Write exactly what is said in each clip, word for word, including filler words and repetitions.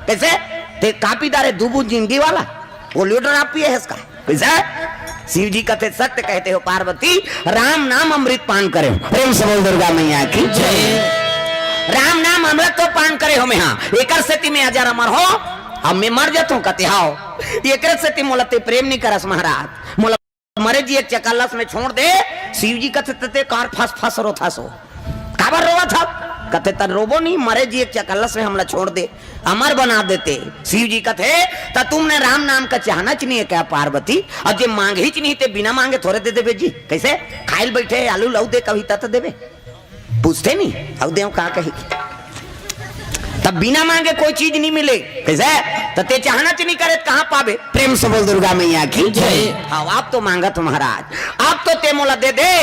कैसे? ते कापी दारे दू बूंद जिंदगी वाला, पोलियो ड्रॉप पिए है इसका। कैसे? शिव जी कथे, सत्य कहते हो पार्वती, राम नाम अमृत पान करे हो। प्रेम से बोल दुर्गा मैया की जय। राम नाम अमृत तो पान करे हो मैं, हाँ, एकर सेती मैं अजर अमर हो, अब मैं मर जाता हूँ कते हाव, एकरे सेती मोला ते प्रेम नहीं करस महाराज, मोला मरे जी एक चकल्लस में छोड़ दे। शिव जी कथे, तते कार फस फस रोथस हो, काबर रोवत हव? कथे, त रोबो नहीं, मरे जी एक चकल्लस में हमला छोड़ दे, अमर बना देते। शिव जी कथे, त तुमने राम नाम का चाहना च नहीं है क्या पार्वती? अब जे मांगही च नहीं ते बिना मांगे थोड़े दे देबे जी। कैसे? खाइल बैठे आलू लऊ दे कभी तत देबे, पूछते नहीं, अब देव का कही। तब बिना मांगे कोई चीज नहीं मिले। कैसे? त ते चाहना च नहीं करे त कहाँ पाबे? प्रेम से बोल दुर्गा मैया की जय। हाँ, आप तो मांगत महाराज, आप तो ते मोला दे दे,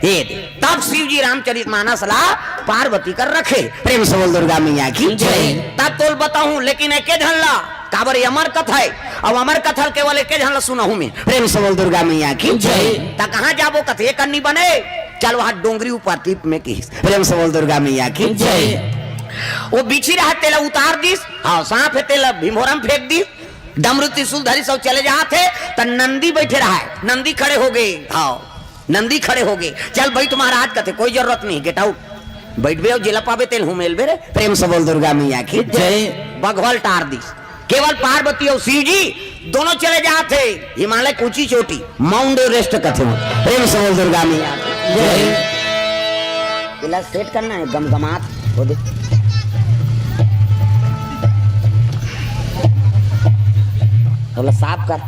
ये दे। तब शिव जी रामचरित मानस ला पार्वती कर रखे। प्रेम से बोल दुर्गा मैया की जय। तब तोल बताऊं, लेकिन एके झन ला, काबर ये अमर कथा है, अब अमर कथा केवल एके झन ला सुनाहूं मैं। प्रेम से बोल दुर्गा मैया की जय। त कहाँ जाबो कथे, ये करनी बने, चल वहां डोंगरी ऊपर दीप में की। प्रेम से बोल दुर्गा मैया की जय। वो बिछी रहा, तेला उतार दीस, हाँ, सांप है, तेला भिंभोरा म फेंक दीस, डमरू त्रिशूल धरी सब चले जात हे, त नंदी बैठे रहा है, नंदी खड़े हो गए, हाँ, नंदी खड़े हो गए, चल बैठ महाराज कथे, कोई जरूरत नहीं, गेट आउट, बैठबे अउ जेला पाबे तेल हुमेलबे रे। प्रेम से बोल दुर्गा मैया की जय। बघवा ल टार दीस, केवल पार्वती अउ शिव जी दोनों चले जात हे हिमालय की ऊंची चोटी, माउंट एवरेस्ट कथे। प्रेम से बोल दुर्गा मैया की जय। इला सेट करना है, गमगमात हो दे। बोला, साफ कर।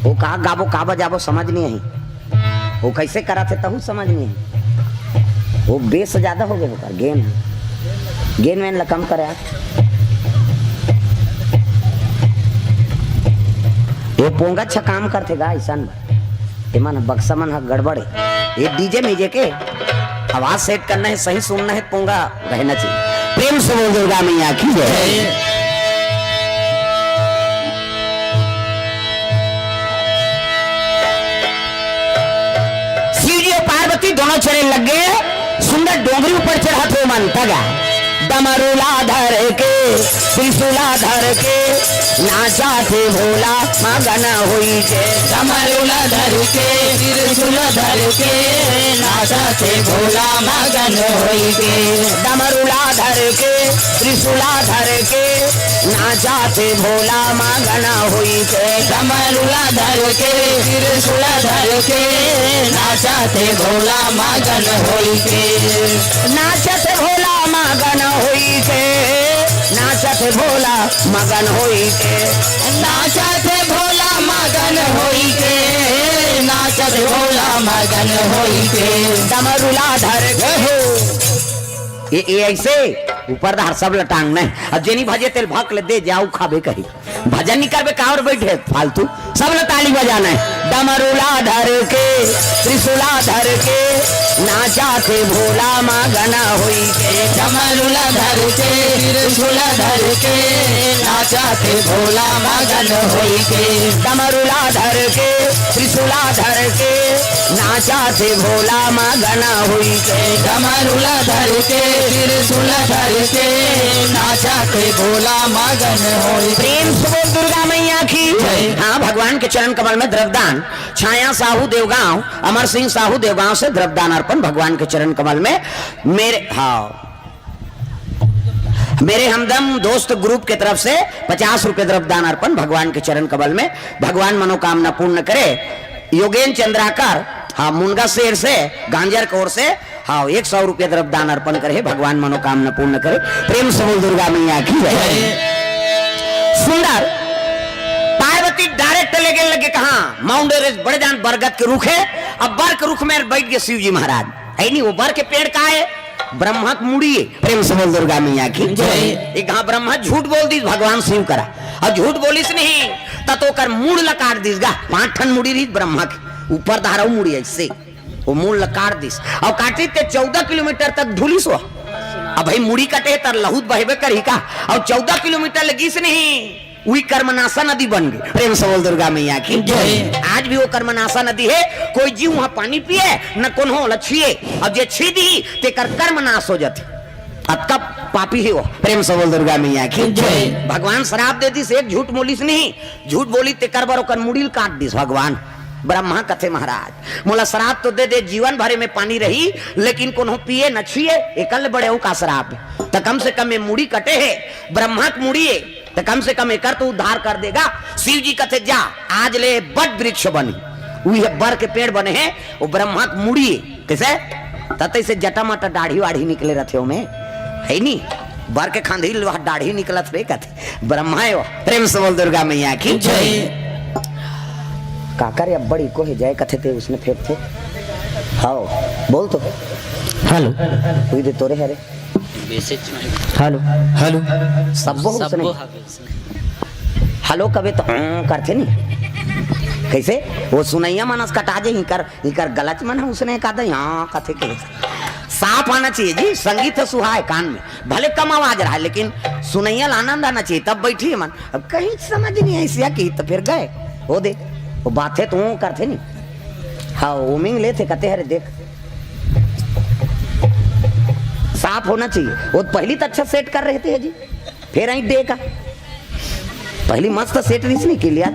वो का गाबो, का बजाबो, समझ नहीं आई। वो कैसे करा थे, तहू समझ नहीं आई। वो बेस ज्यादा हो गए, ओकर गेन, गेन वेन ला कम करे यार। ये पोंगा अच्छा काम करथे गा, ऐसा एमन बक्सा मन ह गड़बड़ हे। ये डीजे मीजे के आवाज सेट करना है, सही सुनना है, पोंगा रहना चाहिए। प्रेम से बोल दुर्गा मैया की जय। शिव जी अउ पार्वती दोनों चढ़े लग गए, सुंदर डोंगरी ऊपर चढ़त हो मन तगा। डमरूला धर के, त्रिशूला धर के, नाचा थे भोला मगन होई के। डमरूला धर के, त्रिशूला धर के, नाचा थे भोला मगन होई के। डमरूला धर के, त्रिशूला धर के, नाचा थे भोला मगन होई के। डमरूला धर के, त्रिशूला धर के, नाचा थे भोला मगन होई के। नाचा थे भोला मगन होई के, नाचा थे भोला मगन होई के। नाचा थे भोला मगन होई के, नाचा थे भोला मगन होई के। डमरूला धर के हो। ये, ये ऐसे ऊपर धार सब लटांगना है। अब जेनी भजे तेल भक ले दे जाऊ खाबे कही। भजन नहीं करबे, कावर बैठे फालतू, सब ला ताली बजाना है। डमरूला धर के, त्रिशूला धर के, नाचा थे भोला मगन होई के। डमरूला धर के, त्रिशूला धर के, नाचा थे भोला मगन होई के। डमरूला धर के, त्रिशूला धर के, नाचा थे भोला मगन होई के। डमरूला धर के, त्रिशूला धर के, नाचा थे भोला मगन होई। प्रेम से बोल दुर्गा मैया की जय। हाँ, भगवान के चरण कमल में द्रव्यदान। छाया साहू देवगांव, अमर सिंह साहू देवगांव से द्रव्यदान अर्पण भगवान के चरण कमल में। मेरे, हाँ, मेरे हमदम दोस्त ग्रुप के तरफ से पचास रुपए द्रव्यदान अर्पण भगवान के चरण कमल में। भगवान मनोकामना पूर्ण करे। योगेन चंद्राकर, हाँ, मुनगा शेर से, गांजर कोर से, हाँ, एक सौ रुपया द्रव्यदान अर्पण करे, भगवान मनोकामना पूर्ण करे। प्रेम से बोल दुर्गा मैया की जय। सुंदर पार्वती डायरेक्ट ले गए लगे कहाँ? माउंट एवरेस्ट बड़े जान बरगद के रुख है। अब बर के रुख में बैठ गए शिव जी महाराज। है नहीं, वो बर के पेड़ का है? ब्रह्मा के मुड़ी है। प्रेम से बोल दुर्गा मैया की जय। एक हाँ ब्रह्मा झूठ बोल दीस भगवान शिव करा, और झूठ बोलिस नहीं त तो ओकर मुड़ ला काट दीस गा। पांच ठन मुड़ी रही ब्रह्मा के, ऊपर धारा मुड़ी ऐसे, वो मुड़ ला काट दीस। और काटी ते चौदह किलोमीटर तक ढुलिस हो। अब भाई मुड़ी कटे तर लहूत बहेबे करही का? और चौदह किलोमीटर लगिस नहीं, वही कर्मनाशा नदी बन गई। प्रेम से बोल दुर्गा मैया की जय। आज भी वो कर्मनाशा नदी है, कोई जीव वहां पानी पिए न कोनो ला छिए, और जे छी दी तेकर कर्मनाश हो जाती। अब कब पापी हे वो। प्रेम से बोल दुर्गा मैया की जय। भगवान श्राप दे दिस, एक झूठ बोलिस नहीं, झूठ बोली तेकर बर ओकर मुड़ी ल काट दिस भगवान। ब्रह्मा कथे, महाराज, मोला श्राप तो दे दे, जीवन भरे में पानी रही, लेकिन कोनो पिए न छुए, एकर ले बड़े अउ का श्राप हे? त कम से कम ये मुड़ी कटे हे, ब्रह्मा के मुड़ी हे, त कम से कम एकर तो उद्धार कर देगा। शिव जी कथे, जा, आज ले बट वृक्ष बनी, उही बर के पेड़ बने हे, वो ब्रह्मा के मुड़ी हे। कइसे? त तइसे जटा मटा दाढ़ी वाढ़ी निकले रथे ओमे, हे नी? बर के खांधी ल वह दाढ़ी निकलत रे कथे, ब्रह्मा हे वो। प्रेम से बोल दुर्गा मैया की जय। काकर अब्बड़ इको हे, जय कथे ते उसने फेंकथे। हाव, बोल तो। हेलो। उही दे तोरे हरे। हेलो। हेलो। सब्बो उसने। हेलो कबे तो, हाँ, करथे नी। कइसे? वो सुनइया मन अस कटा जे, इकर, इकर गलच मन ह उसने का दे, हाँ, कथे के। साफ आना चाहिए जी, संगीत ह सुहाए कान में। भले कम आवाज रहा, लेकिन सुनइया ल आनंद आना चाहिए, तब बैठी मन। अब कहीं समझ नहीं आई सिया की, तो फिर गए। वो दे, वो बात हे तो वो करथे नी। हाँ, वो मिंग लेथे, कथे, "अरे देख।" साफ होना चाहिए। वो पहली तो अच्छा सेट कर रहे थे जी, फिर आई डे का। पहली मस्त सेट रही नहीं के लिया।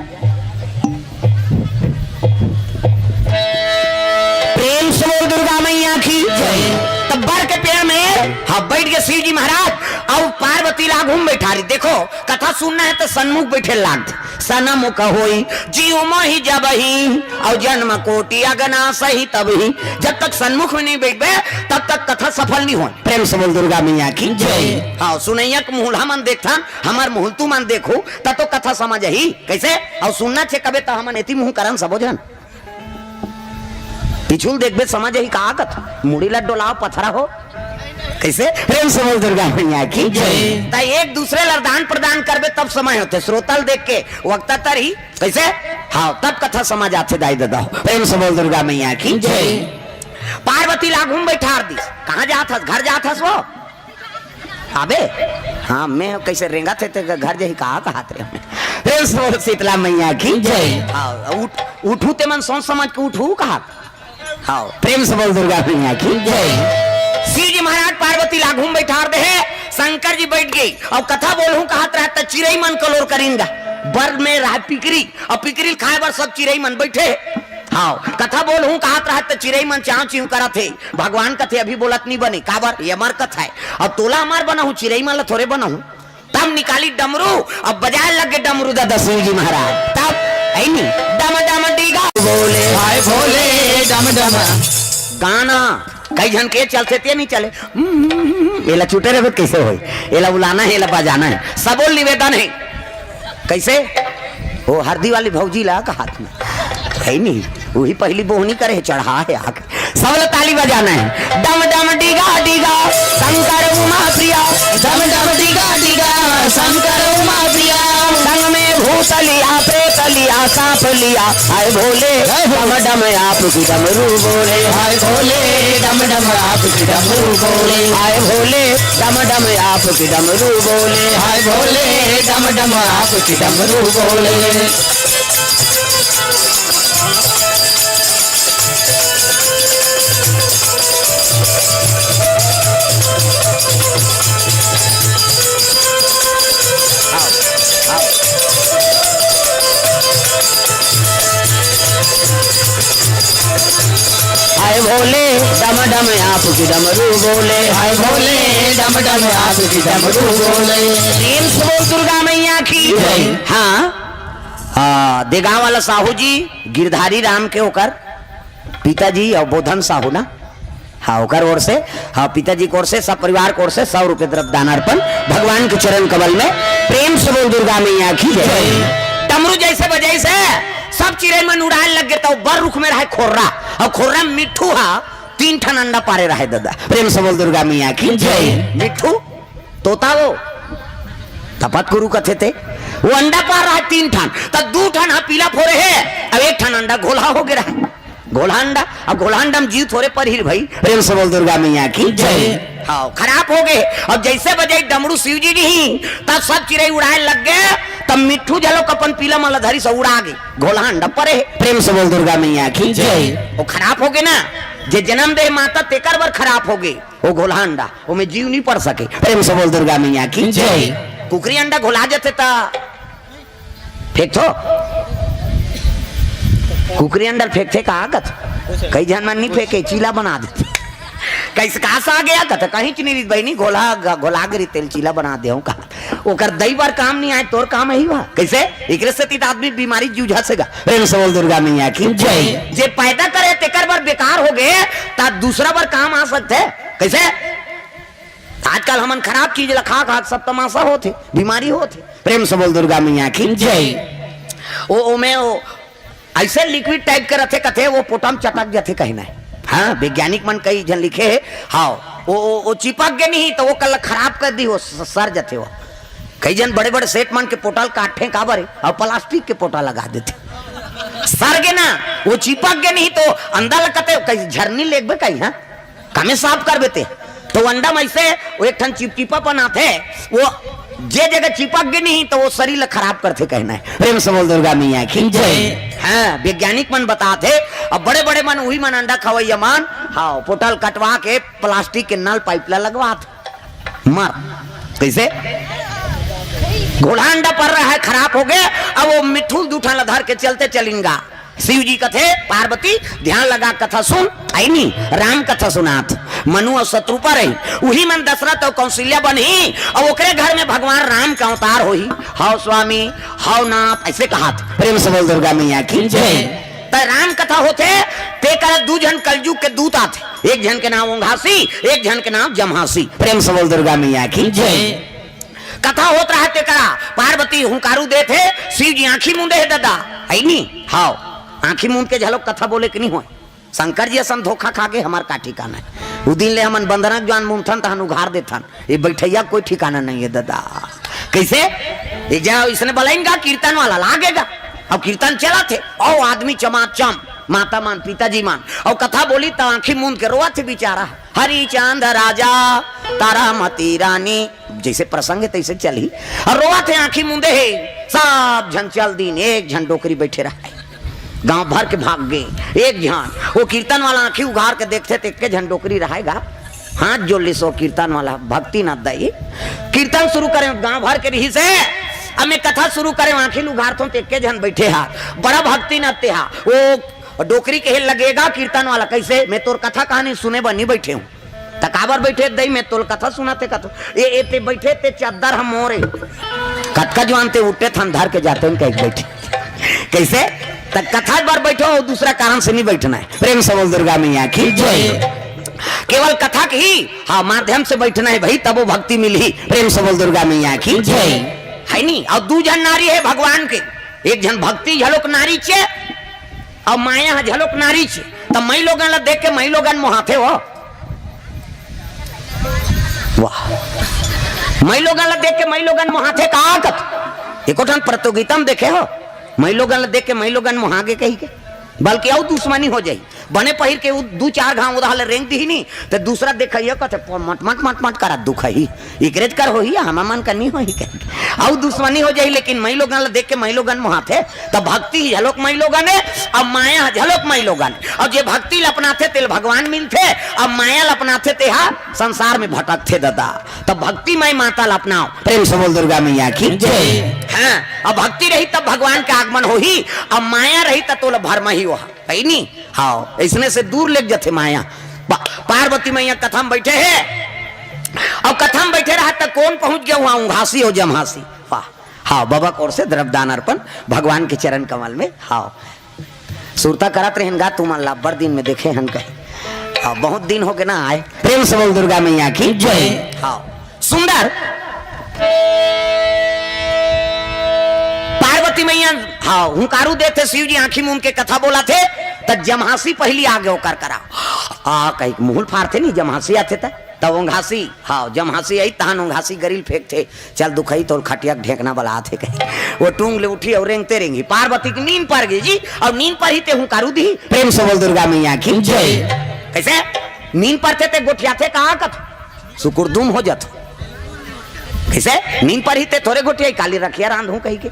प्रेम से बोल दुर्गा मैया की जय। तब बर के पेड़ में, हाँ, बैठ के शिव जी महाराज अउ पार्वती ला घूम बैठा रही। देखो, कथा सुनना हे त सन्मुख बैठे लागथे। सनमुख होई जीव मोहि जबहि, अउ जन्म कोटि अगना सही तबहि। जब तक सन्मुख में नहीं बैठबे, तब तक कथा सफल नहीं होय। प्रेम से बोल दुर्गा मैया की जय। हाँ, सुनइया के मुहूला मन देखथन, हमर मुहूला तुमन देखहू, त तो कथा समझ आही। कइसे? अउ सुनना छे कबे त हमन एती मुहूं करन सबो झन। पिछू ल देखबे, समझ आही का कथा। मुड़ी ला डोलाव, पथरा हो। कइसे? प्रेम से बोल दुर्गा मैया की जय। त एक दूसरे ला दान प्रदान करबे, तब समय होथे। श्रोता ल देख के वक्ता तरही। कइसे? हाँ, तब कथा समझ आथे दाई ददा। प्रेम से बोल दुर्गा मैया की जय। पार्वती ला घूम बैठार दिस। कहाँ जात हस? घर जात हस वो? अबे, हाँ, मैं कइसे रेंगत हे ते घर जाही का कहत रहे हमें। प्रेम से बोल शीतला मैया की जय। हाँ, उठ, उठू ते मन सोच समझ के उठू कहा। हाँ, प्रेम से बोल दुर्गा मैया की जय। शिव जी महाराज पार्वती ला घूम बैठार दे हे, शंकर जी बैठ गए। अउ कथा बोलहूं कहत रहत त चिरई मन कलोर करिन गा। बर में रहा पिकरी, अउ पिकरी ल खाए बर सब चिरई मन बैठे हे। हाँ, कथा बोलहूं कहत रहत त चिरई मन चांव चिंव करत हे। भगवान कथे, "अभी बोलत नी बने, काबर? ये अमर कथा हे। अब तोला अमर बनाहूं, चिरई मन ल थोरे बनाहूं।" तब निकाली डमरू, अब बजाए लगे डमरू दादा शिव जी महाराज। तब, है नी, डम डम डीगा बोले, हाय भोले, डम डम। गाना, कई झन के चलथे ते नहीं चले। हम्म, एला चुटे रहबे त कइसे होई? एला उलाना हे, एला बजाना हे। सबो ल निवेदन हे। कइसे? वो हरदी वाली भौजी ला का हाथ में। है नहीं, वही पहली बोहनी करे, चढ़ा हे आके। सबला ताली बजाना हे। डम डम डीगा डीगा शंकर उमा प्रिया। डम डम डीगा डीगा शंकर उमा प्रिया। संग में भूतलिया, प्रेतलिया, सांपलिया। हाय भोले, जय हो। डम डम आपकी डमरू बोले। हाय भोले, डम डम आपकी डमरू बोले। हाय भोले, डम डम आपकी डमरू बोले। हाय भोले, डम डम आपकी डमरू बोले। हाय भोले, डम डम आपकी डमरू बोले। हाय भोले, डम डम आपकी डमरू बोले। प्रेम से बोल दुर्गा मैया की जय। हाँ, आ, देगांव वाला साहू जी, गिरधारी राम के ओकर पिताजी अउ बोधन साहू ना, हाँ, ओकर ओर से, हाँ, पिताजी के ओर से, सब परिवार के ओर से सौ रुपये द्रव्य दान अर्पण भगवान के चरण कमल में। प्रेम से बोल दुर्गा मैया की जय। डमरू जैसे बजाइस हे, सब चिरई मन उड़ाए लग गे, त बर रुख में रहे खोर्रा, अउ खोर्रा में मिट्ठू हा तीन ठन अंडा पारे रहे दादा। प्रेम से बोल दुर्गा मैया की जय। मिट्ठू तोता वो तपत कुरु कथे ते, वो अंडा पार रहा तीन ठन, त दू ठन हा पीला फोरे हे, अब एक ठन अंडा घोलहा हो गे रहा। घोलहा अंडा, अब घोलहा अंडा में जीव थोरे परही भाई। प्रेम से बोल दुर्गा मैया की जय। हाँ, खराब हो गे। अब जैसे बजाई डमरू शिव जी नहीं, तब सब चिरई उड़ाए लग गे। तब मिट्ठू झलोक अपन पीला मन ला धरिस अउ उड़ा गे। घोलहा अंडा परे हे। प्रेम से बोल दुर्गा मैया की जय। वो खराब हो गे ना, जे जन्म दे माता, तेकर बर खराब होगे। वो घोलहा अंडा, ओमे जीव नहीं पड़ सके। प्रेम से बोल दुर्गा मैया की जय। कुकरी अंडा घोला जथे त फेंकथो। कुकरी अंडा ल फेंकथे का कथे? कई झन मन नहीं फेंके, चीला बना देथे। कइसे कहाँ से आ गया कथे? कहीं च नहीं रहिस बहिनी, घोला, घोला गे रहिस तेला चीला बना दे हूँ कहा। ओकर दई बर काम नहीं आए, तोर काम यही हुआ। कइसे? एकरे सेती त आदमी बीमारी जूझत हे गा। प्रेम से बोल दुर्गा मैया की जय। जे पैदा करे तेकर बर बेकार होगे, त दूसरा बर काम आ सकथे। कइसे? आजकल हमन खराब चीज ल खा खा सब तमाशा होथे, बीमारी होथे। प्रेम से बोल दुर्गा मैया की जय। ओ, ओमे ओ, अइसे liquid type के रथे, कथे वो पोटा म चटक जथे कहिना हे। हाँ, वैज्ञानिक मन कई झन लिखे हे। हाँ, वो, वो, वो चिपक गे नहीं त वो कल खराब कर दी, वो स-, सर जथे वो। कई झन बड़े-बड़े सेठ मन के पोटा ल काटथे काबर हे, अउ plastic के पोटा लगा देथे। सर गे ना, वो चिपक गे नहीं त अंदर ल कथे, कई झरनी लेगबे कई, हाँ? कामे साफ करबे ते। त अंडा म अइसे वो एक ठन चिपचिपापन आथे, वो जे जगह चिपक गे नहीं त वो शरीर ल खराब करथे कहिना हे। प्रेम से बोल दुर्गा मैया की जय। हाँ, वैज्ञानिक मन बताथे। अब बड़े-बड़े मन, उही मन अंडा खवैया मन, हाँ, पोटा ल कटवा के plastic के नल pipe ल लगवाथे। मर। कइसे? घोलहा अंडा पड़ रहा है, खराब होगे। अब वो मिट्ठू ल दू ठन ल धर के चलथे चलिन गा। शिव जी कथे, "पार्वती, ध्यान लगा कथा सुन, अइनी, राम कथा सुनात।" मनु अउ शतरूपा रही, उही मन दशरथ अउ कौशल्या बनही, अउ ओकरे घर में भगवान राम के अवतार होही। "हव स्वामी, हव नाथ," अइसे कहात। प्रेम से बोल दुर्गा मैया की जय। त राम कथा होथे, तेकर दू झन कलजुग के दूत आथे, एक झन के नाम ओंघासी, एक झन के नाम जम्हासी। प्रेम से बोल दुर्गा मैया की जय। कथा होत रहा तेकरा, पार्वती हुंकारू देथे, शिव जी आंखी मूंदे हे ददा, अइनी, हव, आंखी मूंद के झलक कथा बोले के नहीं होय। शंकर जी असन धोखा खा के हमर का ठिकाना हे। उ दिन ले हमन बंदना के ज्वान मूंदथन तहन उघार देथन, ये बइठइया कोई ठिकाना नहीं हे ददा। कइसे? ये जा इसने बलाइन गा कीर्तन वाला लागेगा, अब कीर्तन चलत हे, अउ आदमी चमाचम, माता मन, पिताजी मन, अउ कथा बोली त आंखी मूंद के रोवत हे बेचारा। हरिचंद राजा, तारामती रानी, जइसे प्रसंग हे तइसे चलही। अउ रोवत हे, आंखी मूंदे हे, सब झन चल दिन, एक झन डोकरी बइठे रहय। गांव भर के भाग गे, एक झन। वो कीर्तन वाला आंखी उघार के देखथे त एके झन डोकरी रहय गा। हाथ जोड़ लिस वो कीर्तन वाला, भक्ति न दई। कीर्तन शुरू करे, गांव भर के रिहिस हे। अब मैं कथा शुरू करे, आंखी ल उघारथों त एके झन बइठे हा, बड़ा भक्ति न ते हा। वो डोकरी कहे लगे गा कीर्तन वाला, "कइसे? मैं तोर कथा कहानी सुने बर नहीं बइठे हूँ।" "त काबर बइठे दई, मैं तोल कथा सुनाथे कथों।" "ए, ए, ते बइठे, ते चद्दर ह मोर हे।" कतका जुवान ते उठे थन धर के जाते हैं कहीं बइठे। कइसे? त कथा बर बइठो, दूसरा कारण से नहीं बइठना हे। प्रेम से बोल दुर्गा मैया की जय। केवल कथा के ही, हाँ, माध्यम से बइठना हे भाई, तब वो भक्ति मिलही। प्रेम से बोल दुर्गा मैया की जय। हे नहीं? अउ दू झन नारी हे भगवान के, एक झन भक्ति झलक नारी च हे, अउ माया ह झलक नारी च हे। त मई लोगन ल देख के मई लोगन मोहाथे हो। वाह। मई लोगन ल देख के मई लोगन मोहाथे का कत? एको ठन प्रतियोगिता म देखे हो? मई लोगन ल देख के मई लोगन मोहा गे कही के? बल्कि अउ दुश्मनी हो जाही। बने पहिर के उ दू चार घांव उधार ले रेंग दिही नी, त दूसरा देखइया कथे, "प-, मट, मट, मट, मट करत दुखही। एकरेच कर होही या हमर मन कर नी होही," कहि के। अउ दुश्मनी हो जाही, लेकिन मई लोगन ल देख के मई लोगन मोहाथे, त भक्ति ही झलक मई लोगन हे, अउ माया ह झलक मई लोगन। अउ जे भक्ति ल अपनाथे, तेल भगवान मिलथे, अउ माया ल अपनाथे, तेहा संसार में भटकथे ददा। त भक्ति मई माता ल अपनाओ। प्रेम से बोल दुर्गा मैया की जय। हाँ, अउ भक्ति रही तब भगवान के आगमन होही, अउ माया रही त तोला भरमही ओहा। हे नी? हाँ, अइसने से दूर लेग जथे माया। पा-, पार्वती मैया कथा म बइठे हे, अउ कथा म बइठे रहा त कोन पहुंच गे उहां? उंघासी अउ जम्हासी। वाह। हाँ, बाबा कोर से द्रव्यदान अर्पण, भगवान के चरण कमल में। हाँ, सुरता करत रहेन गा, तुमन ला अब्बड़ दिन में देखे हन कहे। हाँ, बहुत दिन होगे ना आए। प्रेम से बोल दुर्गा मैया की जय। हाँ। सुंदर। पार्वती मैया, हाँ, हुंकारू देथे, शिव जी आंखी मूंद के कथा बोलाथे, त जम्हासी पहिली आगे ओकर करा। आ, कहि के मुंह ल फारथे नी, जम्हासी आथे त, त ओंघासी, हाँ, जम्हासी अइस तहन ओंघासी गरी ल फेंकथे, "चल दुखही तोल खटिया के ढेंकना बलात हे," कहि। वो टूंग ले उठही अउ रेंगते रेंगही। पार्वती के नींद पर गे जी, अउ नींद परही ते हुंकारू दिही। प्रेम से बोल दुर्गा मैया की जय। कइसे? नींद परथे ते गोठियाथे का कथे? सुकुरदुम हो जाथो। कइसे? नींद परही ते थोरे गोठियाही, काली रखिया रांधहूं कहि के।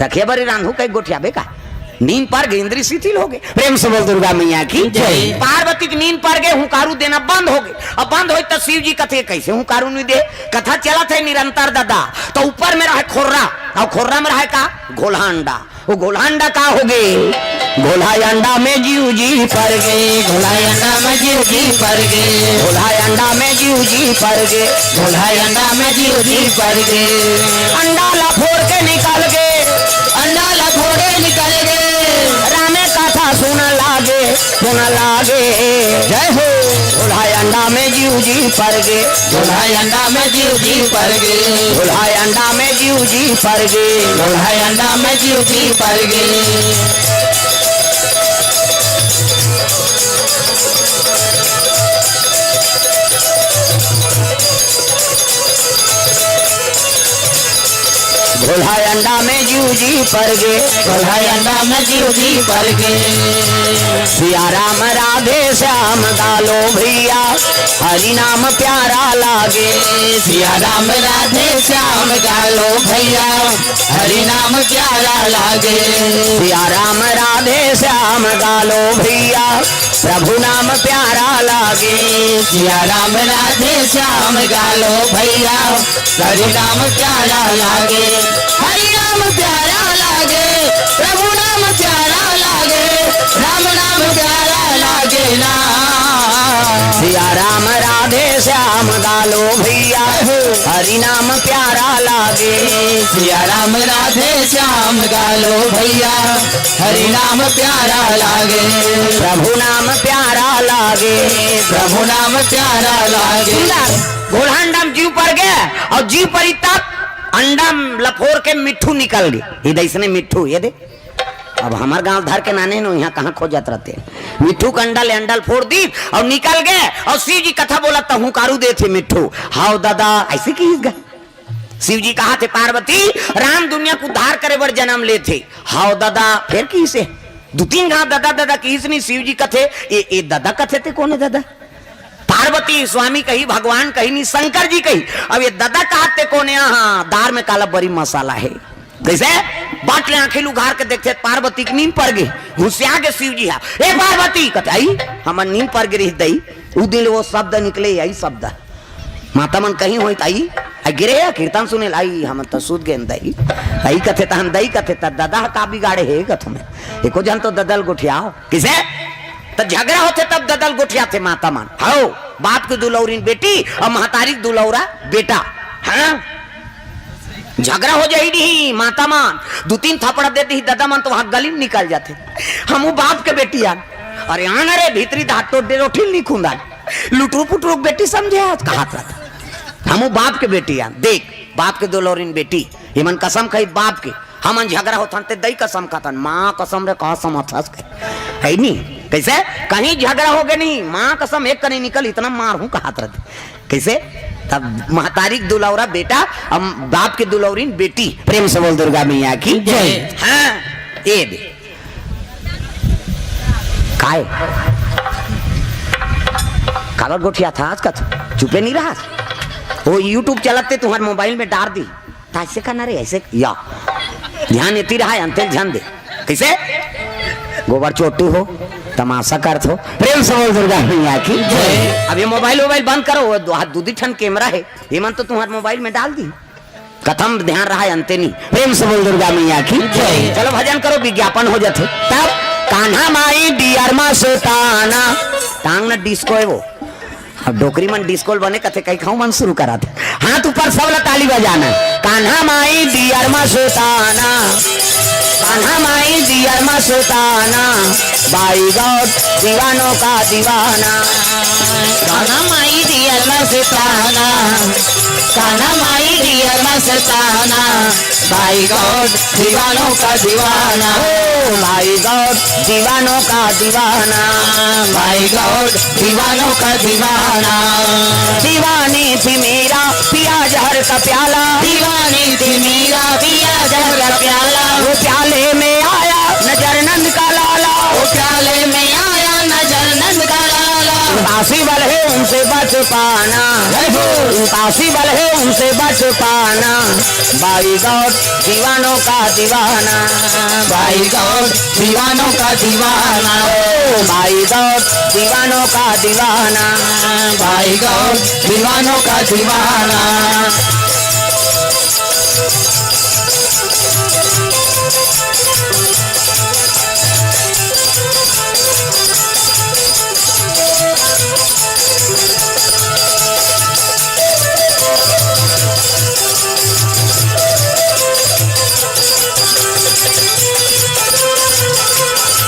रखिया बरी रांधहूं कहि गोठियाबे का? नींद पर गे, इंद्री शिथिल हो गे। प्रेम से बोल दुर्गा मैया की जय। पार्वती के नींद पर गे, हुंकारू देना बंद हो गे। अब बंद होई त शिव जी कथे, "कैसे हुंकारू नहीं दे?" कथा चलत हे निरंतर दादा। त ऊपर में रहे खोर्रा, अउ खोर्रा में रहे का? घोलहा अंडा। वो घोलहा अंडा का हो गे? घोलहा अंडा में जीव जी पर गे। घोलहा अंडा में जीव जी पर गे। घोलहा अंडा में जीव जी पर गे। घोलहा अंडा में जीव जी पर गे। अंडा ला फोड़ के निकल गे। अंडा ला फोड़े निकल गे। रामे कथा सुन लागे, सुन लागे। जय हो। घोलहा अंडा में जीव जी पर गे। घोलहा अंडा में जीव जी पर गे। घोलहा अंडा में जीव जी पर गे। घोलहा अंडा में जीव जी पर गे। घोलहा अंडा में जीव जी पर गे। घोलहा अंडा में जीव जी पर गे। सिया राम राधे श्याम गालो भैया, हरि नाम प्यारा लागे। सिया राम राधे श्याम गालो भैया, हरि नाम प्यारा लागे। सिया राम राधे श्याम गालो भैया, प्रभु नाम प्यारा लागे। सिया राम राधे श्याम गालो भैया, हरि नाम प्यारा लागे। हरि नाम प्यारा लागे, प्रभु नाम प्यारा लागे, राम नाम प्यारा लागे ना। सिया राम राधे श्याम गालो भैया, हरि नाम प्यारा लागे। सिया राम राधे श्याम गालो भैया, हरि नाम प्यारा लागे। प्रभु नाम प्यारा लागे। प्रभु नाम प्यारा लागे। सुंदर। घोलहा अंडा में जीव पर गे अउ जीव परी तब अंडा में लफोर के मिट्ठू निकल गे। ये दे इसने मिट्ठू, ये दे। अब हमर गांव धर के नाने नो, इहां कहां खोजत रहिते। मिट्ठू के अंडा ले अंडा ल फोड़ दीस अउ निकल गे। अउ शिव जी कथा बोलत त हुंकारू देथे मिट्ठू, "हाव ददा," अइसे किहिस गा। शिव जी कहत हे, "पार्वती, राम दुनिया के उद्धार करे बर जनम लेथे।" "हाव ददा," फेर किहिस हे। दू तीन घांव ददा ददा किहिस नहीं, शिव जी कथे, "ए, ए ददा कथे ते कोन हे ददा?" पार्वती, स्वामी कही, भगवान कही नहीं, शंकर जी कही। अब ये ददा कहत ते कोन हे? हां, दार में काला बरी मसाला हे। कइसे? बाट ले आंखी ल उघार के देखथे, पार्वती के नींद पर गे, हुसिया गे शिव जी हा। "ए पार्वती," कथे, "आई, हमर नींद पर गे रिहिस दई।" उ दिन ले वो शब्द निकले, आई शब्द। माता मन कहीं होई त आई, आ गे रहे कीर्तन सुने ल, "आई, हमन त सुत गेन दई।" आई कथे, "त हम दई," कथे, "त ददा ह का बिगाड़े हे?" कथों मैं, "एको झन तो ददा ल गोठियाव।" कइसे? त झगरा होथे तब ददा ल गोठियाथे माता मन। हाव, बाप के दुलौरिन बेटी अउ महतारी के दुलौरा बेटा। हां? झगरा हो जाही नहीं, माता मन दू तीन थपड़ा दे दिही, ददा मन तो वहां गली में निकल जाथे। "हमू बाप के बेटी आन।" "अरे आन रे, भीतरी दांत तोड़ दे, रोटी नहीं खुंदा।" लुटरू पुटरू के बेटी समझे आज कहत रहत। "हमू बाप के बेटी आन।" देख, बाप के दुलौरिन बेटी, एमन कसम खाही बाप के। हमन झगरा होथन ते दई कसम खाथन, मां कसम रे, का समझथस कही। हे नी? कइसे? कहीं झगरा हो गे नहीं, मां कसम एक कनी निकल, इतना मारहूं कहत रहथे। कइसे? तब महतारी के दुलौरा बेटा, अउ बाप के दुलौरिन बेटी। प्रेम से बोल दुर्गा मैया की जय। हां, ए दे। काय? काबर गोठियाथस कथों? चुपे नहीं रहस। वो YouTube चलत ते तुंहर मोबाइल में डार दिही। त अइसे करना रे, अइसे या। ध्यान एती रहा, अंते ल झन दे। कइसे? गोबर चोट्टू हो, तमाशा करथो। प्रेम से बोल दुर्गा मैया की जय। अब ये मोबाइल वोबाइल बंद करो, वो दू, दू, दू ठन कैमरा हे, एमन तो तुंहर मोबाइल में डाल दिही। कथम ध्यान रहा अंते नहीं। प्रेम से बोल दुर्गा मैया की जय। चलो भजन करो, विज्ञापन हो जाथे। तब कान्हा माई डियर मा सुताना। टांग न डिस्को हे वो। अब डोकरी मन डिस्को ल बने कथे, कहीं खाऊ मन शुरू करा थे। हाथ ऊपर सब ला ताली बजाना। कान्हा माई डियर मा सुताना। कान्हा माई डियर मा सुताना। बाई गॉड दीवानों का दीवाना। कान्हा माई डियर मा सुताना। कान्हा माई डियर मा सुताना। बाई गॉड दीवानों का दीवाना। ओ बाई गॉड दीवानों का दीवाना। बाई गॉड दीवानों का दीवाना। दीवानी थी मीरा पिया जहर का प्याला। दीवानी थी मीरा पिया जहर का प्याला। वो प्याले में आया नजर नंद का लाला। वो प्याले में आया नजर नंद का लाला। वो पासी बल है उनसे बच पाना। जय हो। पासी बल है उनसे बच पाना। भाई गौर दीवानों का दीवाना। भाई गौर दीवानों का दीवाना। ओ भाई गौर दीवानों का दीवाना। भाई गौर दीवानों का दीवाना।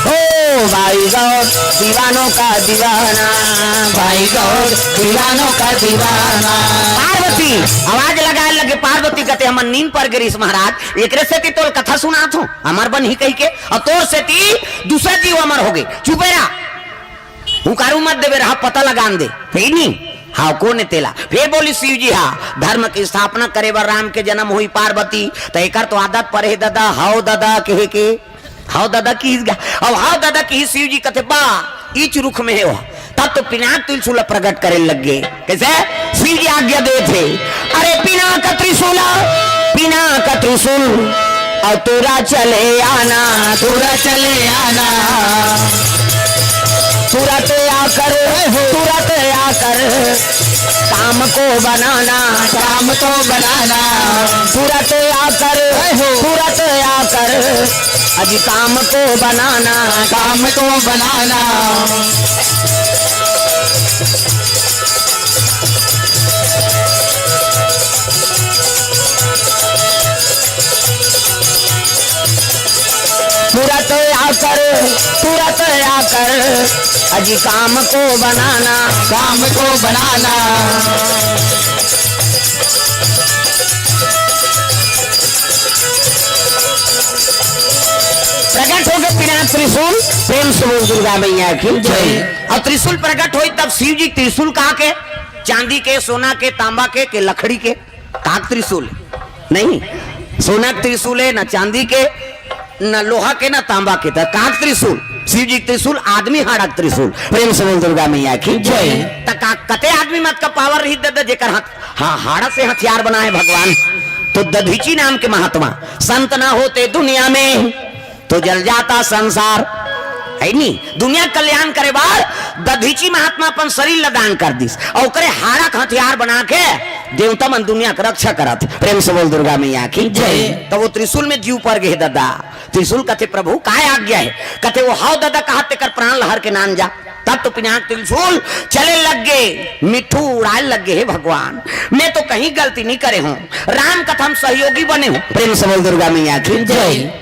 ओ भाई गौर दीवानों का दीवाना। भाई गौर दीवानों का दीवाना। पार्वती आवाज लगाए लगे, पार्वती कथे, "हमर नींद पर गिरिस महाराज, एकरे सेती तोल कथा सुनात हूँ, अमर बनही कहिके, अउ तोर सेती दूसरा जीव अमर होगे। चुपे रहा, हुंकारू मत देबे रहा, पता लगान दे।" फेर नी, हाँ, कोन ए तेला? फेर बोली शिव जी, हाँ, धर्म के स्थापना करे बर राम के जन्म होई पार्वती, त एकर तो आदत परे हे ददा, हव ददा कहे के, हव ददा किहिस गा, अब हव ददा किहिस, शिव जी कथे, "बा, इच रुख में हे वो।" तब तो पिनाक त्रिशूल प्रकट करे लग गे। कैसे? शिव जी आज्ञा देथे, "अरे पिनाक त्रिशूल, पिनाक त्रिशूल, अउ तुरा चले आना, तुरा चले आना।" तुरत आकर, तुरत आकर काम को बनाना, काम को बनाना। तुरत आकर, तुरत आकर अजी काम को बनाना, काम को बनाना। तुरत आकर, तुरत आकर, अजी काम को बनाना, काम को बनाना। प्रकट हो गए पिनाक त्रिशूल, प्रेम से बोल दुर्गा मैया की जय। और त्रिशूल प्रकट होई तब शिव जी त्रिशूल कहा के, चांदी के, सोना के, तांबा के, के लकड़ी के? काक त्रिशूल नहीं, सोना के त्रिशूल है, ना चांदी के, ना लोहा के, ना तांबा के, त काक त्रिशूल, शिव जी के त्रिशूल, आदमी हाड़ा के त्रिशूल। प्रेम से बोल दुर्गा मैया की जय। त का कते आदमी मत का पावर रही दद जेकर हाथ, हाँ, हाड़ा से हथियार बनाए भगवान। तो दधीची नाम के महात्मा, संत ना होते दुनिया में तो जल जाता संसार, है नी? दुनिया के कल्याण करे बर दधीची महात्मा अपन शरीर ला दान कर दिस, और ओकरे हाड़ा के हथियार बना के देवता मन दुनिया के रक्षा करत। प्रेम से बोल दुर्गा मैया की जय। जय। तो वो त्रिशूल में जीव पर गे ददा, त्रिशूल कथे, "प्रभु, काय आज्ञा है?" कथे, "वो हाव ददा कहा तेकर प्राण लहर के नान जा।" तब तो पिनाक त्रिशूल चले लग गे, मिट्ठू उड़ाए लग गे, "हे भगवान, मैं तो कहीं गलती नहीं करे हूँ, राम कथा में सहयोगी बने हूँ।" प्रेम से बोल दुर्गा मैया की जय।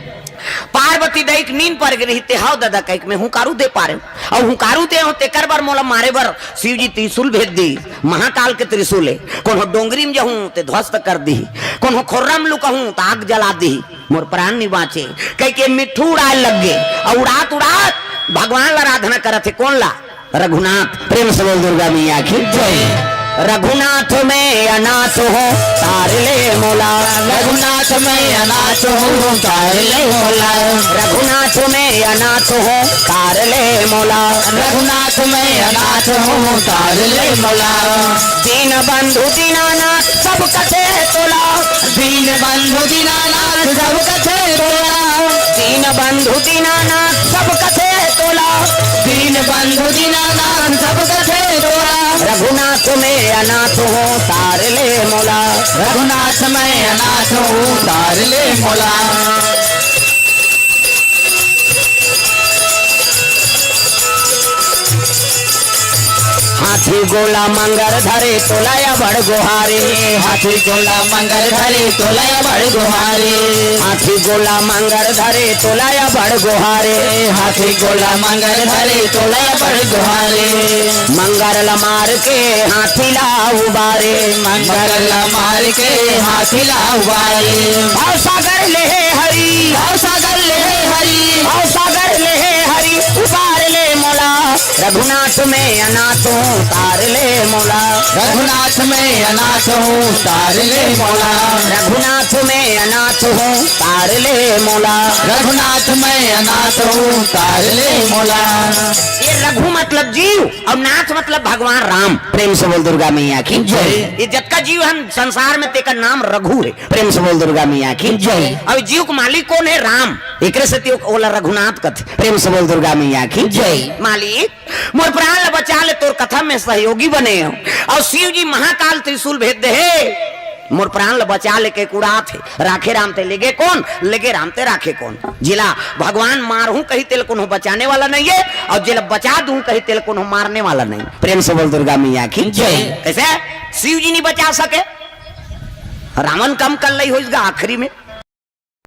पार्वती दई के नींद पर गे रही, ते हाव ददा कहिके मैं हुंकारू दे पारे हूँ, और हुंकारू दे हूँ तेकर बर मोला मारे बर शिव जी त्रिशूल भेज दी, महाकाल के त्रिशूल है, कोनो डोंगरी में जहूँ ते ध्वस्त कर दी, कोनो खोर्रा में लुकहूँ त आग जला दी। मोर प्राण नि बाँचे, कहिके मिट्ठू उड़ाए लग गे। अउ उड़ात उड़ात भगवान ला आराधना करत हे। कोन ला? रघुनाथ। प्रेम से बोल दुर्गा मैया की जय। रघुनाथ मैं अनाथ हूँ, तार ले मोला। रघुनाथ मैं अनाथ हूँ, तार ले मोला। रघुनाथ मैं अनाथ हूँ, तार ले मोला। रघुनाथ मैं अनाथ हूँ, तार ले मोला। दीन बंधु दीनानाथ सब कथे तोला। दीन बंधु दीनानाथ सब कथे तोला। दीन बंधु दीनानाथ सब कथे तोला। दीन बंधु दीनानाथ सब कथे तोला। रघुनाथ मैं अनाथ हूँ, तार ले मोला। रघुनाथ मैं अनाथ हूँ, तार ले मोला। हाथी गोला मंगर धरे तोला अबड़ गोहारे। हाथी गोला मंगर धरे तोला अबड़ गोहारे। हाथी गोला मंगर धरे तोला अबड़ गोहारे। हाथी गोला मंगर धरे तोला अबड़ गोहारे। मंगर ल मार के हाथी ला उबारे। मंगर ल मार के हाथी ला उबारे। भवसागर ले हे हरि। भवसागर ले हे हरि। भवसागर ले हे हरि, उबार ले मोला। रघुनाथ मैं अनाथ हूँ, तार ले मोला। रघुनाथ मैं अनाथ हूँ, तार ले मोला। रघुनाथ मैं अनाथ हूँ, तार ले मोला। रघुनाथ मैं अनाथ हूँ, तार ले मोला। ये रघु मतलब जीव और नाथ मतलब भगवान राम। प्रेम से बोल दुर्गा मैया की जय। ये जतका जीव हम संसार में, तेकर नाम रघु है। प्रेम से बोल दुर्गा मैया की जय। और जीव के मालिक कौन है? राम। एकरे से तो ओला रघुनाथ कथे। प्रेम से बोल दुर्गा मैया की जय। मालिक, मोर प्राण ल बचा ले, तोर कथा में सहयोगी बने हो। और शिव जी महाकाल त्रिशूल भेज दे हे, मोर प्राण ल बचा ले के कुड़ात हे। राखे राम ते लेगे कौन, लेगे राम ते राखे कौन। जिला भगवान मारहूं कही तेल कोनो बचाने वाला नहीं है, और जिला बचा दूं कही तेल कोनो मारने वाला नहीं। प्रेम से बोल दुर्गा मैया की जय। कैसे शिव जी नहीं बचा सके? रावण कम कर लई होइस गा आखिरी में।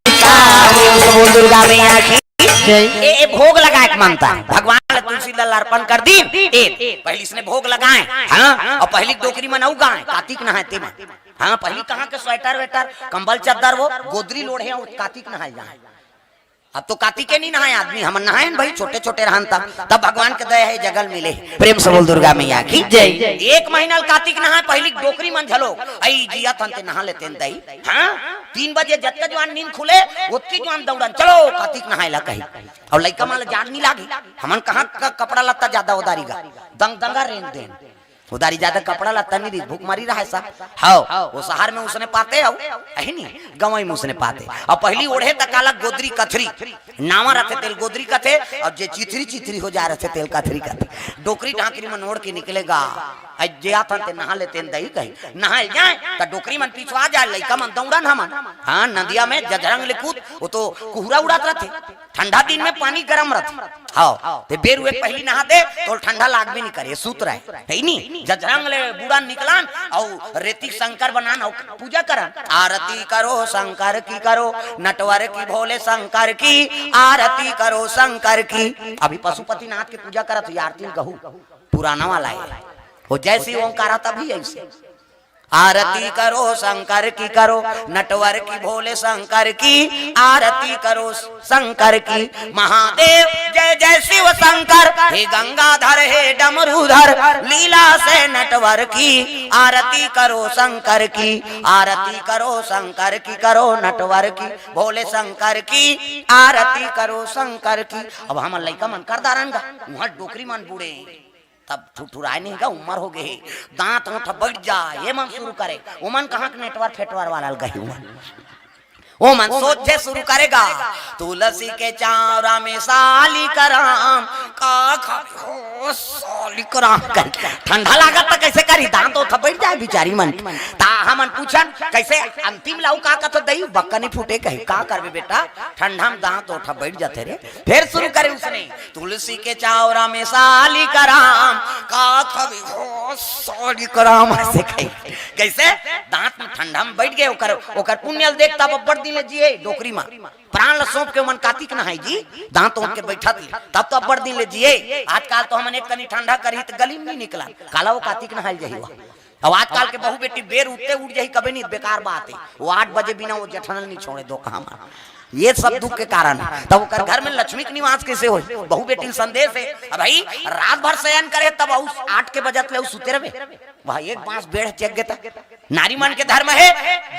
बोल दुर्गा मैया की जय। ए, ए भोग लगाए के मानता है। भगवान ला तुलसी दल अर्पण कर दी। ए, पहली इसने भोग लगाए, हाँ, और पहली डोकरी मन अउ गाए, कातिक नहाए ते मन। हाँ, पहली कहाँ के स्वेटर वेटर, कंबल चद्दर वो, गोदरी लोढ़े, और कातिक नहाए जाए। अब तो कातिके नहीं नहाए आदमी, हमन नहाए न भाई, छोटे छोटे रहन तब, तब भगवान के दया है, जगल मिले। प्रेम से बोल दुर्गा मैया की जय। एक महीना ल कातिक नहाए, पहली डोकरी मन झलो, अई जिया थन ते नहा लेते न दई। हाँ, तीन बजे जतका जुआन नींद खुले, ओतकी जुआन दौड़न, चलो कातिक नहाए ला कही। और लइका मन ल जाड़ नहीं लागे, हमन कहाँ क-, कपड़ा लत्ता ज्यादा उधारी गा, दंग दंगा रेंग देन। उधारी ज्यादा कपड़ा लत्ता नहीं रही, भूख मरी रहा है सब। हाव, वो शहर में उसने पाते हो, यही नहीं, गंवई में उसने पाते। और पहली ओढ़े त काला गोदरी कथरी, नावा रथे तेल गोदरी कथे, और जे चिथरी चिथरी हो जा रथे तेल कथरी कथे। डोकरी ढाकरी मन ओढ़ के निकलेगा। अज जे आथन ते नहा लेते न दही कही, नहाए जाए त डोकरी मन पिछुआ जाए, लइका मन दौड़न हमन। हाँ, नदिया में जजरंग ले कूद, वो तो कुहरा उड़ात रथे। ठंडा दिन में पानी गरम रथे। हाव, ते बेर उहे पहली नहा दे, तो ठंडा लागबे नहीं करे, सूत रहे। है नी? जजरंग ले बूड़न निकलन, अउ रेती शंकर बनान, अउ पूजा करन। आरती करो शंकर की करो, नटवर की भोले शंकर की, आरती करो शंकर की। अभी पशुपतिनाथ की पूजा करत हो, ये आरती में कहू, पुराना वाला है। वो जैसी ओंकारा तभी ऐसी। आरती करो शंकर की करो, नटवर की भोले शंकर की, आरती करो शंकर की। महादेव जय जय शिव शंकर, हे गंगाधर हे डमरूधर, लीला से नटवर की, आरती करो शंकर की, आरती करो शंकर की, करो नटवर की, भोले शंकर की, आरती करो शंकर की। अब हमर लइका मन कर दारन गा, उहाँ डोकरी मन बूड़े। तब ठुठुराए नहीं गा, उमर हो गे हे, दांत ओठ बैठ जा, ये मन शुरू करे। ओमन कहाँ के नेटवर फेटवर वाला ल गही उमन। ओमन सोचे शुरू करेगा, तुलसी के चावरा में साली कराम, का खाबे हो साली कराम कर। ठंडा लागत त कैसे करी, दांत ओठ बैठ जाए बिचारी मन। ता हमन पूछन, कैसे अंतिम लाऊ का कथो दई, बक्का नहीं फूटे कही, का करबे बेटा, ठंडा में दांत ओठ बैठ जाते रे। फिर शुरू करे उसने, तुलसी के चावरा में साली कराम, का खबी हो साली कराम, ऐसे कही। कैसे? दांत में ठंडा में बैठ गए, ओकर, ओकर पुण्य ल देख, तब अब्बड़ दिन ले जिए, डोकरी मा। प्राण ल सौंप के मन कातिक नहाई जी, दांत ओंठ के बैठा थी, तब तो अब्बड़ दिन ले जिए। आजकल तो हमन एक कनी ठंडा करी त गली में नहीं निकला, काला वो कातिक नहाई जही हुआ। अब आजकल के बहू बेटी बेर उठते उठ जाही, कबे नहीं, बेकार बात है। वो आठ बजे बिना वो जेठनल नहीं छोड़े दो कहा मा। ये सब दुख के कारण है। तब ओकर घर में लक्ष्मी के निवास कैसे होई? बहू बेटी ल संदेश है। अब भाई रात भर शयन करे, तब अउ आठ के बजत ले अउ सुते रहे। वह एक बांस बेड़ चेक गेता। नारी मन के धर्म है,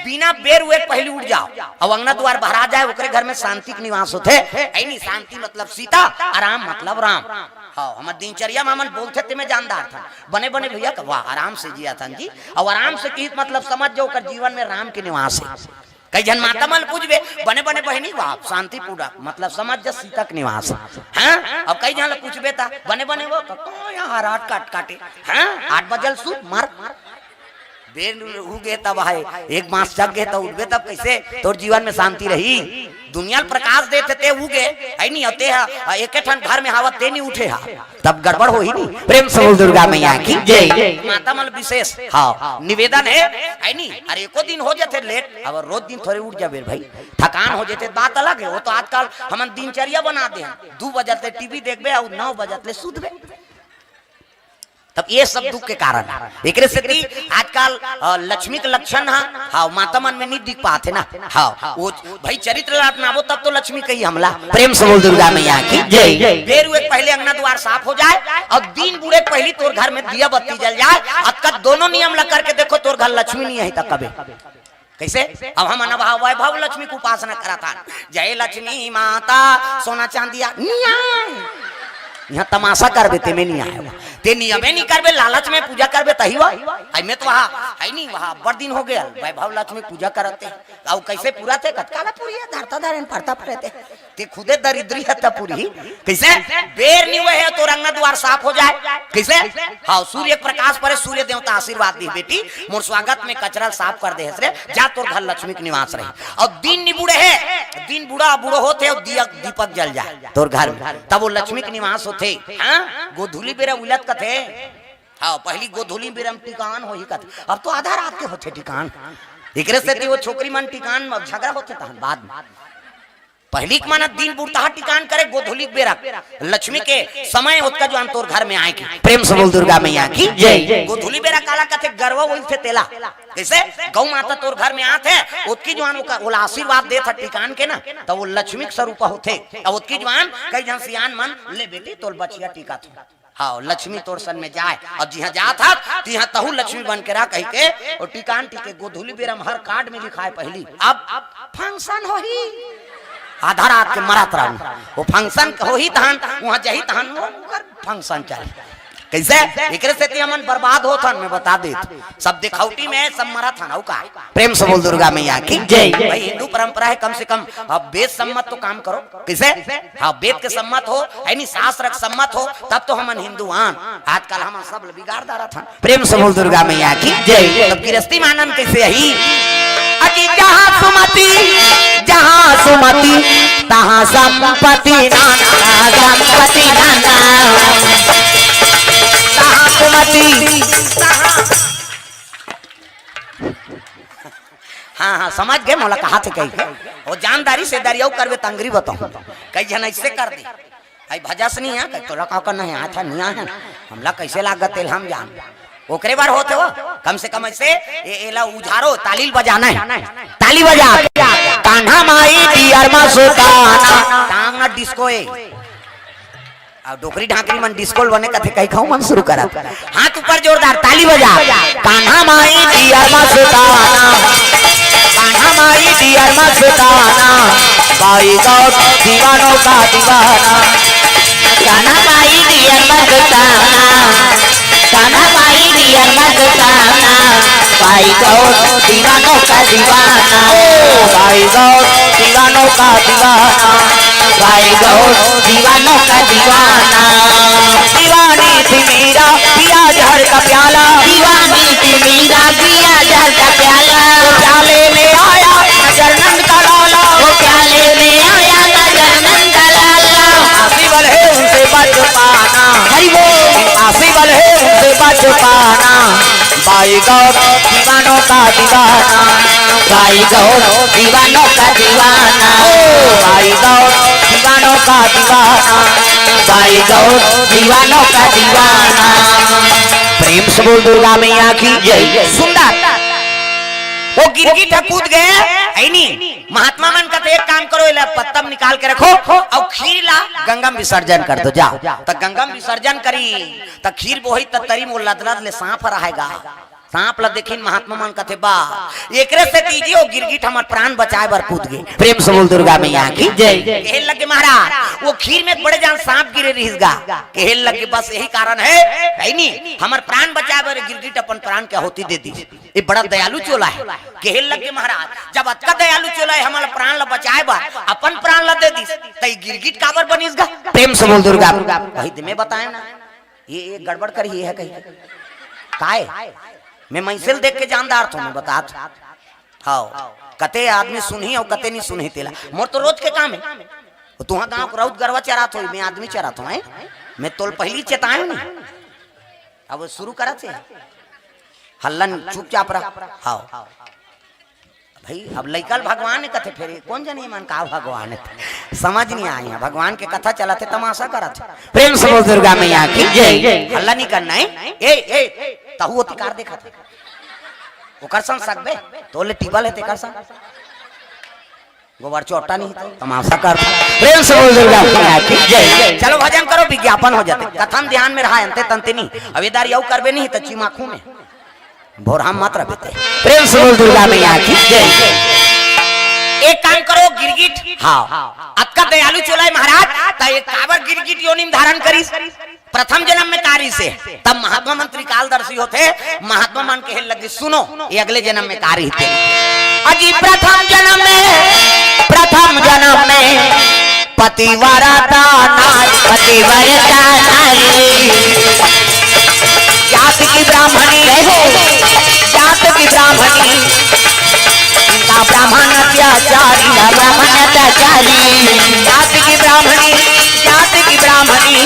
बिना बेर हुए पहली उठ जाओ, अब अंगना द्वार भरा जाए, ओकरे घर में शांति के निवास होते। ऐ नहीं, शांति मतलब सीता, आराम मतलब राम। हाँ, हमर दिनचर्या में हमन बोलथे ते में जानदार था। बने बने भैया का वाह, आराम से जिया था जी। अब आराम से किहिस मतलब समझ जाओ, ओकर जीवन में राम के निवास है। कई झन माता मन पूछबे, बने बने बहिनी, वाह, शांति पूरा, मतलब समझ जा सीता के निवास है। हाँ? अब कई झन ल पूछबे ता, बने बने वो, का, का यहाँ रात काट काटे? हाँ? आठ बजल सूत, मर। बेर उगे तब है, एक बांस जग गए तब उठबे, तब कैसे तोर जीवन में शांति रही? दुनिया ल प्रकाश देथे ते उगे, है नहीं, अते हा, एके ठन घर में हावत ते नहीं उठे हा, तब गड़बड़ होही नहीं। प्रेम से बोल दुर्गा मैया की जय। माता मन विशेष, हाँ, निवेदन है, है नहीं? अरे एको दिन हो जाथे लेट, अब रोज दिन थोड़े उठ जाबे भाई, थकान हो जाथे, बात अलग है। वो तो आजकल हमन दिनचर्या बना दे हैं, दू बजत ले टीवी देखबे और नौ बजत ले सूतबे। तब ये सब दुख के कारण हे। एकरे सेती आजकल, अ, लक्ष्मी के लक्षण ह, हाँ, माता मन में नहीं दिख पात हे ना। हाँ, वो भाई चरित्र ला अपनाबो तब तो लक्ष्मी कही हमला। प्रेम से बोल दुर्गा मैया की जय। बेर हुए के पहले अंगना द्वार साफ हो जाए अउ दिन बूड़े के पहली तोर घर में दिया बत्ती जल जाए। अतका दोनों नियम ला करके देखो, तोर घर लक्ष्मी नहीं आही त कबे। कइसे? अब हमन अब वैभव लक्ष्मी के उपासना करत हन, जय लक्ष्मी माता, सोना चांदिया, निया। इहाँ तमाशा करबे, ते में नहीं आए। ते नियमे नहीं करबे, लालच में पूजा करबे, तही वा। आई में तो वहाँ है नहीं, वहाँ बड़ दिन हो गया, वैभव लक्ष्मी पूजा करत हे। अउ कइसे पूरा थे? कतका ला पूरी हे, धरता धरेन, परता परत हे। ते खुदे दरिद्री हे, त पूरी। कइसे? बेर नहीं हुए हे, तोर अंगना द्वार साफ हो जाए। कइसे? हाँ, सूर्य के प्रकाश परे, सूर्य देवता आशीर्वाद दी, "बेटी, मोर स्वागत में कचरा साफ कर दे हस रे, जा तोर घर लक्ष्मी के निवास रही।" अउ दिन नहीं बूड़े हे, दिन बूड़ा, बूड़ो होत हे, अउ दिया, दीपक जल जाए तोर घर में, तब वो लक्ष्मी के निवास होथे। हाँ, गोधूली बेरा उलत कथे। हाँ, पहली गोधूली बेरा में टिकान होही कथे, अब तो आधा रात के होथे टिकान। एकरे सेती वो छोकरी मन टिकान में झगड़ा होथे तहन बाद में। पहली के माना दिन बुड़तहा टिकान करे, गोधूली बेरा लक्ष्मी के समय ओतका जुआन तोर घर में आए के। प्रेम से बोल दुर्गा मैया की जय। गोधूली बेरा काला कथे? गरवा उलथे तेला। कइसे? गौ माता तोर घर में आत हे, ओतकी जुआन ओका, ओला आशीर्वाद देत हे टिकान के ना, त वो लक्ष्मी के स्वरूप होथे। अउ ओतकी जुआन कई झन सियान मन, "ले बेटी, तोर बछिया टिका थे।" हाँ, लक्ष्मी तोर सन में जाए, अउ जिहाँ जात हस, तिहाँ तहू लक्ष्मी बन के रह कहि के, अउ टिकान टिके गोधूली बेरा में हर कार्ड में लिखाए पहली, अब, अब function होही। आधा रात के मरत रहन, वो function होही तहन, उहाँ जाही तहन, वो ओकर function चलही। कइसे? एकरे सेती हमन बर्बाद होत हन, मैं बता देत। सब दिखौटी में सब मरत हन, अउ का? प्रेम से बोल दुर्गा मैया की जय। भाई, हिंदू परंपरा हे, कम से कम अब वेद सम्मत तो काम करो। कइसे? हाँ, वेद के सम्मत हो, है नी, शास्त्र के सम्मत हो, तब तो हमन हिंदू आन। आजकल हमन सब ल बिगाड़ डारत हन। प्रेम से बोल दुर्गा मैया की जय। तब गृहस्थी में आनंद कइसे आही? अजी जहाँ सुमति, जहाँ सुमति, तहाँ संपत्ति नाना, संपत्ति नाना। तहाँ सुमति, तहाँ हाँ, हाँ, समझ गे, मोला कहाथे कहि के। वो जानदारी से दरियाऊ करबे त अंगरी बताहूँ। कई झन अइसे कर दे। आई भजस नहीं हे, कई तोला का करना हे, आथा नहीं आए हे। हमला कइसे लागत तेल हम जान। ओकरे बर होत हे वो, कम से कम अइसे, ए, एला उझारो, ताली ल बजाना हे। ताली बजा। कान्हा माई दियर मा सुताना। टांग ना डिस्को ए। अउ डोकरी ढाकरी मन डिस्को ल बने कथे, कहि खाऊ मन शुरू करत। हाथ ऊपर जोरदार, ताली बजा। कान्हा माई दियर मा सुताना, कान्हा माई दियर मा सुताना, बाई गौर दीवानों का दीवाना। कान्हा माई दियर मा सुताना, कान्हा माई दियर मा सुताना, बाई गौर दीवानों का दीवाना। ओ बाई गौर दीवानों का दीवाना, बाई गौर दीवानों का दीवाना। दीवानी थी मीरा, पिया जहर का प्याला। दीवानी थी मीरा, पिया जहर का प्याला। वो प्याले में आया नजर नंद का लाला। वो प्याले में आया नजर नंद का लाला। आसी वाले उनसे बच पाना। हरि बोल। आसी वाले उनसे बच पाना। बाई गौर दीवानों का दीवाना। बाई गौर दीवानों का दीवाना। ओ बाई गौर दीवानों का दीवाना। बाई गौर दीवानों का दीवाना। प्रेम से बोल दुर्गा मैया की जय। सुंदर। वो गिरगिट ह कूद गे, है नी? महात्मा मन कथे, "एक काम करो, एला पत्ता में निकाल के रखो अउ खीर ला गंगा में विसर्जन कर दो, जाओ।" त गंगा में विसर्जन करी, त खीर बोही, त तरी म लदलद ले सांप ह रहय गा। सांप ला देखिन महात्मा मन कथे, "बा, एकरे सेती जी वो गिरगिट हमर प्राण बचाए बर कूद गे।" प्रेम से बोल दुर्गा मैया की जय। कहे लगे महाराज, वो खीर में बड़े जान सांप गिरे रहिस गा। कहे लगे, "बस यही कारण हे, है नी, हमर प्राण बचाए बर गिरगिट अपन प्राण के आहुति दे दिस।" ये बड़ा दयालु चोला हे। कहे लगे महाराज, "जब अतका दयालु चोला हे, हमर प्राण ला बचाए बर अपन प्राण ला दे दिस, त ये गिरगिट काबर बनिस गा?" प्रेम से बोल दुर्गा। कही दे, मैं बताए ना, ये, ये गड़बड़ करही हे कही। काय? मैं मनसे ल देख के जान डारथों, मैं बतात। हाँ, कते आदमी सुनही अउ कते नहीं सुनही तेला। मोर तो रोज के काम हे। वो तुहा गांव के राउत गरवा चरात होही, मैं आदमी चरात हों, हैं? मैं तोल पहली चेताए नहीं। अब वो शुरू करत हे। हल्ला नहीं, चुपचाप रह। हाँ। अब भाई, अब लइका ल भगवान हे कथे, फेर कोन जनी मन का भगवान हे, समझ नहीं आए हे। भगवान के कथा चलत हे, तमाशा करत हे। प्रेम से बोल दुर्गा मैया की जय। हल्ला नहीं करना हे। ए, ए, तहू ओती कार देखत हे। ओकर संग सकबे, तोले टेबल हे तेकर संग। गोबर चोटा नहीं तो तमाशा कर। प्रेम से बोल दुर्गा मैया की जय। चलो भजन करो, विज्ञापन हो जाते। कथा म ध्यान में रहा, अंते तंते नहीं। अब ये दारी अउ करबे नहीं तो चिमाखू में भोरहा मत रह बेटे। प्रेम से बोल दुर्गा मैया की जय। एक काम करो गिरगिट, हाँ, अतका दयालु चोला हे महाराज, त एक काबर गिरगिट योनि म धारण करिस? प्रथम जन्म में का रिहिसे, तब महात्मा मन त्रिकालदर्शी होथे, महात्मा मन कहे लगे, सुनो, ये अगले जन्म में का रिहिसे। अजी प्रथम जन्म में, प्रथम जन्म में पतिव्रता नारी, पतिव्रता नारी, जात की ब्राह्मणी, जात की ब्राह्मणी, इनका ब्राह्मण अत्याचारी, ब्राह्मण अत्याचारी, जात की ब्राह्मणी, जात की ब्राह्मणी,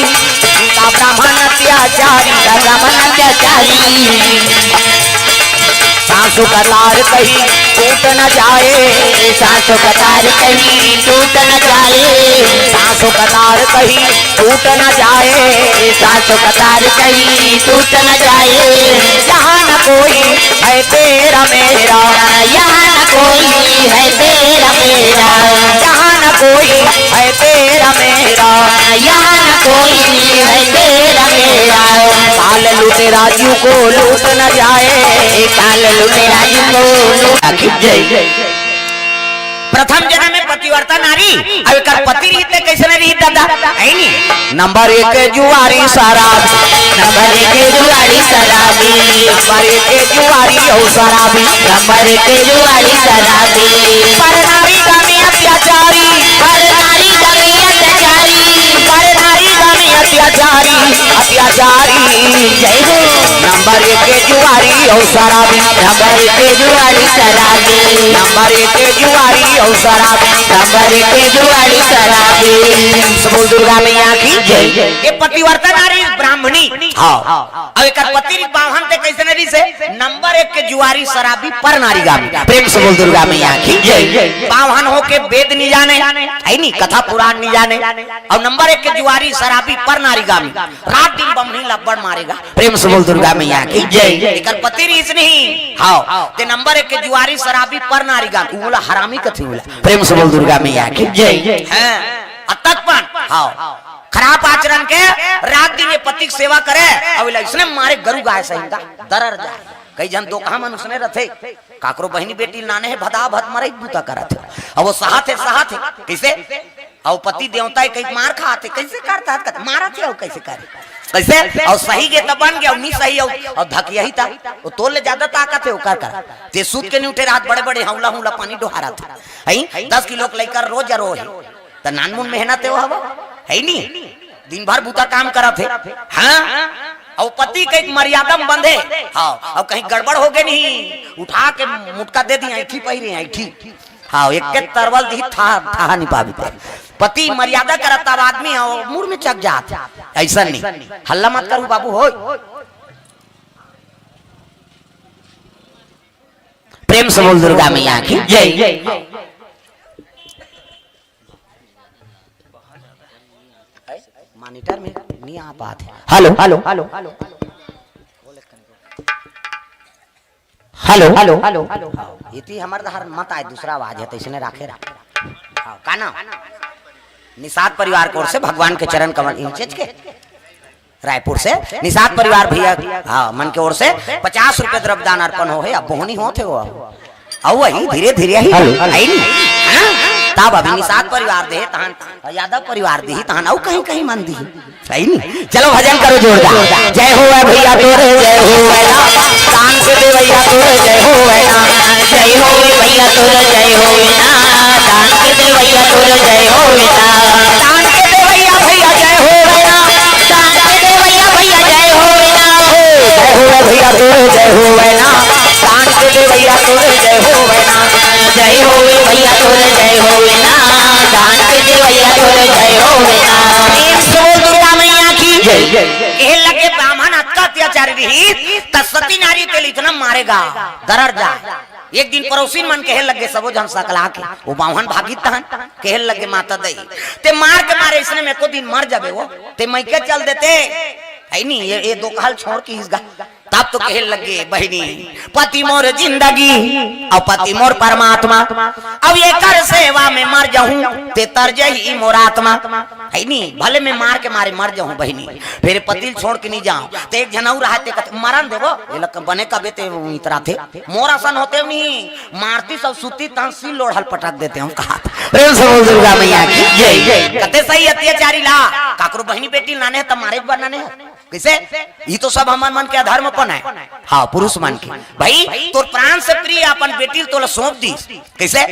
इनका ब्राह्मण अत्याचारी, ब्राह्मण अत्याचारी। सासू का तार कहीं टूट न जाए, सासू का तार कहीं टूट न जाए, सासू का तार कहीं टूट न जाए, सासू का तार कहीं टूट न जाए। यहाँ न कोई है तेरा मेरा, यहाँ न कोई है तेरा मेरा, यहाँ न कोई है तेरा मेरा, यहाँ न कोई है तेरा मेरा। काल लुटेरा यू को लूट न जाए, काल लुटेरा यू को लूट। जय। प्रथम जन्म में पतिव्रता नारी, अब एकर पति रिहिस ते कइसने रिहिस दादा? है नी? नंबर एक जुआरी शराब, नंबर एक जुआरी शराबी, नंबर एक जुआरी अउ शराबी, नंबर एक जुआरी शराबी। पर नारी गामी अत्याचारी, पर नारी गामी अत्याचारी, पर नारी गामी अत्याचारी, अत्याचारी। जय हो। नंबर एक जुआरी अउ शराबी, नंबर एक जुआरी शराबी, नंबर एक जुआरी अउ शराबी, नंबर एक जुआरी शराबी। प्रेम से बोल दुर्गा मैया की जय। ये पतिव्रता नारी ब्राह्मणी। हाँ। अब एकर पति बाम्हन ते कइसने रिहिसे? नंबर एक के जुआरी शराबी पर नारी गामी। प्रेम से बोल दुर्गा मैया की जय। बाम्हन होके वेद नहीं जाने, है नी, कथा पुराण नहीं जाने, अउ नंबर एक के जुआरी शराबी पर नारी गामी। रात दिन बम्हनी लब्बड़ मारेगा। प्रेम से बोल दुर्गा मैया की जय। एकर पति रिहिस नहीं, हाँ, ते नंबर एक के जुआरी शराबी पर नारी गामी। उला हरामी कथी उला। प्रेम से बोल दुर्गा मैया की जय। हाँ, अतक पन, हाँ, खराब आचरण के रात दिन ये पति के सेवा करे, अब इसने मारे गरु गाय सहिंदा दरर जाए। कई झन दोकहा मन उसने रथे, काकरो बहिनी बेटी नाने हे, भदा भद मरई बूता करत हे। अब वो सहत हे, सहत हे। कइसे? अउ पति देवता हे, कहीं मार खात हे, कइसे करता हे? कहत, मारत हे, अउ कइसे करे? कइसे? अउ सही गे त बन गे, अउ नी सही, अउ, अउ धकिया ही ता, वो तोर ले ज्यादा ताकत हे, ओकर कर। ते सूत के नी उठे रहत, बड़े-बड़े हौला-हौला पानी डोहारत हे। हैं? दस किलो के लइका रोज रो हे। त नानमुन मेहनत हे वो हवा, है नी? दिन भर बूता काम करत हे। हाँ? अउ पति के एक मर्यादा में बंधे। हाँ, अउ कहीं गड़बड़ हो गे नहीं, उठा के मुटका दे दी, ऐठी पहिरे, ऐठी। हाँ, एक के तरवल दी, था, था नहीं पाबी ते। पति मर्यादा करत तब आदमी हो, मुड़ में चक जात। ऐसा नहीं। हल्ला मत करू बाबू, होय। प्रेम से बोल दुर्गा मैया की जय। मॉनिटर में नहीं आ पात हे। Hello, hello, hello, hello, hello, hello. इति हमर डहर मत आए, दूसरा आवाज हे, त इसने राखे, राखे। हाँ, का नाम? निषाद परिवार की ओर से भगवान के चरण कमल इंचेज के। रायपुर से निषाद परिवार भैया, हाँ, मन के ओर से पचास रुपये द्रव्यदान अर्पण हो हे। अब बोहनी होत हे वो, अब अउ वही धीरे धीरे ही हेलो। आई नहीं। हाँ? तब अभी निषाद परिवार दे, तहन यादव परिवार दी, तहन अउ कहीं कहीं मन दी। सही नहीं? चलो भजन करो जोरदार। जय हो भैया तोरे, जय हो भैया। दान के दे भैया तोरे, जय हो भैया। जय हो भैया तोरे, जय हो भैया। दान के दे भैया तोरे, जय हो भैया। दान के दे भैया, भैया, जय हो भैया। दान के दे भैया, भैया, जय हो भैया। जय हो भैया तोरे, जय हो भैया। दान के दे भैया तोरे, जय हो भैया। जय हो भैया तोरे, जय हो भैया। दान के दे भैया तोरे, जय हो भैया। प्रेम से बोल दुर्गा मैया की जय। कहे लगे, ब्राह्मण अतका अत्याचारी रही, त सती नारी तेल इतना मारेगा, दरर जा। एक दिन पड़ोसिन मन कहे लगे, सबो झन सकला के, वो बाम्हन भागित तहन, कहे लगे, माता दई, ते मार के मारे इसने में एको दिन मर जाबे वो, ते मइके चल देते, है नी, ये, ये दो कहल छोड़ के इसगा। तब तो कहे लगे, बहिनी, पति मोर जिंदगी अउ पति मोर परमात्मा, अब एकर सेवा में मर जाहूं, ते तर जही मोर आत्मा, है नी, भले मैं मार के मारे मर जाहूं बहिनी, फेर पति ल छोड़ के नहीं जाहूं। ते एक झन अउ रहा, ते कथे, मरन देबो, ये लग बने कबे ते इतरा थे, मोर असन होते नहीं, मारती सब सुती तहन सिल लोढ़ल पटक देते हम कहा। प्रेम से बोल दुर्गा मैया की जय। कते सही अत्याचारी ला, काकरो बहिनी बेटी ल नाने ह त मारे बर नाने ह। कइसे? ये तो सब हमन मन के अधर्मपन है। हाँ, पुरुष मन के। भाई, तोर प्राण से प्रिय अपन बेटी ल तोला सौंप दीस। कइसे?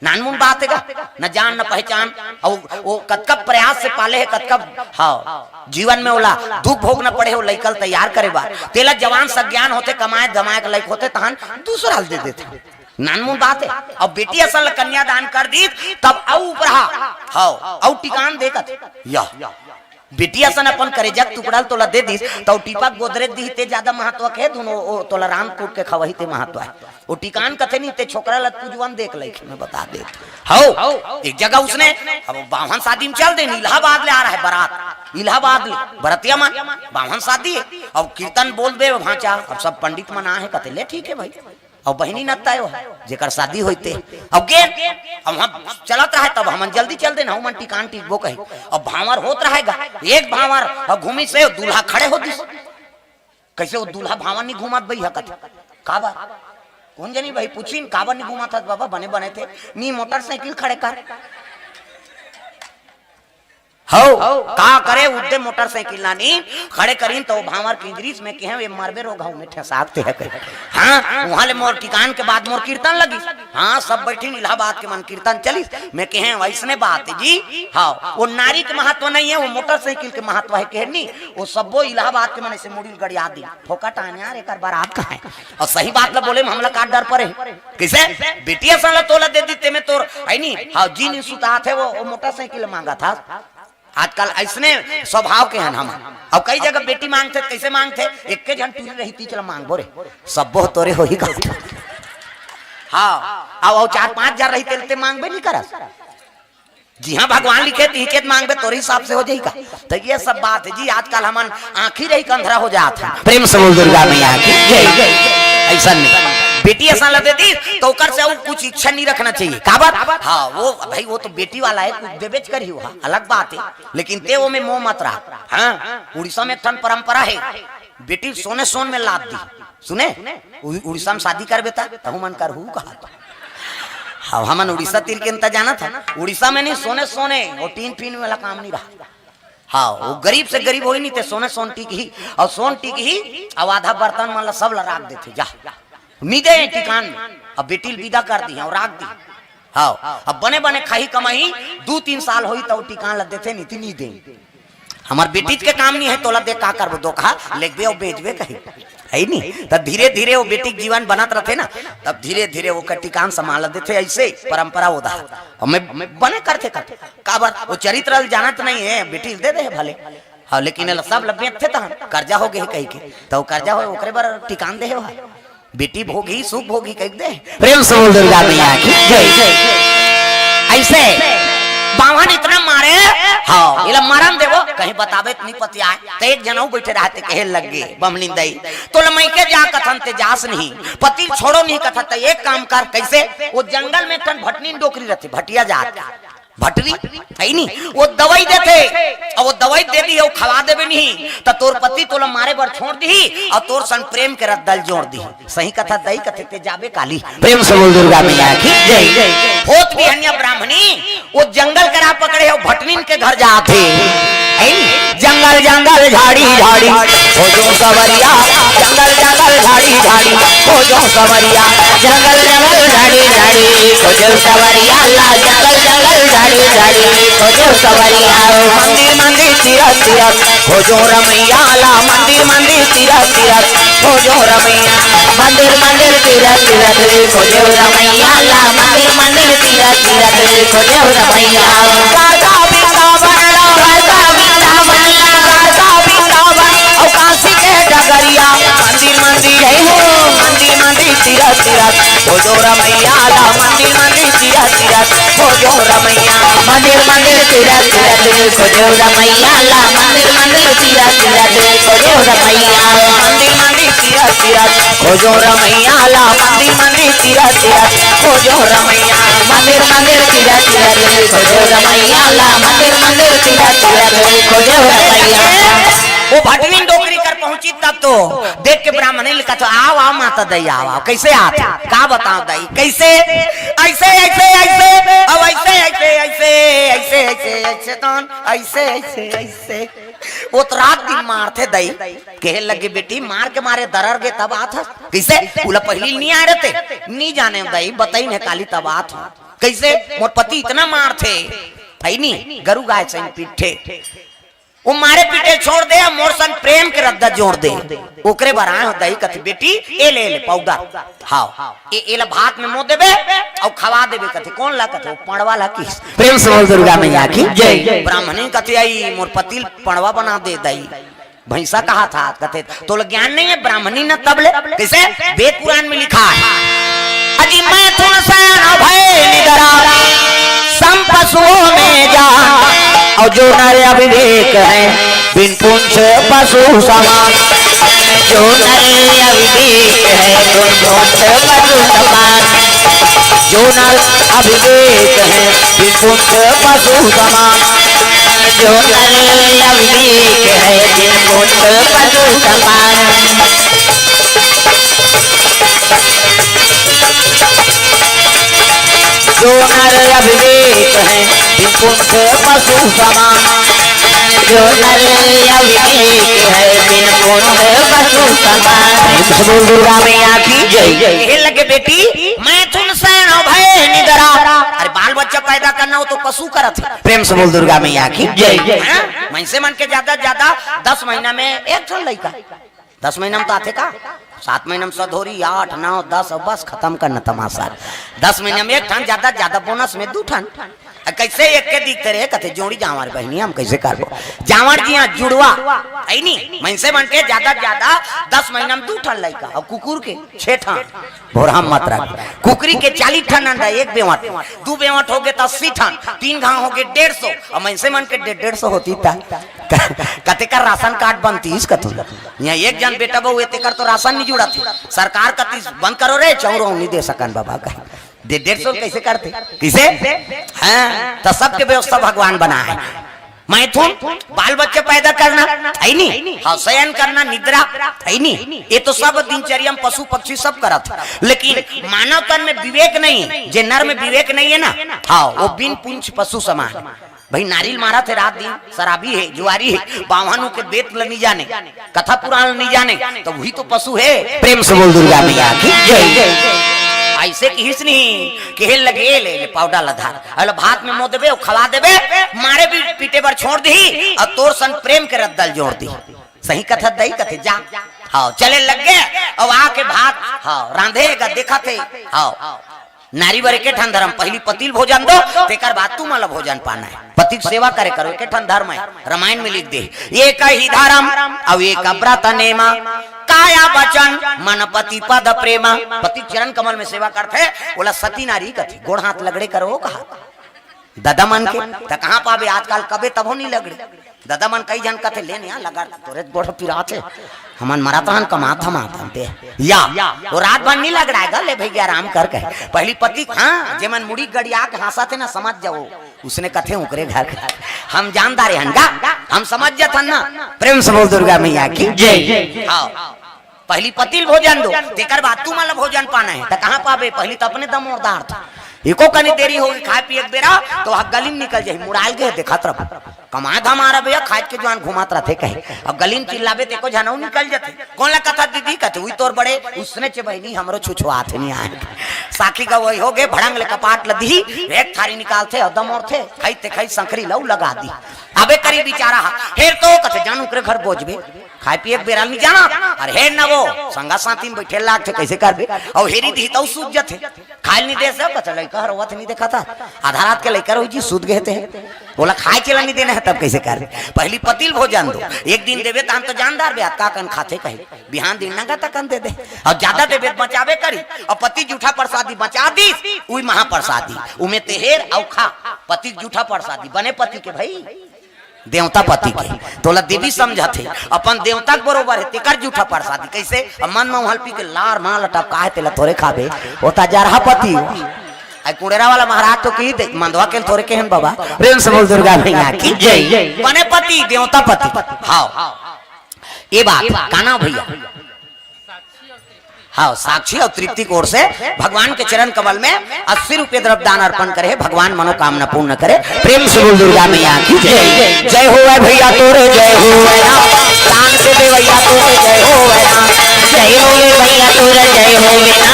नानमुन बात हे का? न जान, न पहचान। अउ वो कतका प्रयास से पाले हे, कतका, हाँ, जीवन में ओला दुख भोगना पड़े हे, वो लइका ल तैयार करे बर। तेला जवान सज्ञान होथे, कमाए धमाए के लइक होथे, तहन दूसरा ल दे देथे। नानमुन बात हे। अब बेटी असन ल कन्यादान कर दीस, तब अउ उपराहा, हाँ, अउ टिकान दे कथे। यह बेटी असन अपन करेजा के टुकड़ा ल तोला दे दीस, त ओ टीपा गोदरेज दिही ते जादा महत्व के धुन, ओ, ओ तोला रांध कूट के खवही ते महत्व हे। ओ टिकान कथे नहीं, ते छोकरा ल पूजवन देख लइक, मैं बता दे। हौ, एक जगह उसने, अब बाम्हन शादी में चल दे, इलाहाबाद ले आ रहा है बारात, इलाहाबाद ले, बरतिया मन, बाम्हन शादी हे, अब कीर्तन बोल दे भांचा, अब सब पंडित मन आहे, कथे, ले ठीक हे भाई। अउ बहिनी नत्ता हे, जेकर शादी होइते। अउ गेन, अब हम चलत रहे, तब हमन जल्दी चल देन, हमन टिकान टिकबो कही। अब भांवर होत रहेगा, एक भांवर, अब घूमिस हे, दूल्हा खड़े हो दिस। कइसे वो दूल्हा भांवर नहीं घूमत बई हकत? काबर? कोन जनी भाई पूछिन, काबर नहीं घूमत हस बाबा, बने बने थे, नी मोटरसाइकिल खड़े कर। हौ, का करे, उद्दे मोटरसाइकिल लानी, खड़े करीन त भांवर किंजरिस, में कहें, ये मरबे रोग हौ, में ठेसाक ते हे कहे। हाँ, उहाँ ले मोर टिकान के बाद मोर कीर्तन लगिस। हाँ, सब बइठिन इलाहाबाद के मन कीर्तन चलिस, में कहें, वइसने बात हे जी। हाँ, वो नारी के महत्व नहीं हे, वो मोटरसाइकिल के महत्व हे, कहे नी, वो सब्बो इलाहाबाद के मन अइसे मुड़ी ल गड़िया दी, फोकट आने यार, एकर बारात कहाँ हे? अउ सही बात ला बोले में हमला का डर परे? कइसे? बेटी असन ला तोला दे दी, ते में तोर, है नी? हाँ, जी नहीं सुतात हे, वो, वो मोटरसाइकिल मांगत हस। आजकल अइसने स्वभाव के हन हमन। अब कई जगह बेटी मांगथे, कइसे मांगथे? एक्के झन टूरी रही, तीच ला मांगबो रे, सब्बो तोरे होही का। हाँ, अब, अब चार पांच हजार रही, तेल ते मांगबे नहीं करस। जिहाँ भगवान लिखे, तिही के मांगबे, तोरे हिसाब से हो जाही का। त ये सब बात हे जी, आजकल हमन आँखी रही के अंधरा हो जात हन। प्रेम से बोल दुर्गा मैया की जय। अइसन नहीं, बेटी असन ला दे दी, त ओकर से अउ कुछ इच्छा नहीं रखना चाहिए। काबर? हाँ, वो भाई, वो तो बेटी वाला हे, कुछ देबेच करही, वो अलग बात हे, लेकिन ते वो में मोह मत रहा। हाँ, उड़ीसा में एक ठन परंपरा हे, बेटी ल सोने सोन में लाद दी। सुने, उ-, उड़ीसा में शादी करबे त तहू मन करहू कहा। हाँ, हमन उड़ीसा तीर के अंता जानत हन, उड़ीसा में नहीं, सोने सोने, वो टीन फीन वाला काम नहीं रहा। हाँ, वो गरीब से गरीब होही नहीं, ते सोने सोन टिकही, अउ सोन टिकही, अउ आधा बर्तन मन ला सब ला राख देथे, जा। नी दे टिकान में। अब बेटी ल विदा कर दी अउ राख दी। हाँ, अब बने बने खाही कमाही, दू तीन साल होही त टिकान ला देथे, नहीं त नी दे। हमर बेटी के काम नहीं हे, तोला दे का करबो, दो कहा लेगबे अउ बेचबे कही, है नी? तब धीरे धीरे वो बेटी के जीवन बनत रथे ना, तब धीरे धीरे वो टिकान संभाल देथे। अइसे परंपरा होदा। हमें बने करथे, करथे। काबर? वो चरित्र ल जानत नहीं हे, बेटी ल दे दे हे भले। हाँ, लेकिन एला सब ल बेचथे तहन कर्जा हो गे कही के, त वो कर्जा हो, ओकरे बर टिकान दे हे भाई। बेटी भोगी सुख भोगी कह दे। प्रेम से बोल दुर्गा मैया की जय। अइसे बाम्हन इतना मारे, हाँ, एला मरन देबो, कहीं बताबे त नहीं पतियाए। त एक झन अउ बइठे रहते, कहे लग गे, बमलिन दई, तोला मइके जा कथन ते जास नहीं, पति छोड़ो नहीं कथन, त एक काम कर, कइसे? वो जंगल में एक ठन भटनी डोकरी रथे, भटिया जात भटरी, है नी? वो दवई देथे, अउ वो दवई दे दी, वो खवा देबे नहीं, त तोर पति तोला मारे बर छोड़ दिही, अउ तोर सन प्रेम के रद्दा ल जोड़ दिही। सही कथा दई कथे, ते जाबे काली। प्रेम से बोल दुर्गा मैया की जय। होत बिहनिया ब्राह्मणी, वो जंगल करा पकड़े हे, वो भटनिन के घर जात हे। है नी? जंगल जंगल झाड़ी झाड़ी खोजो सवरिया, जंगल जंगल झाड़ी झाड़ी खोजो सवरिया, जंगल जंगल झाड़ी झाड़ी खोजो सवरिया ला, जंगल जंगल झाड़ी झाड़ी खोजो सवरिया। मंदिर मंदिर तीरथ तीरथ खोजो रमैया ला, मंदिर मंदिर तीरथ तीरथ खोजो रमैया। मंदिर मंदिर तीरथ तीरथ खोजो रमैया ला, मंदिर मंदिर तीरथ तीरथ खोजो रमैया। द्वारका वृंदावन ला, द्वारका वृंदावन ला, द्वारका वृंदावन अउ काशी के डगरिया। मंदिर मंदिर जय हो, मंदिर मंदिर तीरथ तीरथ खोजो रमैया ला मंदिर मंदिर तीरथ तीरथ, खोजो रमैया। मंदिर मंदिर तीरथ तीरथ, खोजो रमैया ला मंदिर मंदिर तीरथ तीरथ, खोजो रमैया। मंदिर मंदिर तीरथ तीरथ, खोजो रमैया ला मंदिर मंदिर तीरथ तीरथ, खोजो रमैया। मंदिर मंदिर तीरथ तीरथ, खोजो रमैया ला मंदिर मंदिर तीरथ तीरथ, खोजो रमैया। वो भटनी डोकरी कर पहुंची तब तो देख के ब्राह्मणी ल कथे, "आव, आव माता दई, आव, आव।" कइसे आत? का बतावंव दई? कइसे? अइसे, अइसे, अइसे, अउ अइसे, अइसे, अइसे, अइसे, अइसे, अइसे, तहन अइसे, अइसे, अइसे। वो तो रात दिन मारथे दई। कहे लगे, "बेटी, मार के मारे दरर गे तब आत हस।" कइसे? ओला पहिली नइ आय रहिथे, नइ जानेंव दई, बताइन हे काली तब आत हंव। कइसे? "मोर पति अतना मारथे, हइ नी, गरू गाय सही पीटथे।" वो मारे पीटे छोड़ दे, मोर संग प्रेम के रद्दा जोड़ दे। ओकरे बर आय हंव दई कथे, "बेटी, ए ले, ए ले पाउडर। हाव, ए, एला भात में मो देबे अउ खवा देबे," कथे। "कोन ला?" कथे, "वो पड़वा ला।" किस प्रेम से बोल दुर्गा मैया की जय। ब्राह्मणी कथे, "अई मोर पति ल पड़वा बना दे दई।" भैंसा कहाथे, कथे, "तोला ज्ञान नइ हे ब्राह्मणी न तब ले।" कइसे? वेद पुराण में लिखा हे, "अजी मैथुन सैन भय निदरा, सम पशुओं में जान। और जो नर अविवेक है, बिन पूंछ पशु समान। जो नर अविवेक है, बिन पूंछ पशु समान। जो नर अविवेक है, बिन पूंछ पशु समान। जो नर अविवेक है, बिन पूंछ पशु समान।" जो नर अविवेक है, बिन पूंछ पशु समान। जो नर अविवेक है, बिन पूंछ पशु समान। प्रेम से बोल दुर्गा मैया की जय। कहे लगे, "बेटी, मैथुन सैन भय निदरा।" अरे, बाल बच्चा पैदा करना हो तो पशु करत हे। प्रेम से बोल दुर्गा मैया की जय। हाँ? मनसे मन के ज्यादा से ज्यादा दस महीना में एक ठन लइका। दस महीना में तो आथे का? सात महीना में सधोरी, आठ, नौ, दस, अउ बस खतम करना तमाशा। दस महीना में एक ठन, ज्यादा से ज्यादा बोनस में दू ठन। अ, कइसे एक के दिखथे रे? कथे, "जोड़ी जांवर बहिनी, हम कइसे करबो?" जांवर जी हाँ जुड़वा, हइ नी? मनसे मन के ज्यादा से ज्यादा दस महीना में दू ठन लइका, अउ कुकुर के छे ठन। भोरहा मत रख। कुकरी के चालीस ठन अंडा, एक बेंवट, दू बेंवट होगे त अस्सी ठन, तीन घांव होगे डेढ़ सौ, अउ मनसे मन के डेढ़, डेढ़ सौ होतिस त कतेक राशन कार्ड बनतिस कथों। इहां एक झन बेटा बहू हे तेकर तो राशन नइ जुड़त हे। सरकार कतिस, "बंद करो रे, चाउर नइ दे सकन बाबा," कहि। डेढ़, डेढ़ सौ कइसे करथे? कइसे? हाँ, त सबके व्यवस्था भगवान बनाय हे। मैथुन, बाल बच्चा पैदा करना, हइ नी? हाँ, शयन करना, निद्रा, हइ नी? ये तो सब दिनचर्या में पशु पक्षी सब करत हे। लेकिन मानव तन में विवेक नइ हे, जे नर में विवेक नइ हे ना, हाँ, वो बिन पूंछ पशु समान। भई नारी ल मारत हे रात दिन, शराबी हे, जुआरी हे, बाम्हन के वेद ल नइ जाने, कथा पुराण ल नइ जाने, त उही तो पशु हे। प्रेम से बोल दुर्गा मैया की जय। अइसे किहिस नहीं, कहे लगे, "ले, ले पाउडर ल धर, अउ भात में मो देबे, अउ खवा देबे, मारे भी पीटे बर छोड़ दिही, अउ तोर संग प्रेम के रद्दा ल जोड़ दिही।" सही कथस दई, कथे, "जा।" हाँ, चले लगे, अउ आके भात, हाँ, रांधे गा, देखत हे, हाँ, नारी बर एके ठन धरम, पहिली पति ल भोजन दो, तेकर बाद तुमन ल भोजन पाना हे। पति के सेवा करे करो, एके ठन धरम हे, रामायण में लिख दे, "एक ही धरम, अउ एक ब्रत नेमा, काया बचन मन पति पद प्रेमा।" पति चरण कमल में सेवा करथे, ओला सती नारी कथे, गोड़ हाथ लगड़े करो, कहा ददा मन के, त कहाँ पाबे आजकल, कबे तभो नइ लगड़े। ददा मन कई झन कथे, "ले न या, लगड़, तोरे गोड़ पिरात हे, हमन मरत हन, कमात हन, मात हन ते।" या, वो रात भर नइ लगड़ाय गा, ले भइया, आराम कर कहे। पहिली पति, हाँ, जेमन मुड़ी गड़िया के हाँसत हे ना, समझ जाओ, उसने कथे उकरे घर के। हम जानदार हन गा, हम समझ जाथन ना। प्रेम से बोल दुर्गा मैया की जय। हाँ। पहिली पति ल भोजन दो, तेकर बाद तुमन ल भोजन पाना हे। त कहाँ पाबे? पहिली त अपने दमोर दारथे। एको कनी देरी होगे खाय पिये के बेरा, त ओहा गली म निकल जाही, मुड़ाय ल गे, देखत रह। कमाय धमाय रह भइया, खाय के जुआन घूमत रहिथे कहे। अब गली म चिल्लाबे, त एको झन अउ निकल जथे। कोन ल कथस दीदी? कथे, "उही तोर बड़े उसने चे बहिनी, हमरो छुछुआत हे, नइ आय।" साखी गवई होगे, भड़ंग ले कपाट ल दिही, एक थारी निकालथे, अउ दमोरथे, खइते खइते संकरी ल अउ लगा दिही। अबे करी बिचारा हा, फेर तो कथे, "जान उकरे घर बोजबे।" खाय पिये के बेरा ल नइ जानत, अरे हेर न वो, संगा साथी म बइठे लागथे, कइसे करबे? अउ हेरी दिही तउ सूझ जथे। खाए ल नहीं दे सब, कथा लइका हर रोवत नहीं देखा था। आधा रात के लइका रहो जी, सूत गए थे। बोला, "खाए चला नहीं देना है, तब कैसे कर? पहली पति ल भोजन दो। एक दिन देबे, तहन तो जानदार बे, का कन खाथे कहे। बिहान दिन नंगा तकन दे दे। और ज्यादा देबे, तो बचावे करी।" और पति जूठा प्रसादी बचा दीस, उही महाप्रसादी। उमे तेहेर अउ खा, पति जूठा प्रसादी, बने पति के भाई। देवता पति के, तोला देवी समझत हे, अपन देवता के बरोबर हे, तेकर जूठा प्रसादी। कैसे? अब मन में उहल पी के लार माल टपका हे, तेला थोरे खाबे, ओ ता जरहा पति। आई कुड़ेरा वाला महाराज तो की दे, मंदवा के थोरे केहन बाबा। प्रेम से बोल दुर्गा मैया की जय। बने पति, देवता पति। हाँ, ये बात, का नाम भैया? हाँ, साक्षी और तृप्ति की ओर से भगवान के चरण कमल में अस्सी रुपये द्रव्य दान अर्पण करे, भगवान मनोकामना पूर्ण करे। प्रेम से बोल दुर्गा मैया की जय। जय होवे भैया तोरे, जय होवे ना। दान के देवैया तोरे, जय होवे ना। जय होवे भैया तोरे, जय होवे ना।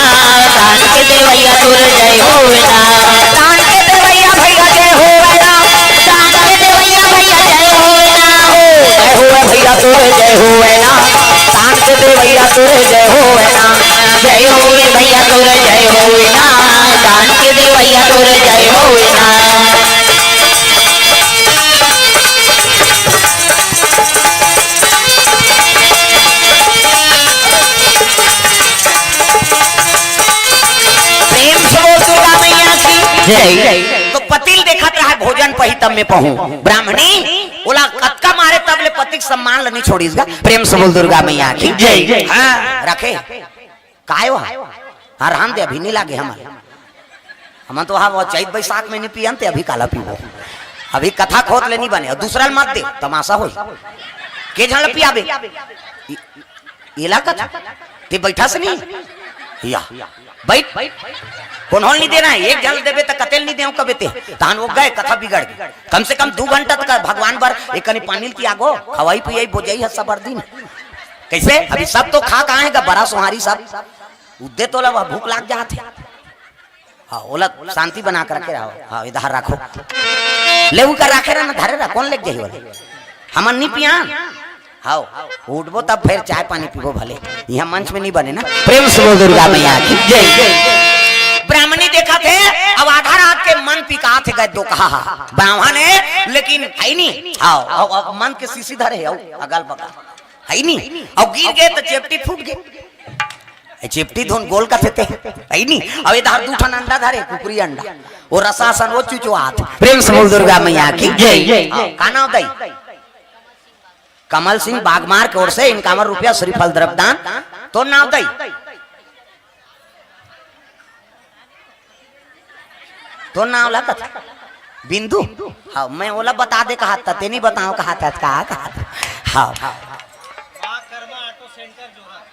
दान के देवैया तोरे, जय होवे ना। दान के देवैया भैया, जय होवे ना। दान के देवैया भैया, जय होवे ना। जय होवे भैया तोरे, जय होवे ना। दान के देवैया तोरे, जय होवे ना। जय होवे भैया तोरे, जय होवे ना। दान के देवैया तोरे, जय होवे ना। प्रेम से बोल दुर्गा मैया की जय। तो पति ल देखत रहा, भोजन पही तब में पहूं। ब्राह्मणी ओला कतका मारे, तब ले पति के सम्मान ल नहीं छोड़ीस गा। प्रेम से बोल दुर्गा मैया की जय। हाँ, रखे। काय हो? हाँ, रहन दे, अभी नहीं लागे हमन। हमन तो हाँ, वो चैत बैसाख में नहीं पियन ते, अभी काला पीबो? अभी कथा खोत ले नहीं बने, और दूसरा ल मत दे, तमाशा होई। के झन ल पियाबे? इ-, इलाका था। ते बैठा से नहीं? या। बैठ। कोनो ल नहीं देना है, एक झन ल देबे त कते ल नहीं देव कबे ते। तहन वो गए, कथा बिगड़ गई। कम से कम दू घंटा तक भगवान बर एक कनी पानी ल पियागो, खवाई पियाई बोजई है सबर दिन। कैसे? अभी सब तो खा कहाँ है गा, बड़ा सोहारी सब। उद्दे तोला वह भूख लाग जात हे। हाँ, ओला शांति बना के रखे रहो। हाँ, इधर रखो। ले उनका रखे रहा ना, धरे रहा, कौन लेके जाही वाला? हमन नहीं पियान। हाँ, उठबो तब फिर चाय पानी पीबो भले। यहाँ मंच में नहीं बने ना। प्रेम से बोल दुर्गा मैया की जय। ब्राह्मणी देखा थे, अब आधा रात के मन पिकात हे गए दो कहा। ब्राह्मण है, लेकिन है नहीं। हाँ, अब, अब मन के शीशी धरे है, अगल बगल। है नहीं? अब गिर गए तो चेपटी फूट गए। ए, चेपटी धोन गोल का थे ते। है नहीं? अब इधर दू ठन अंडा धरे, कुकरी अंडा। वो रसा सन वो चुचुआत। प्रेम से बोल दुर्गा मैया की जय। हाँ, का नाम दई? कमल सिंह बागमार की ओर से इनकावन रुपया श्रीफल द्रव्य दान। तो नाम दई? तो नाम ला कथा। बिंदु। हाँ, मैं ओला बता दे कहा था, ते नहीं बताओ कहा था, कहा, कहा था। हाँ।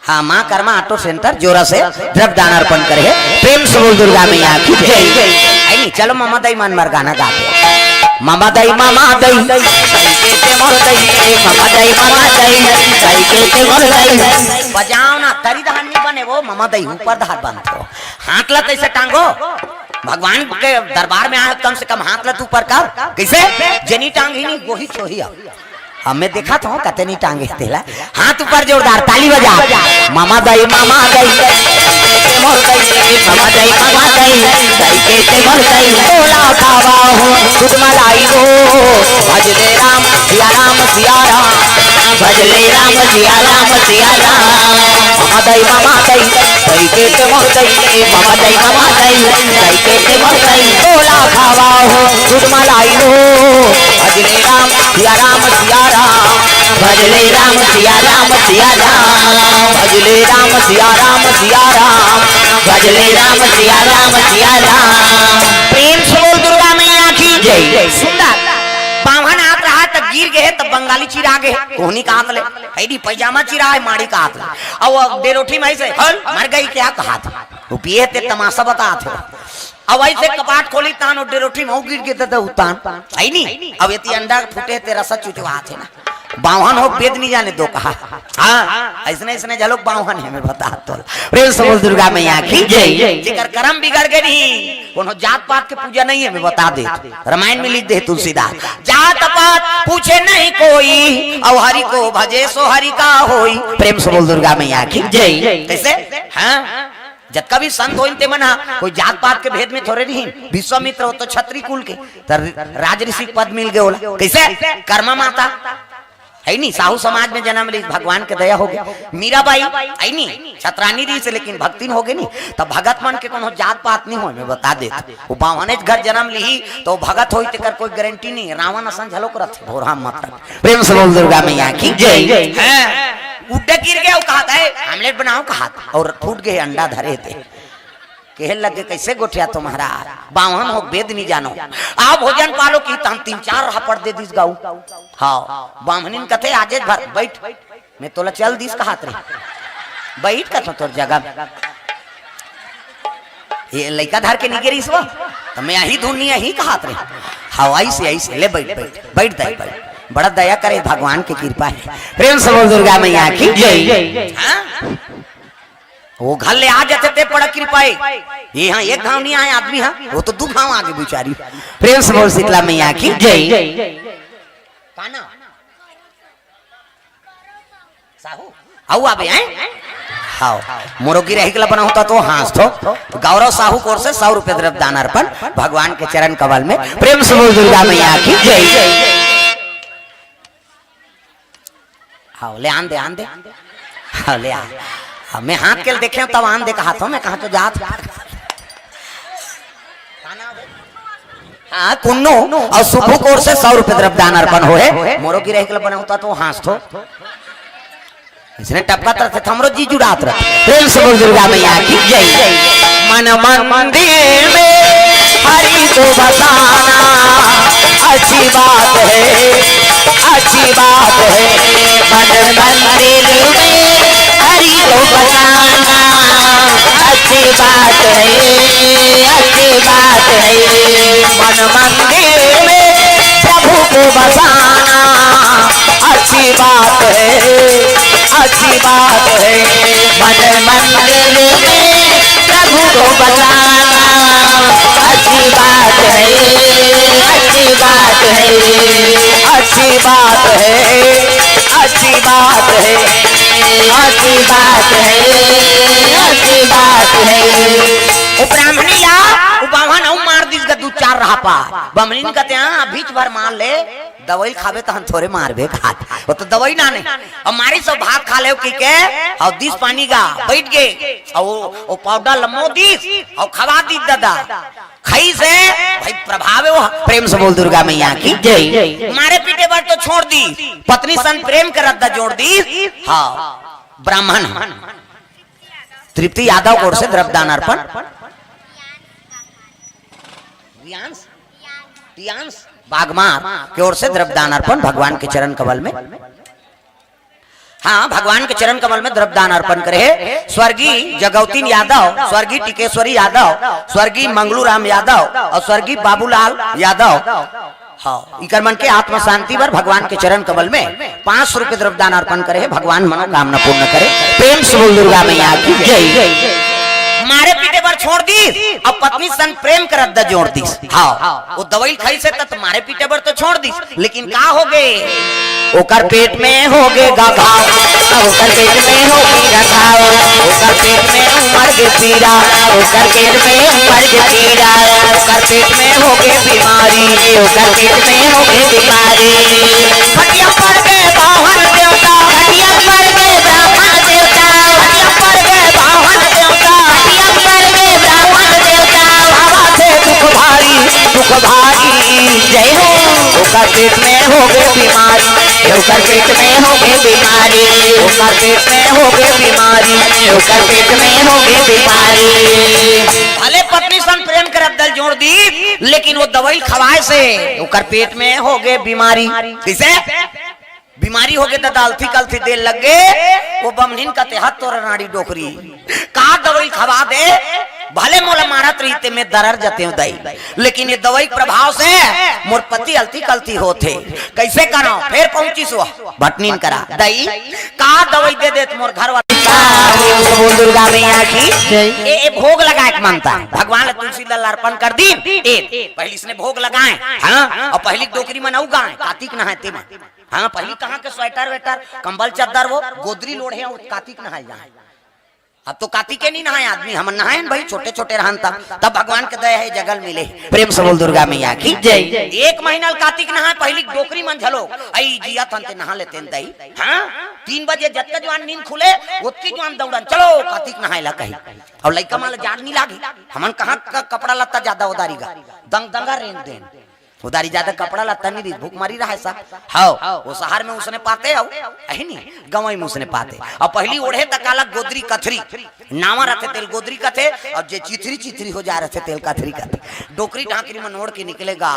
हाँ, माँ कर्मा ऑटो सेंटर जोरा से द्रव्य दान अर्पण करे हे। प्रेम से बोल दुर्गा मैया की जय। आई नहीं, चलो ममा दई मन मर गाना गाते। ममा दई, ममा दई, दई के ते मोर दई, ममा दई, ममा दई, दई के ते मोर दई। बजाओ ना, तरी धान नहीं बने वो, ममा दई ऊपर धार बनत हो। हाथ ला कैसे टांगो? भगवान के दरबार में आए, कम से कम हाथ ला तू ऊपर कर। कैसे? जेनी टांग ही नहीं, गोही छोही अब। हमें देखा था, कते नहीं टांगे तेला। हाथ ऊपर जोरदार, ताली बजा। मामा दाई, मामा दाई, मोर दाई, मामा दाई, मामा दाई, दाई के ते मोर दाई, तोला खावा हो, दूध मलाई हो, भजले राम, सिया राम, सिया राम, भजले राम, सिया राम, सिया राम। मामा दाई, मामा दाई, दाई के ते मोर दाई, मामा दाई, मामा दाई, दाई के ते मोर दाई, तोला खावा हो, दूध मलाई हो, भजले राम, सिया राम, सिया राम, भजले राम, सिया राम, सिया राम, भजले राम, सिया राम, सिया राम, भजले राम, सिया राम, सिया राम। प्रेम से बोल दुर्गा मैया की जय। सुंदर बावन हाथ रहा, तब गिर गए, तब बंगाली चिरा गए, कोहनी का हाथ ले, हैडी पैजामा चिरा है, माड़ी का हाथ ले। अब वो डेरोठी में ऐसे, "हल, मर गई क्या?" कहा था। वो पिए ते तमाशा बता थे। अब ऐसे कपाट खोली तान, वो डेरोठी में वो गिर गए, दादा उतान। है नहीं? अब यदि अंडा फूटे ते रसा चुचवा थे ना। बावन हो, वेद नहीं जाने दो कहा। हाँ, ऐसने, ऐसने झलक बावन है, मैं बता तो। प्रेम से बोल दुर्गा मैया की जय। जेकर कर्म बिगड़ गए नहीं, कोनो जात पात के पूजा नहीं है, मैं बता दे। रामायण में लिख दे तुलसीदास, "जात पात पूछे नहीं कोई, और हरि को भजे सो हरि का होई।" प्रेम से बोल दुर्गा मैया की जय। कैसे? हाँ, जतका भी संत होइन ते मन हा कोई जात पात के भेद में थोरे नहीं। विश्वामित्र हो तो छत्री कुल के, त राज ऋषि के पद मिल गए ओला। कैसे? कर्मा माता है नी, साहू समाज में जन्म ली, भगवान के दया हो गया। मीराबाई है नी, छत्रानी रही से लेकिन भक्तिन हो गई नी। तब भगत मन के कोनो जात पात नहीं हो, मैं बता देता। वो बावनेच घर जन्म ली तो भगत होई तेकर कोई गारंटी नहीं। रावण असन झलोक रथे, भोरहा मत रख। प्रेम से बोल दुर्गा मैया की जय। हैं? उड्डे गिर गया, वो कहा था, "ए, आमलेट बनाओ," कहा था, और फूट गए अंडा धरे थे। कहे लगे, "कैसे गोठिया तुम्हारा? बावन हो, वेद नहीं जानो। आओ भोजन पालो," की तहन तीन चार रहा पड़ दे दिस गाऊ। हाँ, बामनिन कथे, "आजेच भर बैठ, मैं तोला चल दिस," कहात रहे। "बैठ," कथो, "तोर जगह में।" ये लइका धर के निगे रहिस वो, त मैं यही धुन नहीं, यही कहात रहे। हाँ, ऐसे, ऐसे, "ले बैठ, बैठ, बैठ दाई, बैठ।" बड़ा दया करे, भगवान की कृपा है। प्रेम से बोल दुर्गा मैया की जय। हाँ? वो घर ले आ जाते ते बड़ा कृपा है। ये हाँ एक घाव नहीं आए आदमी, हाँ, वो तो दू घाव आगे बेचारी। प्रेम से बोल शीतला मैया की जय। का नाम? साहू। आऊ आबे, हैं? हाव। मोरो गिरही के ला बनाहूं त तो हाँस थो। गौरव साहू कोर से सौ रुपये द्रव्य दान अर्पण भगवान के चरण कमल में। प्रेम से बोल दुर्गा मैया की जय। हाव, ले आन दे, आन दे। हाव, ले आ। हाव, मैं हाथ के देखे तब आन दे कहा थो, मैं कहा तो जात। हाँ, कुन्नू और सुभू कोर से सौ रुपये द्रव्य दान अर्पण होए। मोरो गिरही के ला बनाहूं त तो हाँस थो। इसने टपका तरफ से हमरो जी जुड़ात रहे। प्रेम से बोल दुर्गा मैया की जय। मन मंदिर में हरि को बसाना अच्छी बात है, अच्छी बात है। मन मंदिर में हरि को बसाना अच्छी बात है, अच्छी बात है। मन मंदिर में प्रभु को बसाना अच्छी बात है, अच्छी बात है। मन मंदिर में प्रभु को बसाना अच्छी बात है, अच्छी बात है, अच्छी बात है, अच्छी बात है, अच्छी बात है, अच्छी बात है। वो ब्राह्मणी ला, वो बावन अउ मार दिस गा दू चार रहा पा। बमनिन कहते हैं, "हाँ, बीच भर मार ले।" दवाई खाबे तहन थोरे मारबे खात। वो तो दवाई ना ने। अब मारी सब भात खा ले की के, और दिस पानी गा, बैठ गए। और वो, वो पाउडर लमो दिस, और खवा दी दादा। खाई से भाई प्रभाव है वो। प्रेम से बोल दुर्गा मैया की जय। मारे पीटे बर तो छोड़ दी, पत्नी सन प्रेम के रद्दा जोड़ दी। हाँ, ब्राह्मण। तृप्ति यादव कोर से द्रव्य दान अर्पण। रियांश? रियांश बागमार की ओर से द्रव्य दान अर्पण भगवान के चरण कमल में। हाँ, भगवान के चरण कमल में द्रव्य दान अर्पण करे हे स्वर्गीय जगौतीन यादव, स्वर्गीय टिकेश्वरी यादव, स्वर्गीय मंगलू राम यादव और स्वर्गीय बाबूलाल यादव। हाँ, इकर मन के आत्मा शांति बर भगवान के चरण कमल में पाँच सौ रुपये द्रव्य दान अर्पण करे हे। भगवान मनोकामना पूर्ण करे। प्रेम से बोल दुर्गा मैया की जय। मारे पीटे बर छोड़ दिस, अब पत्नी सन प्रेम के रद्दा जोड़ दिस। हाँ, वो दवाई खाई से तत मारे पीटे बर तो छोड़ दिस, लेकिन का हो गए? ओकर पेट में हो गे घाव, ओकर पेट में हो गे घाव, ओकर पेट में उमड़ गे पीरा, ओकर पेट में उमड़ गे पीरा, ओकर पेट में हो गे बीमारी, ओकर पेट में हो गे बीमारी। खटिया पड़ गे बावन देवता, खटिया पड़ गे बावन देवता, खटिया पड़ गे बावन देवता, खटिया पड़ गे बावन देवता। बाबा से दुख भारी, दुख भारी, जय हो। ओकर पेट में हो गे बीमारी, ओकर पेट में हो गे बीमारी, ओकर पेट में हो गे बीमारी, ओकर पेट में हो गे बीमारी। भले पत्नी सन प्रेम के रद्दा ल जोड़ दिस, लेकिन वो दवाई खवाए से ओकर पेट में हो गे बीमारी। कैसे? बीमारी हो गे दादा, अलथी कलथी दे लग गे, वो बमनिन कथे हत तोर नाड़ी डोकरी। का दवाई खवा दे, भले मोला मारत रही ते मैं दरर जतेंव दाई, लेकिन ये दवाई के प्रभाव से मोर पति अलथी कलथी होत हे। कैसे करंव? फेर पहुंचिस वो भटनीन करा, "दाई, का दवाई दे देत मोर घर वाला?" बोल दुर्गा मैया की जय। ए, ए भोग लगाए के मानता, भगवान ला तुलसी दल अर्पण कर दी। ए, पहली इसने भोग लगाए, हाँ, और पहली डोकरी मन अउ गाए, कातिक नहाए ते मन। हाँ, पहली कहाँ के स्वेटर वेटर, कंबल चद्दर वो, गोदरी लोढ़े, वो कातिक नहाए जाए। अब तो कातिके नहीं नहाय आदमी, हमन नहायन भाई, छोटे छोटे रहन तब, तब भगवान के दया हे, जगल मिले। प्रेम से बोल दुर्गा मैया की जय। एक महीना ल कातिक नहाय, पहिली डोकरी मन झलो, अई जियत हन ते नहा लेतेन दई। हाँ, तीन बजे जतका जुआन नींद खुले, ओतकी जुआन दौड़न, चलो कातिक नहाय ला कही। अउ लइका मन ल जाड़ नहीं लागे, हमन कहाँ क-, कपड़ा लत्ता जादा ओदारी गा, दंग दंगा रेंग देन। ओदारी जादा कपड़ा लत्ता नहीं रहिस, भूखमरी रहय सब। हव, ओ शहर में उसने पाते हव, अही नहीं, गंवई में उसने पाते। अउ पहिली ओढ़े त काला गोदरी कथरी, नावा रथे तेल गोदरी कथे, अउ जे चिथरी चिथरी हो जा रथे तेल कथरी कथे। डोकरी ढाकरी मन ओढ़ के निकले गा,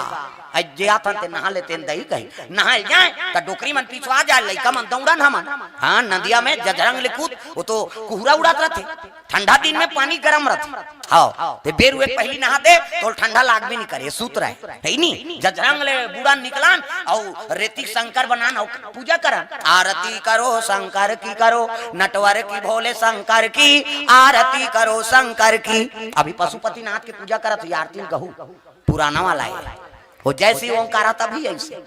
अई जे आथन ते नहा लेतेन दई कही, नहाय जाय त डोकरी मन पिछवा जाय, लइका मन दौड़न हमन। हाँ, नदिया में जझरंग ले कूद, ओ तो कुहरा उड़त रथे। ठंडा दिन में पानी गरम रथे। हव, ते बेर उहे पहिली नहा दे, तोल ठंडा लागबे नहीं करे, सूत रहे, हे नी? जझरंग ले बूड़न निकलन, अउ रेती शंकर बनान, अउ पूजा करन। आरती करो शंकर की करो, नटवर की भोले शंकर की, आरती करो शंकर की। अभी पशुपतिनाथ के पूजा करत हो, आरती में कहू, पुराना वाला हे। हो जय शिव ओंकारा तभी ऐसे।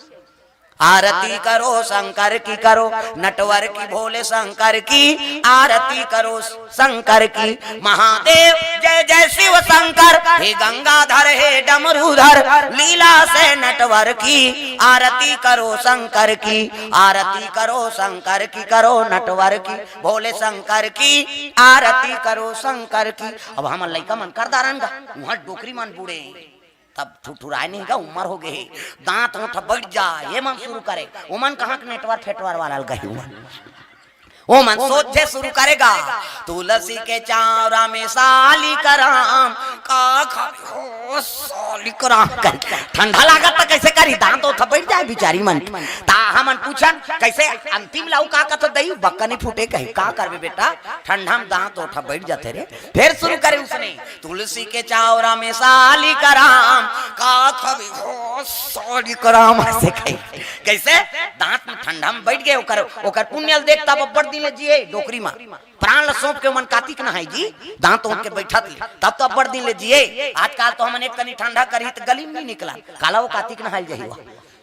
आरती करो शंकर की करो, नटवर की भोले शंकर की, आरती करो शंकर की। महादेव जय जय शिव शंकर, हे गंगाधर हे डमरूधर, लीला से नटवर की, आरती करो शंकर की, आरती करो शंकर की करो, नटवर की भोले शंकर की, आरती करो शंकर की। अब हमर लइका मन कर डारन गा, उहाँ डोकरी मन बूड़े। तब ठुठुराय नहीं गा, उमर हो गे हे, दांत ओठ बैठ जा, ये मन शुरू करे। ओमन कहाँ के नेटवर फेटवर वाला ल गही ओमन। ओमन सोचे शुरू करे गा, तुलसी के चावरा में सालिक राम, का खाबे हो सालिक राम कही। ठंडा लागत त कैसे करी, दांत ओठ बैठ जाय बिचारी मन। ता हमन पूछन, कैसे अंतिम ला अउ का कथे दई, बक्का नहीं फूटे कही, का करबे बेटा, ठंडा में दांत ओठ बैठ जाथे रे। फेर शुरू करे उसने, तुलसी के चावरा में सालिक राम, का खाबे हो सालिक राम, ऐसे कही। कैसे? दांत में ठंडा में बैठ गे, ओकर, ओकर पुण्य ल देख, तब अब्बड़ दिन ले जिए, डोकरी मा। प्राण ल सौंप के ओमन कातिक नहाय जी, दांत ओठ के बैठत ले, तब तो अब्बड़ दिन ले जिए। आजकल तो हमन एक तनी ठंडा करही त गली में नहीं निकलन, काला ओ कातिक नहाय ल जही ओ।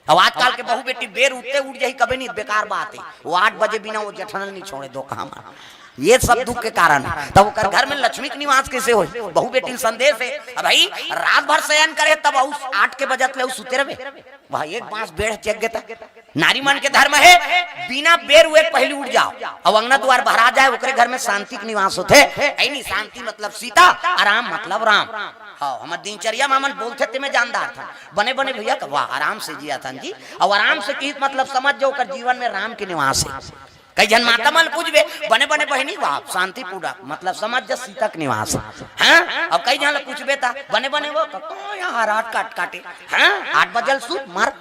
अब आजकल के बहू बेटी बेर उठते उठ जाही, कबे नहीं, बेकार बात हे। ओ आठ बजे बिना ओ जेठन ल नहीं छोड़े दो कहाँ मा। ये सब दुख के कारण हे। तब ओकर घर में लक्ष्मी के निवास कैसे होही? बहू बेटी ल संदेश हे। अब भाई रात भर शयन करे, तब अउ आठ के बजत ले अउ सुते रहे। वह एक बांस बेड़ चेक गेता। नारी मन के धर्म हे, बिना बेर उहे के पहिली उठ जाव, अउ अंगना दुआर भरा जाय, ओकरे घर में शांति के निवास होथे। ऐ नहीं, शांति मतलब सीता, आराम मतलब राम। हाँ, हमर दिनचर्या में हमन बोलथे तेमे जानदार था। बने बने भैया का, वाह, आराम से जिया था जी। अउ आराम से किहित मतलब समझ जाव, ओकर जीवन में राम के निवास हे। कई झन माता मन पूछबे, बने बने बहिनी, वाह, शांति पूरा, मतलब समझ जा सीता के निवास हे। हाँ, अब कई झन ल पूछबे ता, बने बने वो, का, का यहाँ हाथ काट काटे, हाँ, आठ बजल सूत मर।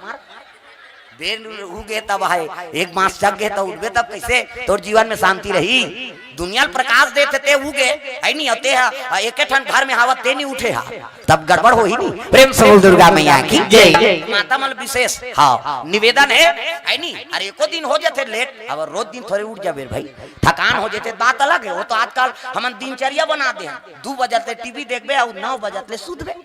बेर उगे तब हे, एक बांस जग गे तब उठबे, तब कैसे तोर जीवन में शांति रही? दुनिया ल प्रकाश देथे ते उगे, है नहीं, अउ ते हा, एके ठन घर में हावत ते नहीं उठे हा, तब गड़बड़ होही नहीं। प्रेम से बोल दुर्गा मैया की जय। माता मन ल विशेष, हाँ, निवेदन हे, है नहीं, अरे एको दिन हो जाथे लेट, अब रोज दिन थोरे उठ जाबे भाई, थकान हो जाथे, बात अलग हे। वो तो आजकल हमन दिनचर्या बना दे हन, दू बजत ले टीवी देखबे अउ नौ बजत ले सुतबे।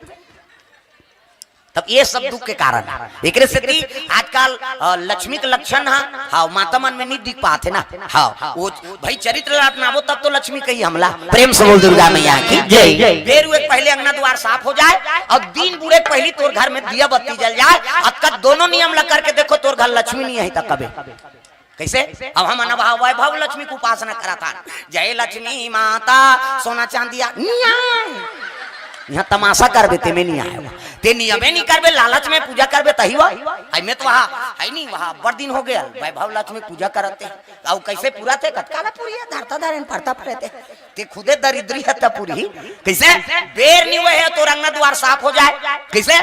तब ये सब दुख के कारण हे। एकरे सेती आजकल, अ, लक्ष्मी के लक्षण हा, हाँ, माता मन में नहीं दिख पाथे ना। हाँ, वो भाई चरित्र ला अपनाबो तब तो लक्ष्मी कही हमला। प्रेम से बोल दुर्गा मैया की जय। बेर उगे के पहले अंगना दुआर साफ हो जाय अउ दिन बुड़े के पहली तोर घर में दिया बत्ती जल जाय। अतका दोनों नियम ला करके देखो, तोर घर लक्ष्मी नहीं आही तब कबे। कैसे? अब हमन अब वैभव लक्ष्मी के उपासना करत हन। जय लक्ष्मी माता, सोना चांदिया, निया। यहाँ तमाशा करबे, तेमे नहीं आय। ते नियमे नहीं करबे, लालच में पूजा करबे, तही वा। आई में तो वहाँ, है नहीं, वहाँ अब्बड़ दिन हो गया, वैभव लक्ष्मी पूजा करत हे। अउ कैसे पूरा थे? कतका ला पूरी हे, धरता धरेन, पड़ता पड़े थे। ते खुदे दरिद्री हे त पूरी। कैसे? बेर नहीं हुए हे, तोर अंगना दुआर साफ हो जाय। कैसे?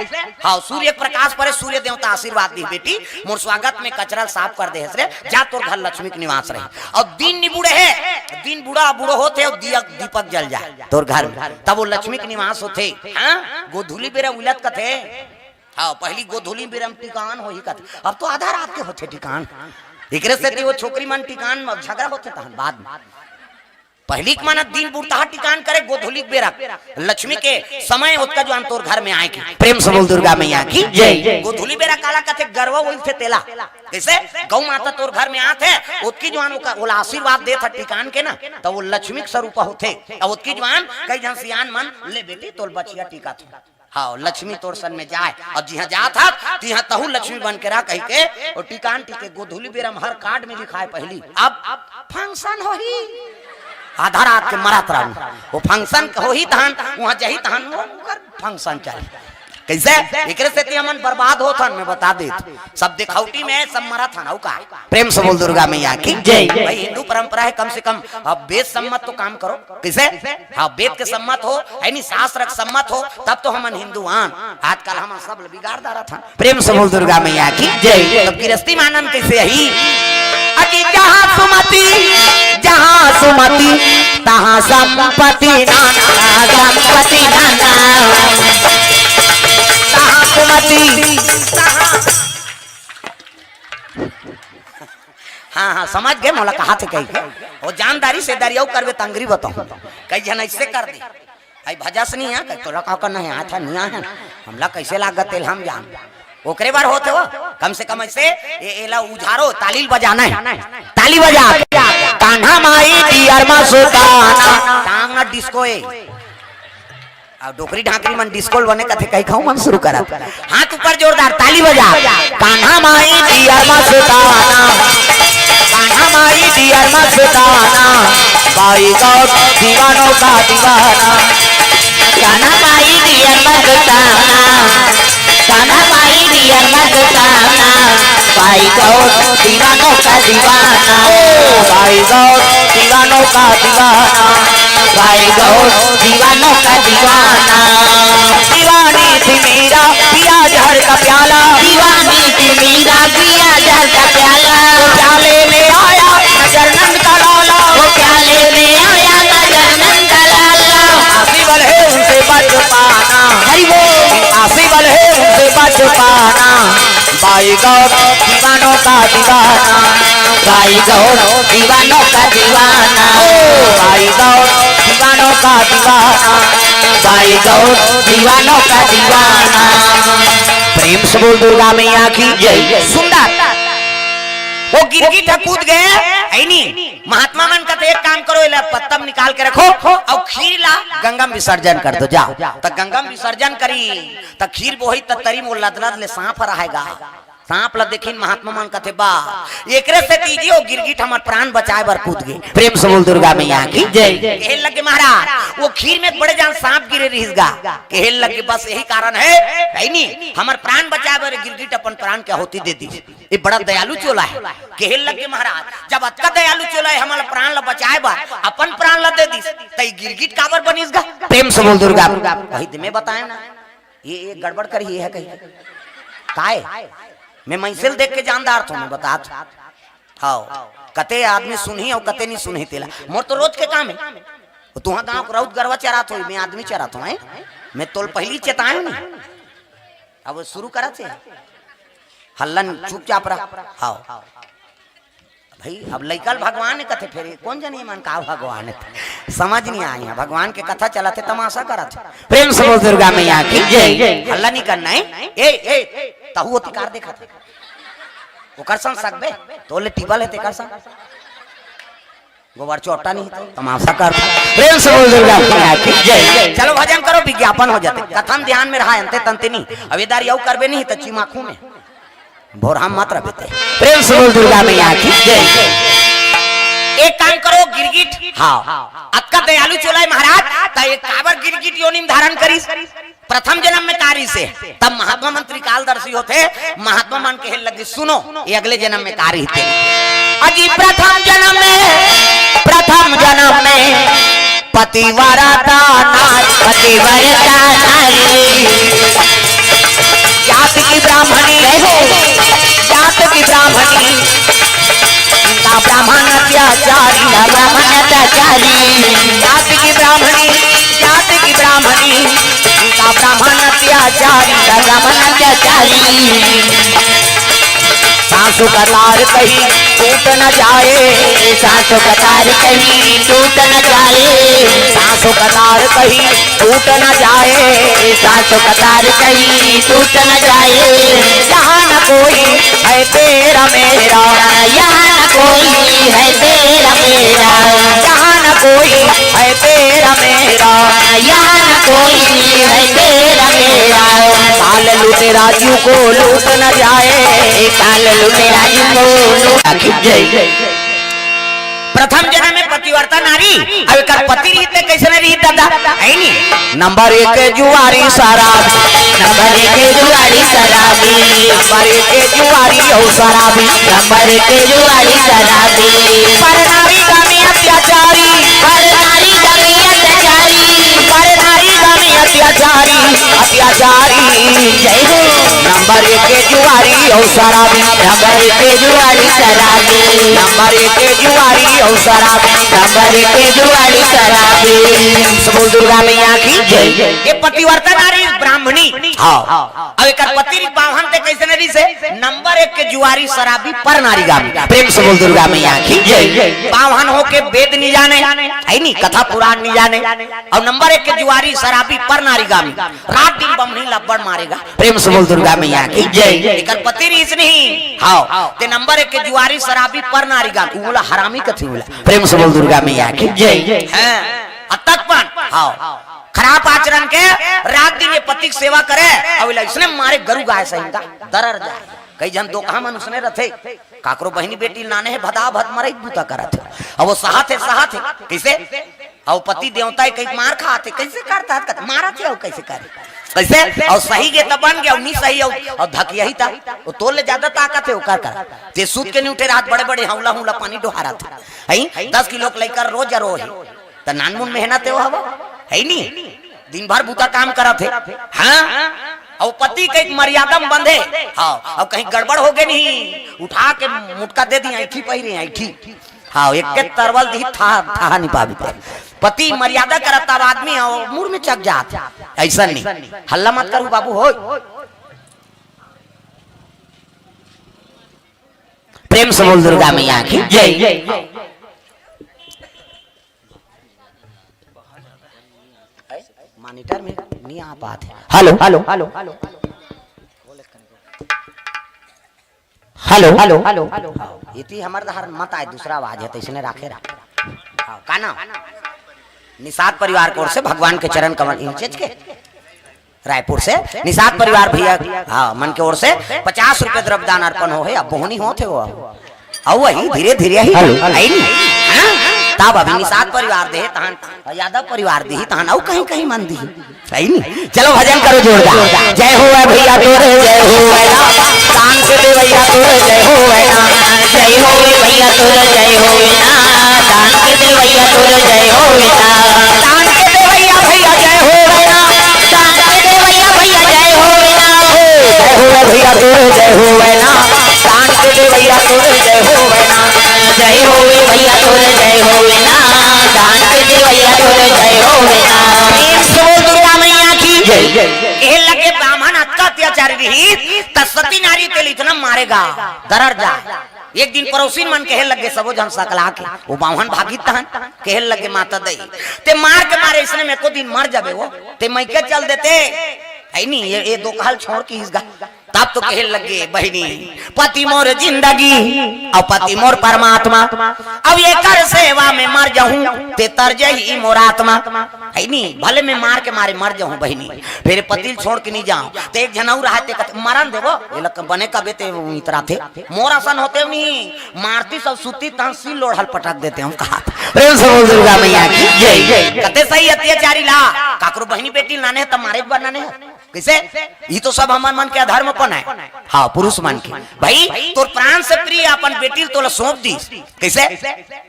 हाँ, सूर्य के प्रकाश परे, सूर्य देवता आशीर्वाद दी, बेटी, मोर स्वागत में कचरा साफ कर दे हस रे, जा तोर घर लक्ष्मी के निवास रही। अउ दिन नहीं बुड़े हे, दिन बुड़ा बुड़ो होथे, अउ दिया दीपक जल जाय तोर घर में, तब वो लक्ष्मी के निवास होथे। हाँ, गोधूली बेरा उलत कथे। हाँ, पहली गोधूली बेरा में टिकान होही कथे, अब तो आधा रात के होथे टिकान। एकरे सेती वो छोकरी मन टिकान में झगड़ा होथे तहन बाद में। पहिली के मन दिन बुड़ता टिकान करे, गोधुली के बेरा लक्ष्मी के समय ओतका जुआन तोर घर में आए के। प्रेम से बोल दुर्गा मैया की जय। गोधुली बेरा काला कथे, गरवा बोलथे तेला। कइसे? गौ माता तोर घर में आत हे, ओतकी जुआन ओकर, ओला आशीर्वाद देत हे टिकान के ना, त वो लक्ष्मी के स्वरूप होथे। अब ओतकी जुआन कई झन सियान मन, "ले बेटी, तोल बछिया टीका थे।" हाँ, लक्ष्मी तोर सन में जाए। अब जिहाँ जात हस, तिहाँ तहू लक्ष्मी बन के रह कहि के, वो टिकान टीके। गोधुली बेरा में हर कार्ड में लिखाए पहिली, अब फंक्शन होही। आधा रात के मरत रहू, वो फंक्शन होही तहन, वहाँ जही तहन, वो ओकर फंक्शन चली। कइसे? एकरे सेती हमन बर्बाद होत हन, मैं बता देत। सब देखौटी में, सब मरत हन, अउ का? प्रेम से बोल दुर्गा मैया की जय। भाई, हिंदू परंपरा हे, कम से कम अब वेद सम्मत तो काम करो। कइसे? हाँ, वेद के सम्मत हो, यानी शास्त्र के सम्मत हो, तब तो हमन हिंदू आन। आजकल हमन सब ल बिगाड़ डारत हन। प्रेम से बोल दुर्गा मैया की जय। तब गिरस्ती में आनंद कइसे आही? अजी जहाँ सुमति, जहाँ सुमति, तहाँ संपत्ति नाना, संपत्ति नाना। तहाँ सुमति, तहाँ हाँ, हाँ, समझ गे, मोला कहाथे कहि के। वो जानदारी से दरियाऊ करबे तंगरी बताऊँ। कई झन अइसे कर दे। आई भजस नहीं है, कई तोला का करना है, हाथ नहीं है। हमला कइसे लागत तेल हम जान। ओकरे बर होत हे वो, कम से कम अइसे, ए, एला उझारो, ताली ल बजाना हे। ताली बजा। कान्हा माई दियर मा सुताना। टांग ना डिस्को ए। अब डोकरी ढाकरी मन डिस्को ल बने कथे, कहि खाऊ मन शुरू करत। हाथ ऊपर जोरदार, ताली बजा। कान्हा माई दियर मा सुताना, कान्हा माई दियर मा सुताना, बाई गौर दीवानों का दीवाना। कान्हा माई दियर मा सुताना, कान्हा माई दियर मा सुताना, बाई गौर दीवानों का दीवाना। ओ बाई गौर दीवानों का दीवाना। भाई गौर दीवानों का दीवाना। दीवानी थी मीरा, पिया जहर का प्याला। दीवानी थी मीरा, पिया जहर का प्याला। वो प्याले में आया नजर नंद का लाला। वो प्याले में आया नजर नंद का लाला। आसी वाले उनसे बच पाना। हरि बोल। आसी वाले उनसे बच पाना। भाई गौर दीवानों का दीवाना। भाई गौर दीवानों का दीवाना। ओ भाई गौर दीवानों का दीवाना। भाई गौर दीवानों का दीवाना। प्रेम से बोल दुर्गा मैया की जय। सुंदर। वो गिरगिट ह कूद गए, है नी? महात्मा मन कथे एक काम करो, एला पत्तम निकाल के रखो अउ खीर ला गंगा में विसर्जन कर दो, जाओ। त गंगा में विसर्जन करी, त खीर बोही त तरी म लदलद ले सांप ह रहेगा। सांप ला देखिन महात्मा मन कथे, "बा, एकरे सेती जी ओ गिरगिट हमर प्राण बचाए बर कूद गे।" प्रेम से बोल दुर्गा मैया की जय। कहे लगे महाराज, वो खीर में बड़े जान सांप गिरे रहिस गा। कहे लगे बस यही कारण है, है नी, हमर प्राण बचाए बर गिरगिट अपन प्राण के आहुति दे दी। ये बड़ा दयालु चोला है। कहे लगे महाराज, जब अतका दयालु चोला है, हमर प्राण ला बचाए बर अपन प्राण ला दे दिस, त ये गिरगिट काबर बनिस गा? प्रेम से बोल दुर्गा। वही दिन में बताए ना। ये, ये गड़बड़ करी, ये है कहीं। काय? मैं मैसेज देख के जानदार थो, मैं बतात हूँ। हाँ, कते आदमी सुनही अउ कते नहीं सुनही तेला। मोर तो रोज के काम है। वो तुहा गांव के राउत गरवा चरात हो, मैं आदमी चरात हूँ, हैं? मैं तोल पहली चेताए नहीं। अब वो शुरू करत हे। हल्लन चुपचाप रह। हाँ। भाई, अब लइका ल भगवान कथे, फेर ये कोन जनी मन का भगवान हे? समझ नहीं आए हे। भगवान के कथा चलत हे, तमाशा करत हे। प्रेम से बोल दुर्गा मैया की जय। हल्ला नहीं करना है। ए, ए, तहु ओती कार देखत हे। ओकर संग सकबे, तोले टेबल हे तेकर संग। गोबर चोटा नहीं तो तमाशा करत हे। प्रेम से बोल दुर्गा मैया की जय। चलो भजन करो, विज्ञापन हो जाते। कथन ध्यान में रहा, अंते तंते नहीं। अब ये दारी अउ करबे नहीं तो चिमाखू में। भोरहा मत रह बेटे। प्रेम से बोल दुर्गा मैया की जय। एक काम करो गिरगिट। हाँ। अतका दयालु चोला है महाराज, त एक काबर गिरगिट योनि में धारण करिस? प्रथम जन्म में का रहिसे? तब महात्मा मन त्रिकालदर्शी होथे, महात्मा मन कहे लगे, "सुनो, ये अगले जन्म में का रहिथे।" अजी प्रथम जन्म में, प्रथम जन्म में पतिव्रता नारी, पतिव्रता नारी। जात की ब्राह्मणी, जय हो। जात की ब्राह्मणी, इनका ब्राह्मण अत्याचारी, इनका ब्राह्मण अत्याचारी। जात की ब्राह्मणी, जात की ब्राह्मणी, इनका ब्राह्मण अत्याचारी, इनका ब्राह्मण अत्याचारी। सास कतार कहीं टूट न जाए, सांसों कतार कहीं टूट न जाए, सांसों कतार कहीं टूट न जाए, सांसों कतार कहीं टूट न जाए। यहाँ न कोई है तेरा मेरा, यहाँ न कोई है तेरा मेरा, यहाँ न कोई है तेरा मेरा, यहाँ न कोई है तेरा मेरा। काल लुटेरा जीव को लूट न जाए, काल लुटेरा जीव को लूट। जय। प्रथम जन्म में पतिव्रता नारी, अब एकर पति रहित ते कैसे नहीं रहित दादा? है नी? नंबर एक जुआरी शराबी, नंबर एक जुआरी शराबी, नंबर एक जुआरी हो शराबी, नंबर एक जुआरी शराबी। पर नारी का में अत्याचारी, पर नारी का में अत्याचारी, पर नारी का में अत्याचारी, अत्याचारी। जय हो। नंबर एक जुआरी हो शराबी, नंबर एक जुआरी शराबी, नंबर एक जुआरी हो शराबी, नंबर एक जुआरी शराबी। सब बोल दुर्गा मैया की जय। ये पतिव्रता नारी ब्राह्मणी। हाँ। अब एकर पति बामन ते कैसे नारी से? नंबर एक के जुआरी शराबी पर नारी गामी। प्रेम से बोल दुर्गा मैया की जय। बामन होके वेद नहीं जाने, है नी, कथा पुराण नहीं जाने, और नंबर एक के जुआरी शराबी पर नारी गामी, रात दिन बमनी लब्बड़ मारेगा। प्रेम से बोल दुर्गा मैया की जय। एकर पति रहिस नहीं, हाँ, ते नंबर एक के जुआरी शराबी पर नारी गामी, उ बोला हरामी कथी बोला। प्रेम से बोल दुर्गा मैया की जय। हाँ, अतक पण, हाँ, खराब आचरण के रात दिन ये पति के सेवा करे, अब इसने मारे गरु गाय सही का दरर जाए। कई झन दोकहा मन उसने रथे, काकरो बहिनी बेटी नाने हे, भदा भद मरई बूता करत हे। अब वो सहत हे, सहत हे। कैसे? अउ पति देवता हे, कहीं मार खात हे, कैसे करता है? कहते, मारत हे, अउ कैसे करे? कैसे? अउ सही गे त बन गया, अउ नी सही, अउ, अउ धकिया ही था। वो तोर ले ज्यादा ताकत हे, वो कर कर। ते सूत के नहीं उठे, रात बड़े बड़े हौला हौला पानी डोहारत हे। हैं? दस किलो के लेकर रोज रो हे। त नानमुन मेहनत हे वो हवा, है नी? दिन भर बूता काम करत हे। हाँ? अउ पति के एक मर्यादा में बंधे। हाँ, अउ कहीं गड़बड़ हो गए नहीं, उठा के मुटका दे दी, ऐठी पहिरे, ऐठी। हाँ, एक के तरवल दी, था, था नहीं पाबी पाबी। पति मर्यादा करत तब आदमी, अउ मुड़ में चक जात। ऐसा नहीं। हल्ला मत करू बाबू, हो। प्रेम से बोल दुर्गा मैया की जय। मॉनिटर में नहीं आ पात हे। Hello, hello, hello, hello, hello, hello, hello. इति हमर डहर मत आए, दूसरा आवाज हे, तो इसने राखे रहा। हाँ, का नाम? निषाद परिवार की ओर से भगवान के चरण कमल इंचेज के रायपुर से निषाद परिवार भैया, हाँ, मन के ओर से पचास रुपए द्रव्य दान अर्पण हो हे। अब बोहनी होत हे वो, अब अउ वही धीरे धीरे ही हेलो। आई नी। हाँ? तब अभी निषाद परिवार दे तहन, यादव परिवार दी तहन, अउ कहीं कहीं मन दी। सही नी? चलो भजन करो जोरदार। जय हो भैया तोरे, जय हो भैया। दान के दे भैया तोरे, जय हो भैया। जय हो भैया तोरे, जय हो भैया। दान के दे भैया तोरे, जय हो भैया। दान के दे भैया, भैया जय हो भैया। दान के दे भैया, भैया जय हो भैया। जय हो भैया तोरे, जय हो भैया। दान के दे भैया तोरे, जय हो भैया। जय हो भैया तोरे, जय हो भैया। दान के दे भैया तोरे, जय हो भैया। प्रेम से बोल दुर्गा मैया की जय। कहे लगे बामन अतका अत्याचारी रही, त सती नारी तेल इतना मारेगा, दरर जा। एक दिन पड़ोसी मन कहे लगे, सबो झन सकला के, वो बामन भागित तहन, कहे लगे, माता दई, ते मार के मारे इसने में को दिन मर जाबे वो, ते मइके चल देते, है नी, ये, ये दोकहा ल छोड़ के इसका। तब तो कहे लगे, बहिनी, पति मोर जिंदगी, अउ पति मोर परमात्मा, अब एकर सेवा में मर जाहूं, ते तर जही मोर आत्मा, है नी, भले मैं मार के मारे मर जाहूं बहिनी, फेर पति ल छोड़ के नहीं जाहूं। ते एक झन अउ रहा, ते कथे, मरन देबो, ये लक बने कबे ते इतरा थे, मोर असन होते नहीं, मारती सब सुती तहन सिल लोढ़ल पटक देते हम कहा। प्रेम से बोल दुर्गा मैया की जय। कते सही अत्याचारी ला, काकरो बहिनी बेटी नाने हे त मारे बर नाने हे। कैसे? ये तो सब हमर मन के अधर्मपन है। हाँ, पुरुष मन के। भाई, तोर प्राण से प्रिय अपन बेटी ल तोला सौंप दी। कैसे?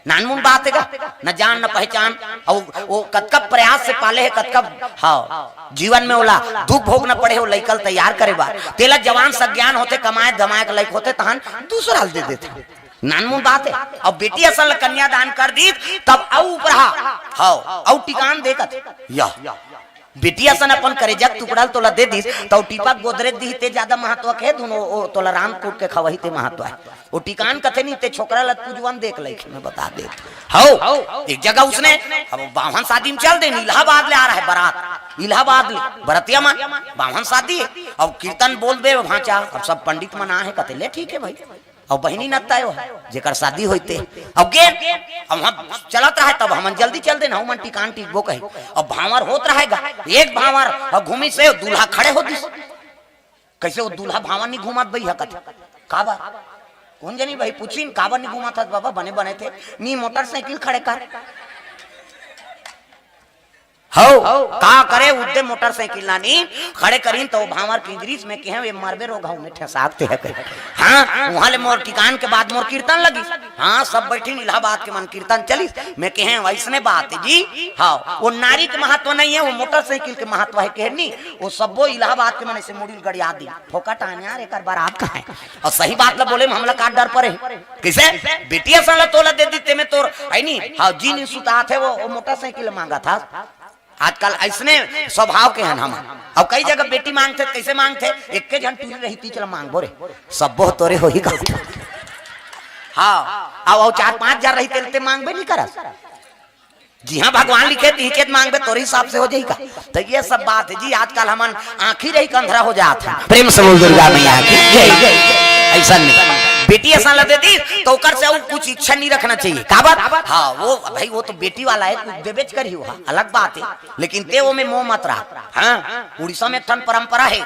नानमुन बात हे का? न जान, न पहचान। अउ वो कतका प्रयास से पाले हे, कतका, हाँ, जीवन में ओला दुख भोगना पड़े हे, वो लइका ल तैयार करे बर। तेला जवान सज्ञान होथे, कमाए धमाए के लायक होथे, तहन दूसरा ल दे देथे। नानमुन बात हे। अब बेटी असन ल कन्यादान कर दीत, तब अउ उपरहा, हाँ, अउ टिकान देखत। यह। बेटी असन अपन करेजा के टुकड़ा ल तोला दे दिस, त ओ टीपा गोदरेज दिही ते जादा महत्व के धुन, ओ, ओ तोला रांध कूट के खवाही ते महत्व हे। ओ टीकान कथे नहीं, ते छोकरा ल पूजवन देख लइखे, मैं बता दे। हौ, एक जगह उसने, अब बाम्हन शादी में चल दे, इलाहाबाद ले आ रहा है बारात, इलाहाबाद ले, बरतिया में बाम्हन शादी है, अब कीर्तन बोल दे भांचा, अब सब पंडित मन आ हे, कथे ले ठीक है भाई। अब बहिनी नत्ता आयो है, जेकर शादी होई ते। अब गेन, अब वहाँ चलत रहे, तब हमन जल्दी चल देन, हमन टीकान टीकबो कही। अब भांवर होत रहेगा, एक भांवर, अब घूमी से दूल्हा खड़े हो दिस। कैसे वो दूल्हा भांवर नहीं घूमत बई हकत? का बा? कौन जनी भाई पूछिन, का बा नहीं घूमत हस बाबा? बने बने थे, नी मोटरसाइकिल खड़े कर। हौ, का करे, उद्दे मोटरसाइकिल लानी खड़े करीन, तो भांवर किंजरीस में कहे, "ये मरबे रोग हौ, में ठेसात ते है," कहे। हाँ, वहाँ ले मोर टीकान के बाद मोर कीर्तन लगिस। हाँ, सब बैठिन इलाहाबाद के मन कीर्तन चलिस। में कहे, "वैसने बात है जी।" हाँ, वो नारी के महत्व नहीं है, वो मोटरसाइकिल के महत्व है, कहे नहीं, वो सब्बो इलाहाबाद के मन ऐसे मुड़ी ल गड़िया दी। फोकट आने यार, एकर बारात कहाँ है? और सही बात ला बोले में हमला का डर परे? कैसे? बेटी असन ला तोला दे दी, ते में तोर, है नी? हाँ, जी नहीं सुतात है, वो, वो मोटरसाइकिल मांगा था। आजकल ऐसने स्वभाव के हन हम। अब कई जगह बेटी मांगथे, कैसे मांगथे? एक के झन टूरी रही, तीच ला मांगबो रे, सब्बो तोरे होही का। हाँ, अब, अब चार पांच हजार रही, तेल ते मांगबे नहीं करस। जी हाँ, भगवान लिखे, तीचेत मांगबे, तोरे हिसाब से हो जाई का? तो ये सब बात है जी, आजकल हमन आंखी रही कंधरा हो जात है। प्रेम से बोल दुर्गा मैया की जय। ऐसा नहीं, बेटी असन ला दे दी, तो ओकर से और कुछ इच्छा नहीं रखना चाहिए। का बात? हाँ, वो भाई, वो तो बेटी वाला है, कुछ देबेच करी हुआ, अलग बात है, लेकिन ते वो में मोह मत रहा। हाँ, उड़ीसा में एक ठन परंपरा है,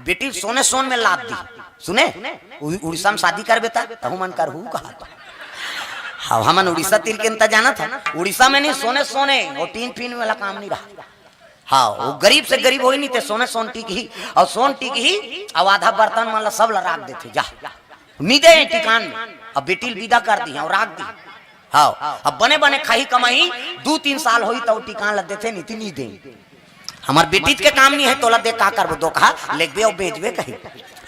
बेटी सोने सोन में लाद दी। सुने, उ-, उड़ीसा में शादी करबे त तहू मन करहू कहा तो। हाँ, हमन उड़ीसा तीर के अंता जाना था, उड़ीसा में नहीं, सोने सोने, वो टीन फीन वाला काम नहीं रहा। हाँ, वो गरीब से गरीब होई नहीं ते सोने सोन टिकही, और सोन टिकही, और आधा बर्तन मन ला सब ला राख देथे, जा। नी दे टिकान में, अब बेटी ल विदा कर दी, और राख दी। हाँ, अब बने बने खाही कमाही, दू तीन साल होई त टिकान ला देथे, नहीं ती नी दे। हमर बेटी के काम नहीं है, तोला दे का करबो, धोखा लेगबे और बेचबे कही,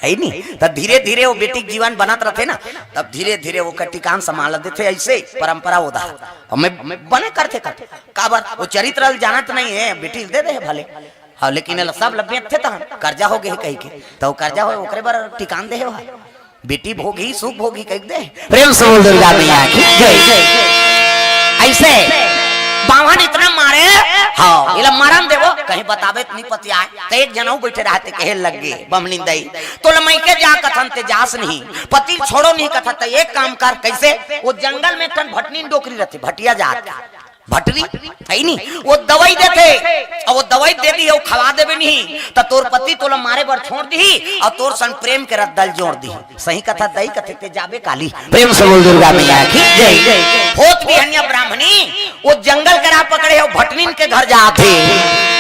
है नी? तब धीरे धीरे वो बेटी के जीवन बनत रहथे ना, तब धीरे धीरे वो टिकान संभाल देथे, ऐसे परंपरा होदा। हमें बने करथे करथे, काबर वो चरित्र ल जानत नहीं है, बेटी ल दे दे है भले। हाँ, लेकिन एला सब ल बेचथे तहन, कर्जा हो गे हे कही के, त वो कर्जा हो, ओकरे बर टिकान दे हे वहा। बेटी भोगी, सुख भोगी कह दे। प्रेम से बोल दुर्गा मैया की जय। ऐसे बाम्हन इतना मारे, हाँ, एला मरन देबो, कहीं बताबे त नहीं पतियाए। त एक जनऊ बैठे रहते, कहे लग गे, बमनिन दई, तोला मइके जा कथन ते जास नहीं, पति ल छोड़ो नहीं कथन, त एक काम कर, कैसे? वो जंगल में एक ठन भटनीन डोकरी रहते, भटिया जात। भटरी, है नी? वो दवाई देथे, और वो दवाई दे दी, वो खवा देबे नहीं, त तोर पति तोला मारे बर छोड़ दी, और तोर संग प्रेम के रद्दा ल जोड़ दी। सही कथा दई कथे ते जाबे काली। प्रेम से बोल दुर्गा मैया की जय। होत बिहनिया ब्राह्मणी, वो जंगल करा पकड़े, वो भटनीन के घर जाथे।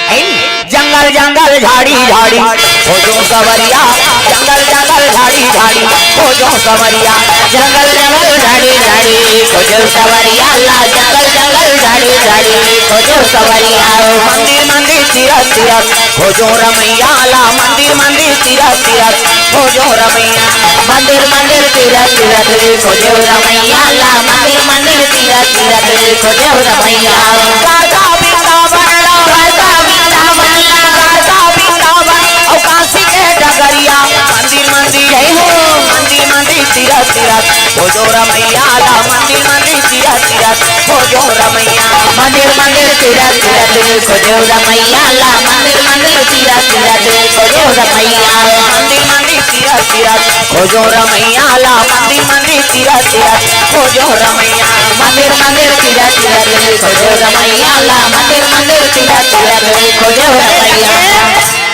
है नी? जंगल जंगल झाड़ी झाड़ी खोजो सवरिया, जंगल जंगल झाड़ी झाड़ी खोजो सवरिया, जंगल जंगल झाड़ी झाड़ी खोजो सवरिया, ला जंगल जंगल झाड़ी झाड़ी खोजो सवरिया। मंदिर मंदिर तीरथ तीरथ खोजो रमैया ला, मंदिर मंदिर तीरथ तीरथ खोजो रमैया। मंदिर मंदिर तीरथ तीरथ खोजो रमैया ला, मंदिर मंदिर तीरथ तीरथ खोजो रमैया। द्वारका वृंदावन ला, द्वारका वृंदावन ला, द्वारका वृंदावन और काशी के डगरिया। मंदिर मंदिर जय हो, मंदिर मंदिर तीरथ तीरथ खोजो रमैया ला, मंदिर मंदिर तीरथ तीरथ खोजो रमैया। मंदिर मंदिर तीरथ तीरथ खोजो रमैया ला, मंदिर मंदिर तीरथ तीरथ खोजो रमैया। मंदिर मंदिर तीरथ तीरथ खोजो रमैया ला, मंदिर मंदिर तीरथ तीरथ खोजो रमैया। मंदिर मंदिर तीरथ तीरथ खोजो रमैया ला, मंदिर मंदिर तीरथ तीरथ खोजो रमैया।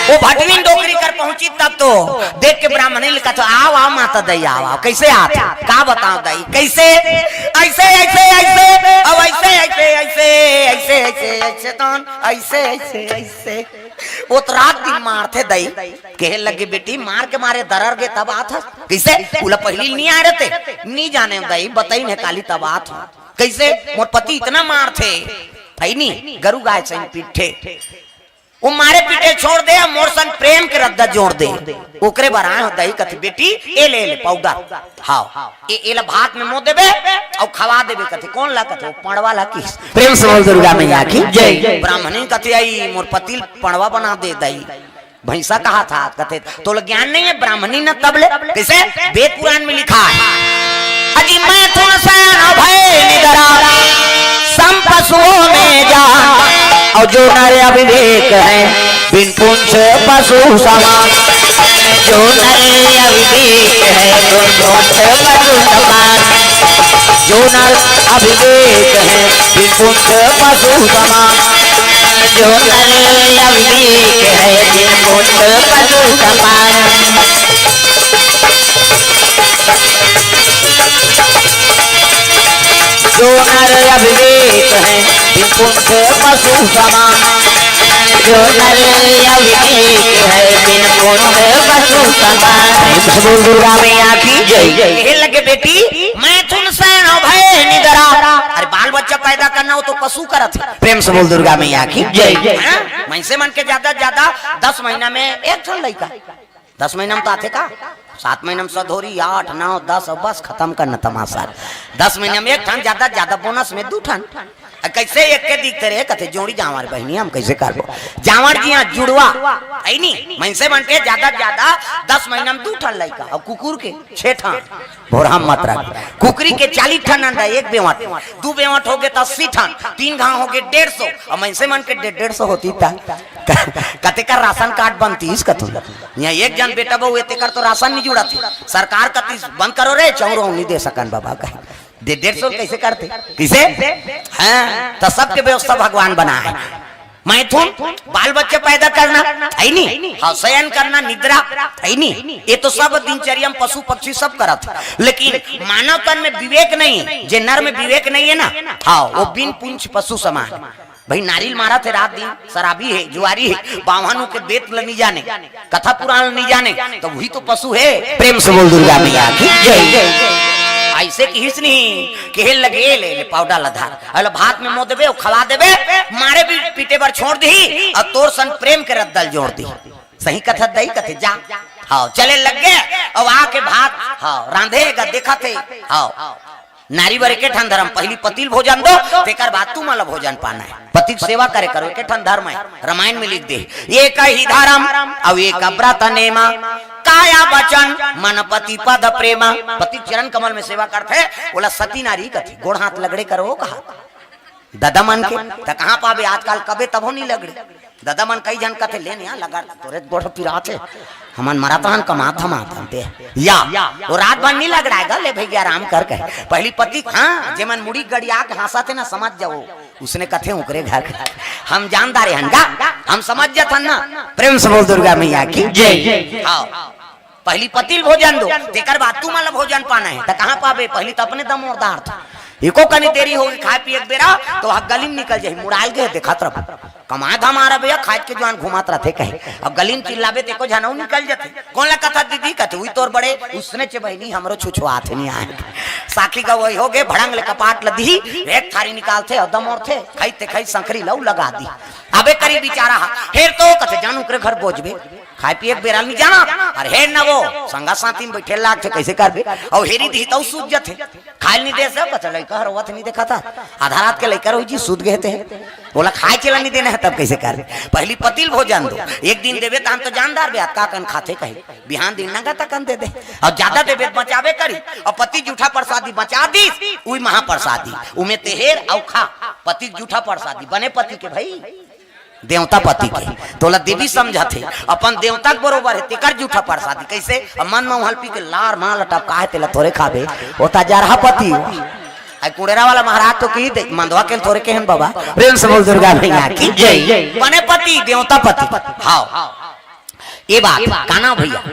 वो भटनीन डोकरी कर पहुंची तब तो देख के ब्राह्मणी ल कथो, "आओ, आओ माता दई, आओ, आओ।" कैसे आत? का बताओ दई, कैसे? ऐसे, ऐसे, ऐसे, अब ऐसे, ऐसे, ऐसे, ऐसे, ऐसे, ऐसे, तौन, ऐसे, ऐसे, ऐसे। वो तो रात दिन मारथे दई, कहे लगे, "बेटी, मार के मारे दरर गे तब आत हस।" कैसे? उला पहली नहीं आ रहते, नहीं जाने दई, बताई ने काली तब आत हो। कैसे? मोर पति इतना मारथे, है नी, गरु गाय सही पीठे। वो मारे पीटे छोड़ दे, मोर सन प्रेम के रद्दा जोड़ दे। ओकरे बर आए हो दही कथे, बेटी, ए ले, ए ले पाउडर। हाँ, ए, ए ला भात में मो देबे अउ खवा देबे कथे। कोन ला कथे? वो पड़वा ला किस। प्रेम से बोल दुर्गा मैया की जय। ब्राह्मणी कथे, आई मोर पति ल पड़वा बना दे दई। भैंसा कहा था कथे, तो ज्ञान नहीं है ब्राह्मणी न तब ले। कैसे? वेद पुराण में लिखा है, अजी मैथुन सैन भय निद्रा, सम पशुओं में जान, और जो नर अविवेक है, बिन पुंछ पशु समान। जो नर अविवेक है, बिन पुंछ पशु समान। जो नर अविवेक है, बिन पुंछ पशु समान। जो नर अविवेक है, बिन पुंछ पशु समान। जो नर अविवेक है, बिन पुंछ पशु समान। जो नर अविवेक है, बिन पुंछ पशु समान। प्रेम से बोल दुर्गा मैया की जय। कहे लगे, बेटी, मैथुन सैन भय निद्रा। अरे, बाल बच्चा पैदा करना हो तो पशु करत है। प्रेम से बोल दुर्गा मैया की जय। हाँ? मनसे मन के ज्यादा से ज्यादा दस महीना में एक ठन लइका। दस महीना में तो आथे का? सात महीना में सधोरी, आठ, नौ, दस, और बस खत्म करना तमाशा। दस महीना में एक ठन, ज्यादा से ज्यादा बोनस में दू ठन। आ, कैसे एक के दिखते रहे, कथे, जोड़ी जांवर बहिनी, हम कैसे करबो? जांवर जी हाँ जुड़वा, है नी? मनसे मन के ज्यादा से ज्यादा दस महीना में दू ठन लइका, और कुकुर के छह ठन। भोरहा मत रख। कुकरी के चालीस ठन अंडा, एक बेवट, दू बेवट हो गे त अस्सी ठन, तीन घाव हो गे डेढ़ सौ, और मनसे मन के डेढ़, डेढ़ सौ होती त कते का राशन कार्ड बनतीस कथू। यहाँ एक जन बेटा बहू हे, तेकर तो राशन नहीं जुड़त हे। सरकार कतीस, बंद करो रे, चाउर नहीं दे सकन बाबा कहे। दे डेढ़ सौ कैसे करते? किसे? हाँ, तो सबके व्यवस्था भगवान बना है। मैथुन, बाल बच्चे पैदा करना, है नी? हाँ, शयन करना, निद्रा, है नी? ये तो सब दिनचर्या में पशु पक्षी सब करत है। लेकिन मानव तन में विवेक नहीं है, जे नर में विवेक नहीं है ना, हाँ, वो बिन पूंछ पशु समान। भाई, नारिल मारत हे रात दिन, शराबी हे, जुआरी हे, बाम्हन के वेद ल नहीं जाने, कथा पुराण ल नहीं जाने, तो वही तो पशु हे। प्रेम से बोल दुर्गा मैया की जय। ऐसे किहिस नहीं, कहे लगे, ले, ले पाउडर ला धार, अल भात में मो देबे, खवा देबे, मारे भी पीटे बर छोड़ दी, और तोर सन प्रेम के रद्दा ल जोड़ दी। सही कथा दई कथे, जा। हाँ, चले लग गे, अब आके भात, हाँ, रांधे गा, देखा थे, हाँ। नारी बर एके ठन धरम, पहली पति ल भोजन दो, तेकर बाद तुमन ल भोजन पाना है। पति के सेवा करे करो, एके ठन धरम है, रामायण में लिख दे, एक ही धरम, अउ एक व्रत नेमा, काया वचन मन पति पद प्रेमा। पति के चरण कमल में सेवा करथे, ओला सती नारी कथे, गोड़ हाथ लगड़े करो कहा। ददा मन के, त कहाँ पाबे आजकल, कबे तभो नहीं लगड़े। ददा मन कई झन कथे, "ले न यार, लगा तोरे गोड़ पिरात हे, हमन मरत हन, कमात धमात हन ते।" या, वो रात भर नहीं लगड़ाएगा, ले भैया आराम कर कहे। पहली पति, हाँ, जेमन मुड़ी गड़िया के हाँसत हे ना, समझ जाओ, उसने कथे ओकरे घर के। हम जानदार हन गा, हम समझ जात हन ना। प्रेम से बोल दुर्गा मैया की जय। हाँ। पहली पति ल भोजन दो, तेकर बाद तुमन ल भोजन पाना है। त कहाँ पाबे? पहली त अपने दमोरदार था। एको कनी देरी होगे खाए पिए के बेरा, तो वह गली में निकल जाही, मुड़ाल गे देखत रह। कमाए धमारा भैया, खाए के जुआन घुमात रहथे कहे। अब गली में चिल्लाबे, त एको झन अउ निकल जाथे। कोन ला कथा दीदी? कथे, "उई तोर बड़े, उसने चे बहिनी, हमरो छुछुआत नहीं आए।" साखी गवई होगे, भड़ंग ले कपाट ल दिही, एक थारी निकालथे, अउ दमोरथे, खई ते खई संखरी लऊ लगा दी। अबे करी बिचारा हा, हेर तो कथे, "जानू करे घर बोझबे।" खाए पिए के बेरा ल नहीं जाना, अरे हे न वो संगा साथी में बैठे लागथे, कैसे करबे? अउ हेरी दिही तउ सूत जथे। खाए ल नहीं दे से, बच्चा लइका हर रोवत नहीं देखा था, आधा रात के लइका रहो जी, सूत गए थे, बोला खाए चला नहीं देना है, तब कैसे करबे? पहली पति ल भोजन दो, एक दिन देबे त हम तो जानदार बे, का कन खाथे कही, बिहान दिन नंगा तकन दे दे, अउ ज्यादा देबे त बचाबे करी, अउ पति जूठा प्रसादी बचा दी, उई महाप्रसादी, उमे तेहेर अउ खा, पति के जूठा प्रसादी, बने पति के भाई। देवता पति के, तोला देवी समझत हे, अपन देवता के बरोबर हे, तेकर जूठा प्रसादी। कैसे? अब मन में उहल पी के लार मार लटपका हे, तेला थोरे खाबे, ओ ता जरहा पति। आई कुड़ेरा वाला महाराज तो की दे, मंदवा के थोरे के हन बाबा। प्रेम से बोल दुर्गा मैया की जय। बने पति, देवता पति। हाँ, ये बात, काना भैया।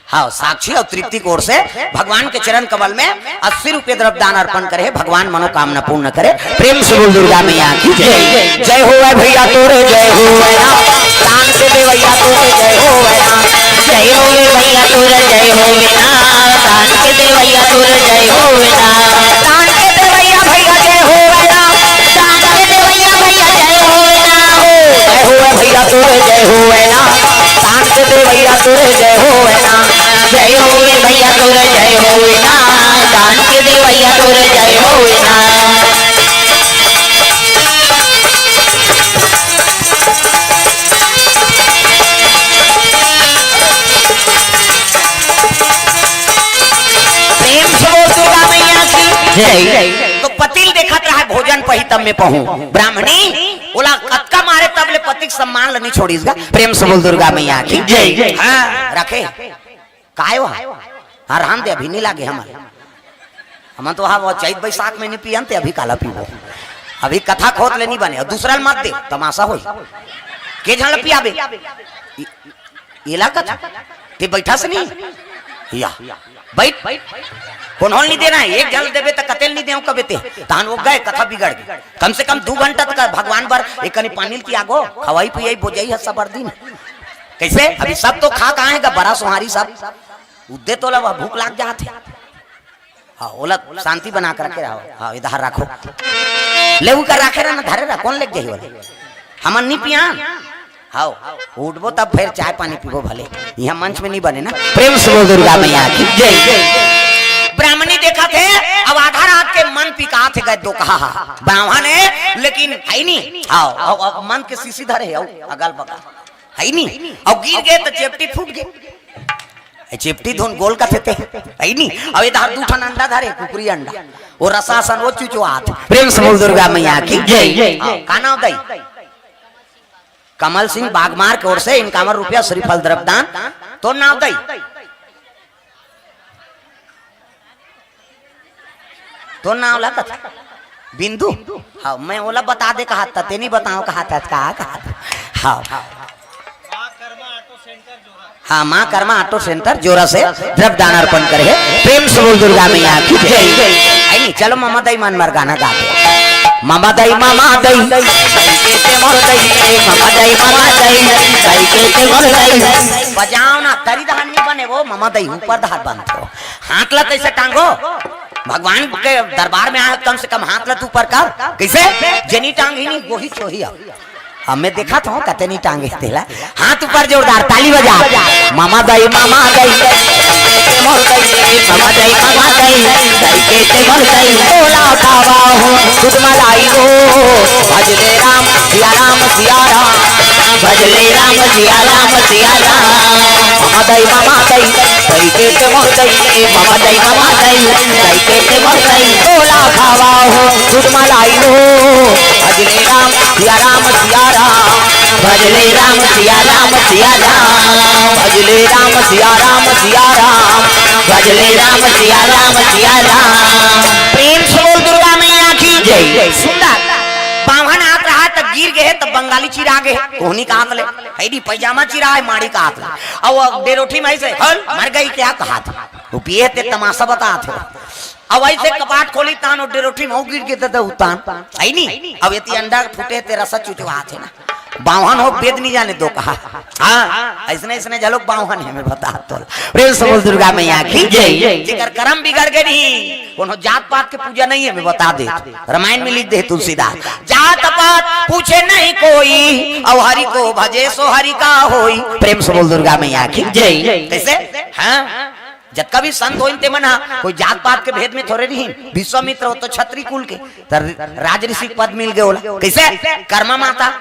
हाँ, साक्षी अउ तृप्ति के ओर से भगवान के चरण कमल में अस्सी रुपये द्रव्य दान अर्पण करे, भगवान मनोकामना पूर्ण करे। प्रेम से बोल दुर्गा मैया की जय। जय होवे भैया तोरे, जय होवे ना। दान के देवैया तोरे, जय होवे ना। जय होवे भैया तोरे, जय होवे ना। दान के देवैया तोरे, जय होवे ना। दान के देवैया भैया, जय होवे ना। दान के देवैया भैया, जय होवे ना। तोर जय होवे ना, जय होवे भैया तोर जय होवे ना, दान के देवैया तोर जय होवे ना। प्रेम से बोल दुर्गा मैया की जय। तो पतिल देखत रहा भोजन पही तब में पहूं। ब्राह्मणी ओला कतका मारे तब ले पति के सम्मान ल नहीं छोड़िस गा। प्रेम से बोल दुर्गा मैया की जय। हाँ, रखे। काय हो? हाँ, रहन दे, अभी नहीं लागे हमन। हमन तो हाँ, वो चैत बैसाख में नहीं पियन ते अभी काला पीबो। अभी कथा खोत ले नहीं बने, और दूसरा ल मत दे, तमाशा होई। के झन ल पियाबे? इ-, इला कथा। ते बैठा से नहीं? या। बैठ। कोन होल नहीं देना है? एक झन ल देबे त कतेल नहीं देव कबे ते। तहन वो गए, कथा बिगड़ गई। कम से कम दू घंटा तक भगवान बर एक कनी पानी ल पियागो, खवाई पियाई बोजाई है सबर दिन। कैसे? अभी सब तो खा कहाँ है गा? बड़ा सोहारी सब। उद्दे तो ला भूख लाग जात है। हाँ, ओला शांति बना के रखे रहो। हाँ, इधर रखो। ले उनका रखे रहा ना, धरे रहा, कौन लेके जाही वाला? हमन नहीं पियान। हाँ, उठबो तब फिर चाय पानी पीबो भले। यहाँ मंच में नहीं बने ना। प्रेम से बोल दुर्गा मैया की जय। ब्राह्मणी देखा थे, अब आधा रात के मन पिका थे गए दो कहा। ब्राह्मण है, लेकिन है नहीं। हाँ, अब, अब मन के शीशी धरे है, अगल बगल। है नहीं। अब गिर गए तो चेपटी फूट गए। ए, चेपटी धुन गोल कथे ते। है नी? अब इधर दू ठन अंडा धरे, कुकरी अंडा। वो रसा सन वो चुचुआत। प्रेम से बोल दुर्गा मैया की जय। हाँ, का नाम दई? कमल सिंह बागमार के ओर से इनकावन रुपया श्रीफल द्रव्य दान। तो नाम दई? तोर नाम ला कथा? बिंदु? हाँ, मैं ओला बता दे कहा था, ते नहीं बताओ कहा था, कहा, कहा था। हाँ। हाँ, माँ कर्मा ऑटो सेंटर जोरा से द्रव्य दान अर्पण करे है। प्रेम से बोल दुर्गा मैया की जय। आई नहीं, चलो ममा दाई मन मर गाना गा दे। ममा दाई, ममा दाई, दाई के ते मोर दाई, ममा दाई, ममा दाई, दाई के ते मोर दाई। बजाओ ना, तरी धान नहीं बने वो, ममा दाई ऊपर धार बनते हो। हाथ ला कैसे टांगो? भगवान के दरबार में आए, कम से कम हाथ ला तू ऊपर कर। कैसे? जेनी टांग ही नहीं, वही छोही अब। अब मैं देखा था, कते नहीं टांगे तेला। हाथ ऊपर जोरदार, ताली बजा। मामा दाई, मामा दाई, मोर दाई, मामा दाई, मामा दाई, दाई के ते मोर दाई, बोला खावा हो, दूध मलाई हो, भजले राम, सिया राम, सिया राम, भजले राम, सिया राम, सिया राम। मामा दाई, मामा दाई, दाई के ते मोर दाई, ए मामा दाई, मामा दाई, दाई के ते मोर दाई, तोला खावा हो, दूध मलाई हो। भजले राम, सिया राम, सिया राम। भजले राम, सिया राम, सिया राम। भजले राम, सिया राम, सिया राम। भजले राम, सिया राम, सिया राम। प्रेम से बोल दुर्गा मैया की जय। सुंदर। बाम्हन आत रहा तब गिर गए, तब बंगाली चिरा गए। कोहनी का हाथ ले, हैडी पैजामा चिरा है, माड़ी का हाथ ले। अब वो डेरोठी में से, "हल, मर गई क्या?" कहा था। वो पिए ते तमाशा बता थे। अब ऐसे कपाट खोली तान, वो डेरोठी में वो गिर गए ते उतान। है नी? अब यदि अंडा फूटे ते रसा चुचुआ थे ना। बाम्हन हो, वेद नहीं जाने दो कहा। हाँ, ऐसने, ऐसने झलोक बाम्हन है, मैं बता तो। प्रेम से बोल दुर्गा मैया की जय। जेकर कर्म बिगड़ गए नहीं, कोनो जात पात के पूजा नहीं है, मैं बता दे। रामायण में लिख दे तुलसीदास, जात पात पूछे नहीं कोई, अब हरि को भजे सो हरि का होई। प्रेम से बोल दुर्गा मैया की जय। कैसे? हाँ, जतका भी संत होइन ते मन हा कोई जात पात के भेद में थोरे रहिन। विश्वामित्र हो तो छत्री कुल के, त राजऋषि पद मिल गए ओला। कैसे? कर्मा माता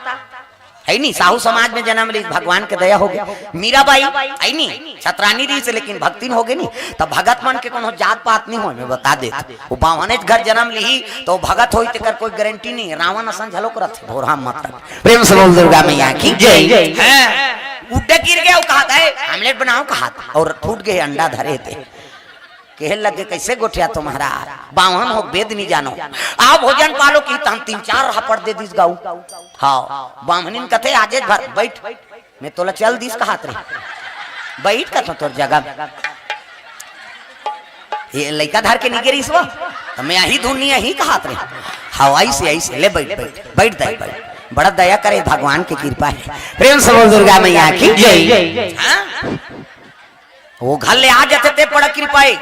है नी, साहू समाज में जन्म ली, भगवान के दया हो गया। मीराबाई है नी, छतरानी रही से, लेकिन भक्तिन हो गई नी। तब भगत मन के कोनो जात पात नहीं हो, मैं बता दे। वो बाम्हनेच घर जन्म ली तो भगत होई तेकर कोई गारंटी नहीं। रावण असन झलोक रथे, भोरहा मत। प्रेम से बोल दुर्गा मैया की जय। हैं? उड्डे गिर गया, वो कहा था, "ए, आमलेट बनाओ," कहा था, और फूट गए अंडा धरे थे। कहे लगे, "कैसे गोठिया तुम्हारा? बाम्हन हो, वेद नहीं जानो। आओ भोजन पालो," की तहन तीन चार हापड़ दे दिस गाऊ। हाँ, बाम्हनिन कथे, "आजे भर बैठ, मैं तोला चल दिस कहात रहे, बैठ," कथो, "तोर जगह में।" ये लइका धर के निगे रहिस वो, तो मैं यही धुन नहीं, यही कहात रहे। हाँ, ऐसे, ऐसे, "ले बैठ, बैठ, बैठ दाई, बैठ।" बड़ा दया करे, भगवान की कृपा है। प्रेम से बोल दुर्गा मैया की जय। हाँ? वो घर ले आ जाते ते बड़ा कृपा है।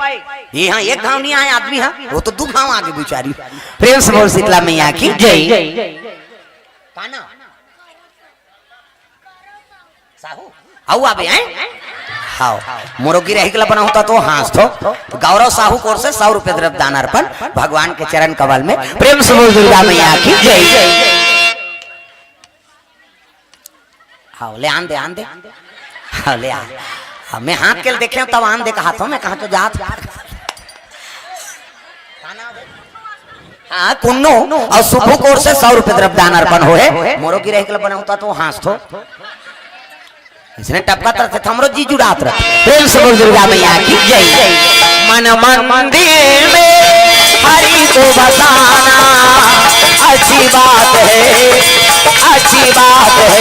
ये हाँ एक घाव नहीं आए आदमी, हाँ, वो तो दू घाव आगे बेचारी। प्रेम से बोल शीतला मैया की जय। का नाम? साहू? आऊ आबे, हैं? आओ, मोरो गिरहिक ला बनाहूं त तो हाँसथो। गौरव साहू कोर से सौ रुपये द्रव्य दान अर्पण भगवान के चरण कमल में। प्रेम से बोल दुर्गा मैया की जय। हाँ, ले आन दे, आन दे। हाँ, ले आ। हाँ, मैं हाथ के देखे तब आन दे कहा थो, मैं कहा तो जात। हाँ, कुन्नू अउ सुब्बू कोर से सौ रुपये द्रव्य दान अर्पण होए। मोरो गिरहिक ला बनाहूं त तो हाँसथो। इसने टपका तरफ से थमरो जी जुड़ात रहे। प्रेम से बोल दुर्गा मैया की जय। मन मंदिर में हरि को बसाना अच्छी बात है, अच्छी बात है।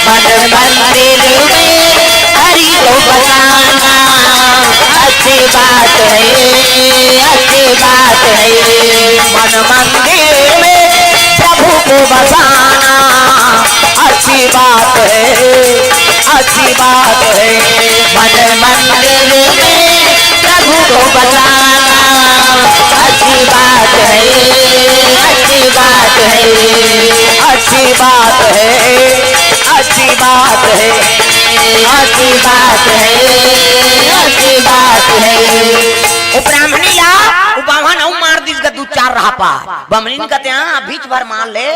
मन मंदिर में हरि को बसाना अच्छी बात है, अच्छी बात है। मन मंदिर में प्रभु को बसाना अच्छी बात है, अच्छी बात है। मन मंदिर में प्रभु को बसाना अच्छी बात है, अच्छी बात है, अच्छी बात है, अच्छी बात है, अच्छी बात है, अच्छी बात है। ओ ब्राह्मणी ला, ओ बाम्हन अउ मार दिस गा दू चार रहपा। बमलिन कथे, हाँ, बीच भर मार ले,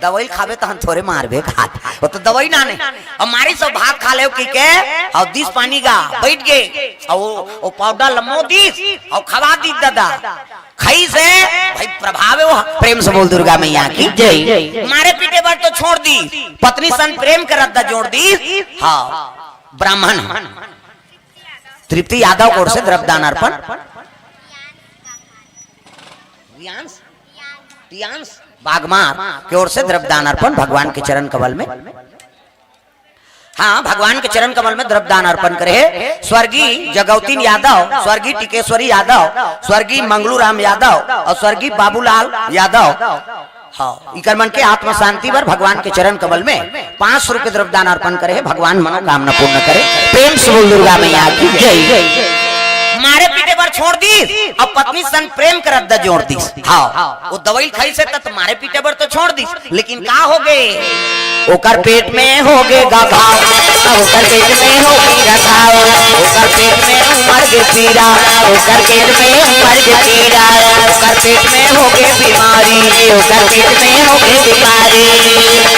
दवाई खाबे तहन थोरे मारबे खात। वो तो दवाई ना नहीं। अब मारी सब भात खा लेव की के, अउ दिस पानी गा, बैठ गे। अउ वो, वो पाउडर लमो दिस, अउ खवा दिस दादा। खाइस हे, भाई प्रभाव हे वो। प्रेम से बोल दुर्गा मैया की जय। मारे पीटे बर तो छोड़ दिस, पत्नी सन प्रेम के रद्दा जोड़ दिस। हाँ, ब्राह्मण। तृप्ति यादव कोर से द्रव्यदान अर्पण। रियांश, रियांश बागमार के ओर से द्रव्यदान अर्पण भगवान के चरण कमल में। हाँ, भगवान के चरण कमल में द्रव्यदान अर्पण करे हे स्वर्गीय जगौतीन यादव, स्वर्गीय टिकेश्वरी यादव, स्वर्गीय मंगलू राम यादव अउ स्वर्गीय बाबूलाल यादव। हाँ, इकर मन के आत्म शांति बर भगवान के चरण कमल में पाँच सौ रुपये द्रव्यदान अर्पण करे हे। भगवान मनोकामना पूर्ण करे। प्रेम से बोल दुर्गा मैया की जय। मारे पीटे बर छोड़ दिस, अब पत्नी सन प्रेम के रद्दा जोड़ दिस। हाँ, वो दवाई खाइस हे त मारे पीटे बर तो छोड़ दिस, लेकिन का हो गे? ओकर पेट में हो गे गा घाव, ओकर पेट में हो गे गा घाव, ओकर पेट में उमड़ गे पीरा, ओकर पेट में उमड़ गे पीरा, ओकर पेट में हो गे बीमारी, ओकर पेट में हो गे बीमारी।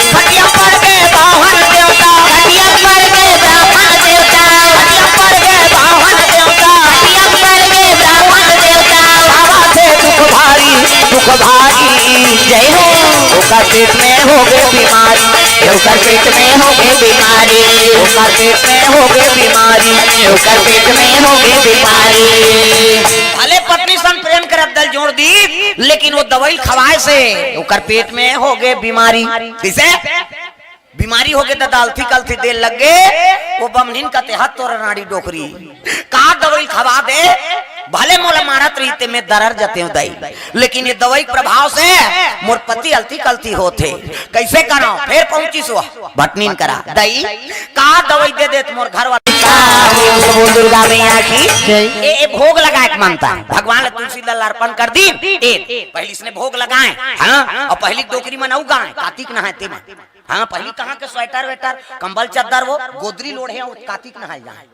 खटिया पर गे बाहन देवता, खटिया पर गे ब्राह्मण देवता, खटिया पर गे बाहन देवता, खटिया पर गे ब्राह्मण देवता। बाबा से दुख भारी, दुख भारी, जय हो। ओकर पेट में हो गे बीमारी, ओकर पेट में हो गे बीमारी, ओकर पेट में हो गे बीमारी, ओकर पेट में हो गे बीमारी। भले पत्नी सन प्रेम के रद्दा ल जोड़ दिस, लेकिन वो दवाई खवाए से ओकर पेट में हो गे बीमारी। किसे? बीमारी हो गे दादा, अलथी कलथी दे लग गे। वो बमनिन कथे, हत तोर अनाड़ी डोकरी, का दवाई खवा दे, भले मोला मारत रही ते मैं दरर जतेंव दई, लेकिन ये दवाई के प्रभाव से मोर पति अलथी कलथी होथे। कइसे करंव? फेर पहुंचिस वो भटनिन करा, दई का दवाई दे देत मोर घर वाला। बोल दुर्गा मैया की। ए, ए भोग लगाए के मनता, भगवान ला तुलसी दल अर्पण कर दी। ए पहिली इसने भोग लगाए, हाँ, अउ पहिली डोकरी मन अउ गाए, कातिक नहाए ते मन। हाँ, पहिली कहाँ के स्वेटर वेटर, कंबल चद्दर, वो गोदरी लोढ़े, वो कातिक नहाए जाए।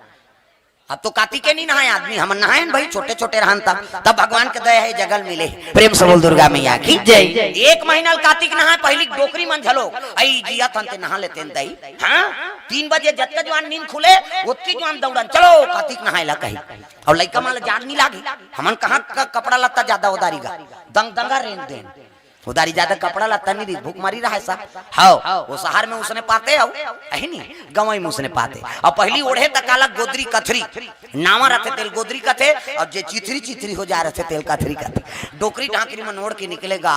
अब तो कातिके नहीं नहाए आदमी, हमन नहाए न भाई, छोटे छोटे रहन तब, तब भगवान के दया हे जगल मिले। प्रेम से बोल दुर्गा मैया की जय। एक महीना ल कातिक नहाए, पहिली डोकरी मन झलो, अई जिया थन ते नहा लेतेन दई। हाँ, तीन बजे जतका जुआन नींद खुले, ओतकी जुआन दौड़न, चलो कातिक नहाए ला कही। अउ लइका मन ला जाड़ नहीं लागे, हमन कहाँ क-, कपड़ा लत्ता ज्यादा उधारी गा, दंग दंगा रेंग देन। उधारी ज्यादा कपड़ा लत्ता नहीं रही, भूख मरी रहा है सा। हव, वो शहर में उसने पाते हव, अही नहीं, गंवई में उसने पाते। अउ पहिली ओढ़े त काला गोदरी कथरी, नावा रथे तेल गोदरी कथे, अउ जे चिथरी चिथरी हो जा रथे तेल कथरी कथे। डोकरी ढाकरी मन ओढ़ के निकले गा,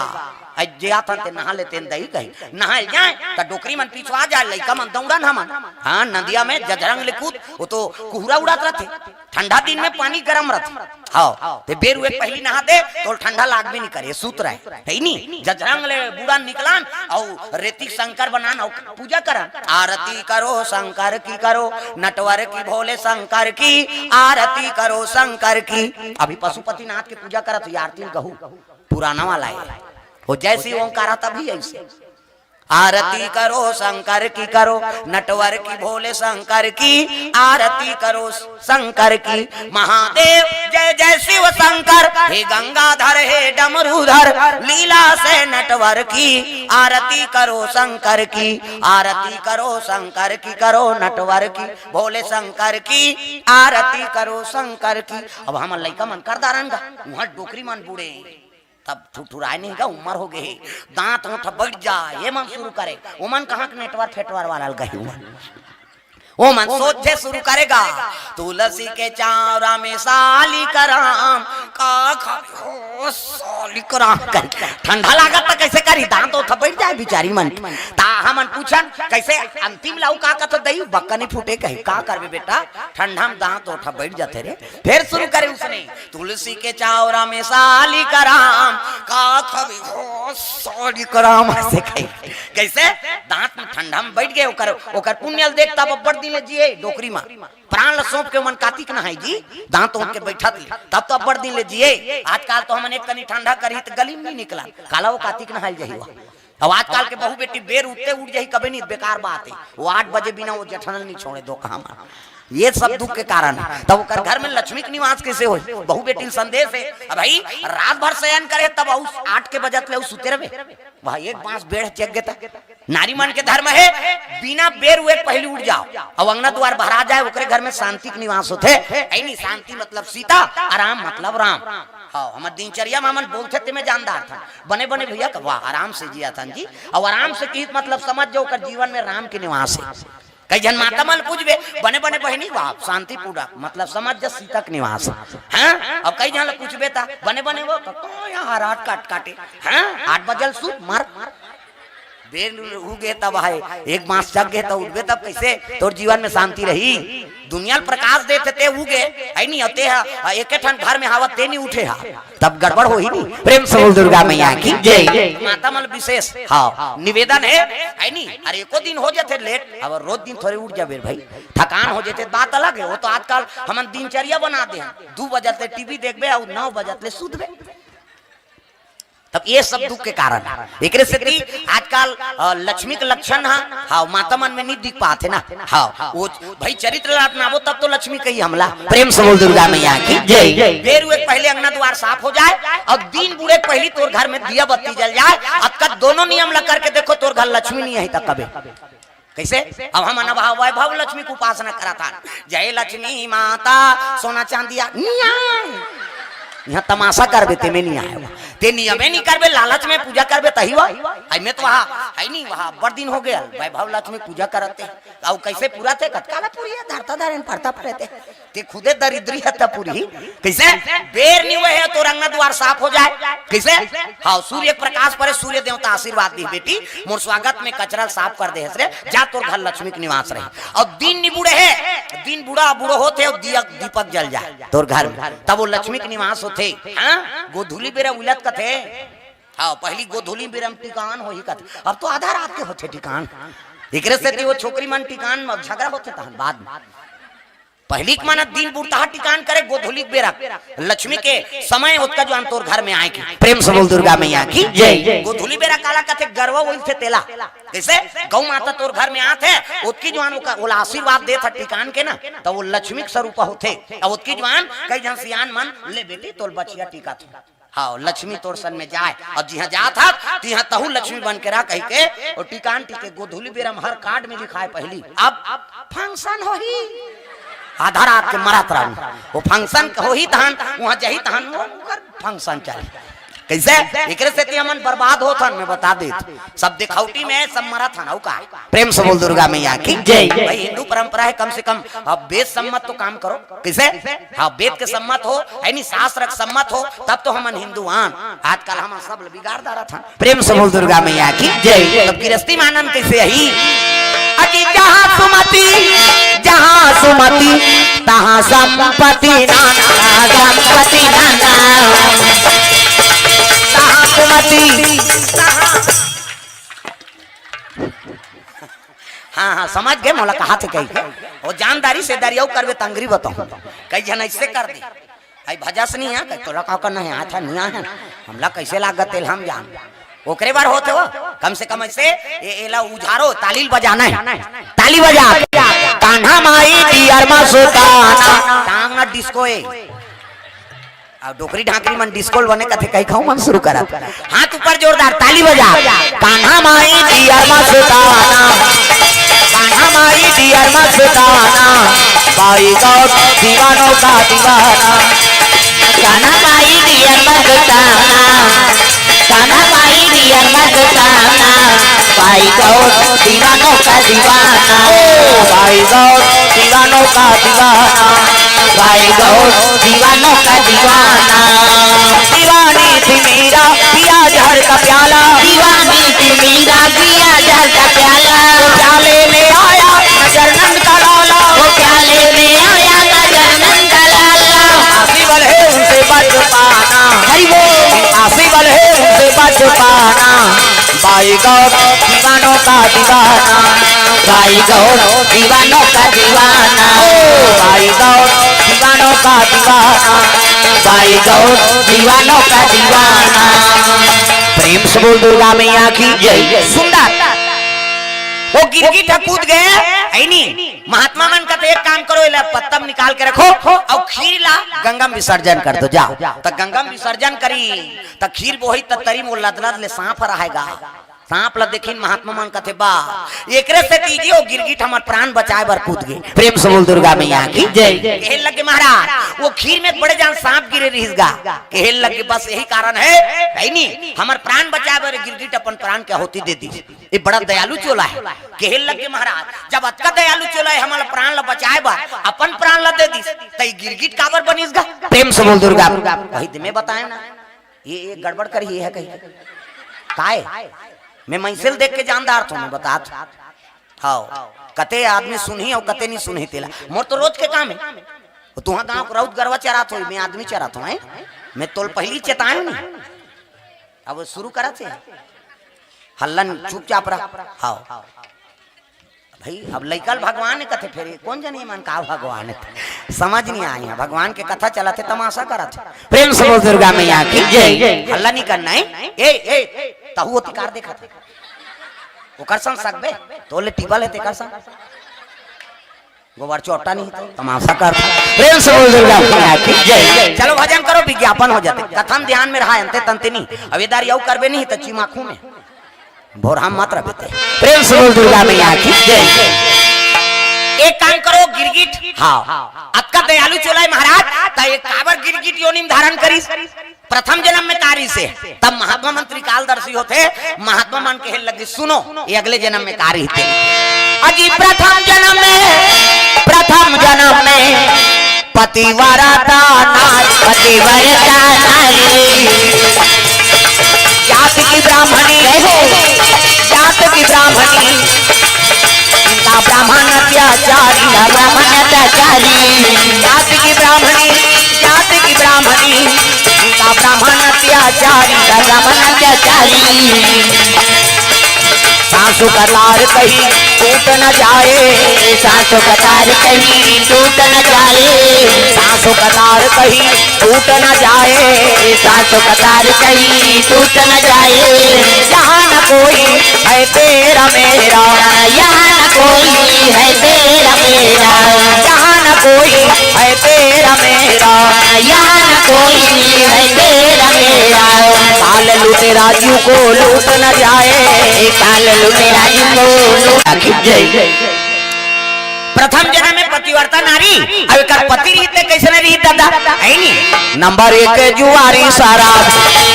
अई जे आथन ते नहा लेतेन दई कही, नहाए जाए त डोकरी मन पिछुआ जाए, लइका मन दौड़न हमन। हाँ, नदिया में जजरंग ले कूद, वो तो कुहरा उड़त रथे। ठंडा दिन में पानी गरम रथे। हव, ते बेर उहे पहिली नहा दे, तोल ठंडा लागबे नहीं करे, सूत रहे, हे नी? जजरंग ले बूड़न निकलन, अउ रेती शंकर बनान, अउ पूजा करन। आरती करो शंकर की करो, नटवर की भोले शंकर की, आरती करो शंकर की। अभी पशुपतिनाथ के पूजा करत हे, आरती ल गहू, पुराना वाला हे। हो जैसी ओंकारा तभी ऐसी। आरती करो शंकर की, करो नटवर की, भोले शंकर की आरती करो शंकर की। महादेव जय जय शिव शंकर, हे गंगाधर हे डमरूधर, लीला से नटवर की आरती करो शंकर की, आरती करो शंकर की, करो नटवर की, भोले शंकर की आरती करो शंकर की। अब हमर लइका मन कर दारन गा, उहाँ डोकरी मन बूढ़े, तब ठुठुराय नहीं गा, उमर हो गे हे, दांत ओठ बैठ जा, ये मन शुरू करे। ओमन कहाँ के नेटवर फेटवर वाला ल गही, ओमन, ओमन सोचे शुरू करेगा, तुलसी के चावरा में साली कराम, का खाबे हो साली कराम कर। ठंडा लागत त कैसे करी, दांत ओठ बैठ जाय बिचारी मन। ता हमन पूछन, कैसे अंतिम लाऊ का कथो दई, बक्का नहीं फूटे कही, का करबे बेटा, ठंडा में दांत ओठ बैठ जाथे रे। फिर शुरू करे उसने, तुलसी के चावरा में साली कराम, का खाबे हो साली कराम, ऐसे कही। कैसे? दांत में ठंडा में बैठ गे, ओकर, ओकर पुण्य ल देख, तब अब्बड़ दिन ले जिए डोकरी मा। प्राण ल सौंप के ओमन कातिक नहाय जी, दांत ओठ के बैठत ले, तब तो अब्बड़ दिन ले जिए। आजकल तो हमन एक कनी ठंडा करही त गली में नहीं निकला, काला वो कातिक नहाय जाही वो। अब आजकल के बहू बेटी बेर उठते उठ जाही, कबे नहीं, बेकार बात हे। वो आठ बजे बिना वो जेठन ल नहीं छोड़े, दो कहा मा। ये सब दुख के कारण हे। तब ओकर घर में लक्ष्मी के निवास कैसे होही? बहू बेटी ल संदेश हे, अब भाई रात भर शयन करे, तब अउ आठ के बजत ले अउ सुते रहे। वह एक बांस बेर चेक गे त नारी मन के धर्म हे, बिना बेर हुए पहली उठ जाव, अब अंगना दुआर भरा जाय, ओकरे घर में शांति के निवास होथे। ऐ नहीं, शांति मतलब सीता, आराम मतलब राम। हाँ, हमर दिनचर्या में हमन बोलथे ते में जानदार था, बने बने भैया का, वाह, आराम से जिया था जी। अब आराम से किहिस मतलब समझ जाव, ओकर जीवन में राम के निवास हे। कई झन माता मन पूछबे, बने बने बहिनी, वाह, शांतिपूर्वक, मतलब समझ जा सीता के निवास हे। हाँ, अब कई झन ल पूछबे ता, बने बने वो, तो, तो यहाँ रात काट काटे, हाँ, आठ बजे ल सुत मर। बेर हो गे तब हे, एक बांस चघ गे त उठबे तब कैसे तोर जीवन में शांति रही? दुनिया ल प्रकाश देथे ते उगे, ऐ नहीं होते हा, एके ठन घर में हावत ते नहीं उठे हा, तब गड़बड़ होही नहीं। प्रेम से बोल दुर्गा मैया की जय। माता मन ल विशेष, हाँ, निवेदन हे, ऐ नहीं, अरे एको दिन हो जाथे लेट, अब रोज दिन थोरे उठ जाबे भाई, थकान हो जाथे, बात अलग हे। वो तो आजकल हमन दिनचर्या बना दे हन, दू बजत ले टीवी देखबे अउ नौ बजत ले सुतबे। तब ये सब दुख के कारण हे। एकरे सेती आजकल, अ, लक्ष्मी के लक्षण ह, हाँ, माता मन में नहीं दिख पात हे ना। हाँ, वो भाई चरित्र ल अपनाबो तब तो लक्ष्मी कही हमला। प्रेम से बोल दुर्गा मैया की जय। बेर हुए पहले अंगना दुआर साफ हो जाय, अउ दिन बूड़े के पहली तोर घर में दिया बत्ती जल जाय। अतका दोनों नियम ल करके देखो, तोर घर लक्ष्मी नहीं आही त कबे। कैसे? अब हमन अब वैभव लक्ष्मी के उपासना करत हन। जय लक्ष्मी माता, सोना चांदिया, निया। यहाँ तमाशा करबे, ते में नहीं आय। ते नियमे नहीं करबे, लालच में पूजा करबे, तही वा। ऐ में तो वहाँ, है नहीं, वहाँ बड़ दिन हो गया, वैभव लक्ष्मी पूजा करत हे। अउ कैसे पूरा थे? कतकाला पूरी हे, धरता धरेन, पड़ता पड़े थे। ते खुदे दरिद्री हे त पूरी। कैसे? बेर नहीं हुए हे, तोर अंगना दुआर साफ हो जाय। कैसे? हाँ, सूर्य के प्रकाश परे, सूर्य देवता आशीर्वाद दी, "बेटी, मोर स्वागत में कचरा साफ कर दे हस रे, जा, तोर घर लक्ष्मी के निवास रही।" अउ दिन नहीं बूड़े हे, दिन बूड़ा बूड़ो होथे, अउ दिया दीपक जल जाय तोर घर में, तब वो लक्ष्मी के निवास होथे। हाँ, गोधूली बेरा उलत कथे। हाँ, पहली गोधूली बेरा में टिकान होही कथे, अब तो आधा रात के होथे टिकान। एकरे सेती वो छोकरी मन टिकान में झगड़ा होथे तहन बाद में। पहली के माना दिन बुड़ता टिकान करे, गोधूली बेरा लक्ष्मी के समय ओतका जुआन तोर घर में आय के। प्रेम से बोल दुर्गा मैया की जय। गोधूली बेरा काला कथे? गरवा उलथे तेला। कैसे? गौ माता तोर घर में आत हे, ओतकी जुआन ओका, ओला आशीर्वाद देत हे टिकान के ना, त वो लक्ष्मी के स्वरूप होथे। अउ ओतकी जुआन कई झन सियान मन, "ले बेटी, तोर बछिया टिकत हे।" हाँ, लक्ष्मी तोर सन में जाय। अब जिहाँ जात हस, तिहाँ तहू लक्ष्मी बन के रह कहि के, ओ टिकान टिके। गोधूली बेरा में हर कार्ड में लिखाय पहली, अब फंक्शन होही। आधा रात के मरत रहू, वो फंक्शन होही तहन, उहाँ जाही तहन, वो ओकर फंक्शन चली। कैसे? एकरे सेती हमन बर्बाद होत हन, मैं बता देत। सब दिखौटी में सब मरत हन, अउ का? प्रेम से बोल दुर्गा मैया की जय। भाई, हिंदू परंपरा हे, कम से कम अब वेद सम्मत तो काम करो। कैसे? हाँ, वेद के सम्मत हो, यानी शास्त्र के सम्मत हो, तब तो हमन हिंदू आन। आजकल हमन सब ल बिगाड़ डारत हन। प्रेम से बोल दुर्गा मैया की जय। तब गृहस्थी में आनंद कैसे आही? अजी जहाँ सुमति, जहाँ सुमति, तहाँ संपत्ति नाना, संपत्ति नाना। तहाँ सुमति, तहाँ हाँ, हाँ, समझ गे, मोला कहाथे कहि के। वो जानदारी से दरियाऊ करबे त अंगरी बताहूँ। कई झन ऐसे कर दे। आई भजस नहीं है, कई तोला का करना है, आथा नहीं आया है। हमला कैसे लागत तेल हम जान। ओकरे बर होत हे वो। कम से कम ऐसे ए, एला उझारो, ताली ल बजाना हे। ताली बजा। कान्हा माई डियर मस्ताना। टांग ना डिस्को ए। अब डोकरी ढाकरी मन डिस्को ल बने कथे, कही खाऊ मन शुरू करत। हाथ ऊपर जोरदार, ताली बजा। कान्हा माई डियर मस्ताना। कान्हा माई डियर मस्ताना। बाई गौर दीवानों का दीवाना। कान्हा माई डियर मस्ताना। कान्हा माई डियर मस्ताना। बाई गौर दीवानों का दीवाना। ओ बाई गौर दीवानों का दीवाना। बाई गौर दीवानों का दीवाना। दीवानी थी मीरा, पिया जहर का प्याला। दीवानी थी मीरा, पिया जहर का प्याला। वो प्याले में आया नजर नंद का लाला। वो प्याले में आया नजर नंद का लाला। आसी वाले उनसे बच पाना। हरि बोल। आसी वाले उनसे बच पाना। बाई गौर दीवानों का दीवाना। बाई गौर दीवानों का दीवाना। ओ बाई गौर दीवानों का दीवाना। बाई गौर दीवानों का दीवाना। प्रेम से बोल दुर्गा मैया की जय। सुंदर। वो गिरगिट ह कूद गए, है नी? महात्मा मन कथे एक काम करो, एला पत्ता म निकाल के रखो अउ खीर ला गंगा म विसर्जन कर दो, जाओ। त गंगा म विसर्जन करी, त खीर बोही त तरी म लदलद ले सांप ह रहेगा। सांप ला देखिन महात्मा मन कथे, बा, एकरे सेती जी वो गिरगिट हमर प्राण बचाए बर कूद गे। प्रेम से बोल दुर्गा मैया की जय। कहे लगे महाराज, वो खीर में बड़े जान सांप गिरे रहिस गा। कहे लगे बस यही कारण है, है नी, हमर प्राण बचाए बर गिरगिट अपन प्राण के आहुति दे दी। ये बड़ा दयालु चोला है। कहे लगे महाराज, जब अतका दयालु चोला है, हमर प्राण ला बचाए बर अपन प्राण ला दे दिस, त ये गिरगिट काबर बनिस गा? प्रेम से बोल दुर्गा। वही तो मैं बताए ना, ये, ये गड़बड़ कर ही है कहीं। काय? मैं मैसेज देख के जानदार थो, मैं बतात। हाँ, कते आदमी सुनही अउ कते नहीं सुनही तेला। मोर तो रोज के काम है। वो तुहा गांव के राउत गरवा चरात होई, मैं आदमी चरात हूँ, हैं? मैं तोल पहली चेताए नहीं। अब वो शुरू करत हे। हल्ला नहीं, चुपचाप रह। हाँ। भाई, अब लइका ल भगवान हे कथे, फेर कौन जनी मन का भगवान हे, समझ नहीं आए हे। भगवान के कथा चलत हे, तमाशा करत हे। प्रेम से बोल दुर्गा मैया की जय। हल्ला नहीं करना है। ए, ए, तहु ओतिकार देखत हे। ओकर संग सकबे, तोले टीबल हे तेकर संग। गोबर चोटा नहीं तो तमाशा करत हे। प्रेम से बोल दुर्गा मैया की जय। चलो भजन करो, विज्ञापन हो जाते। कथा म ध्यान में रहा, अंते तंते नहीं। अब ये दारी अउ करबे नहीं तो चिमाखू में। भोरहा मत रह बेटे। प्रेम से बोल दुर्गा मैया की जय। एक काम करो गिरगिट। हाँ। अतका दयालु चोला है महाराज, त एक काबर गिरगिट योनि म धारण करिस? प्रथम जन्म में का रिहिसे, तब महात्मा मन त्रिकालदर्शी होथे, महात्मा मन कहे लगे, सुनो, ये अगले जन्म में का रिहिसे। अजी प्रथम जन्म में, प्रथम जन्म में पतिव्रता नारी, पतिव्रता नारी। जात की ब्राह्मणी, जात की ब्राह्मणी, इनका ब्राह्मण अत्याचारी, ब्राह्मण अत्याचारी। जात की ब्राह्मणी, जात की ब्राह्मणी, इनका ब्राह्मण अत्याचारी, ब्राह्मण अत्याचारी। सासू का तार कहीं टूट न जाए, सासू का तार कहीं टूट न जाए, सासू का तार कहीं टूट न जाए, सासू का तार कहीं टूट न जाए। यहाँ न कोई है तेरा मेरा, यहाँ न कोई है तेरा मेरा, यहाँ न कोई है तेरा मेरा, यहाँ न कोई है तेरा मेरा। काल लुटेरा जीव को लूट न जाए, काल लुटेरा जीव को लूट। जय। प्रथम जन्म में पतिव्रता नारी, अब एकर पति रहिते कैसे नहीं रही दादा, है नी? नंबर एक जुआरी शराब,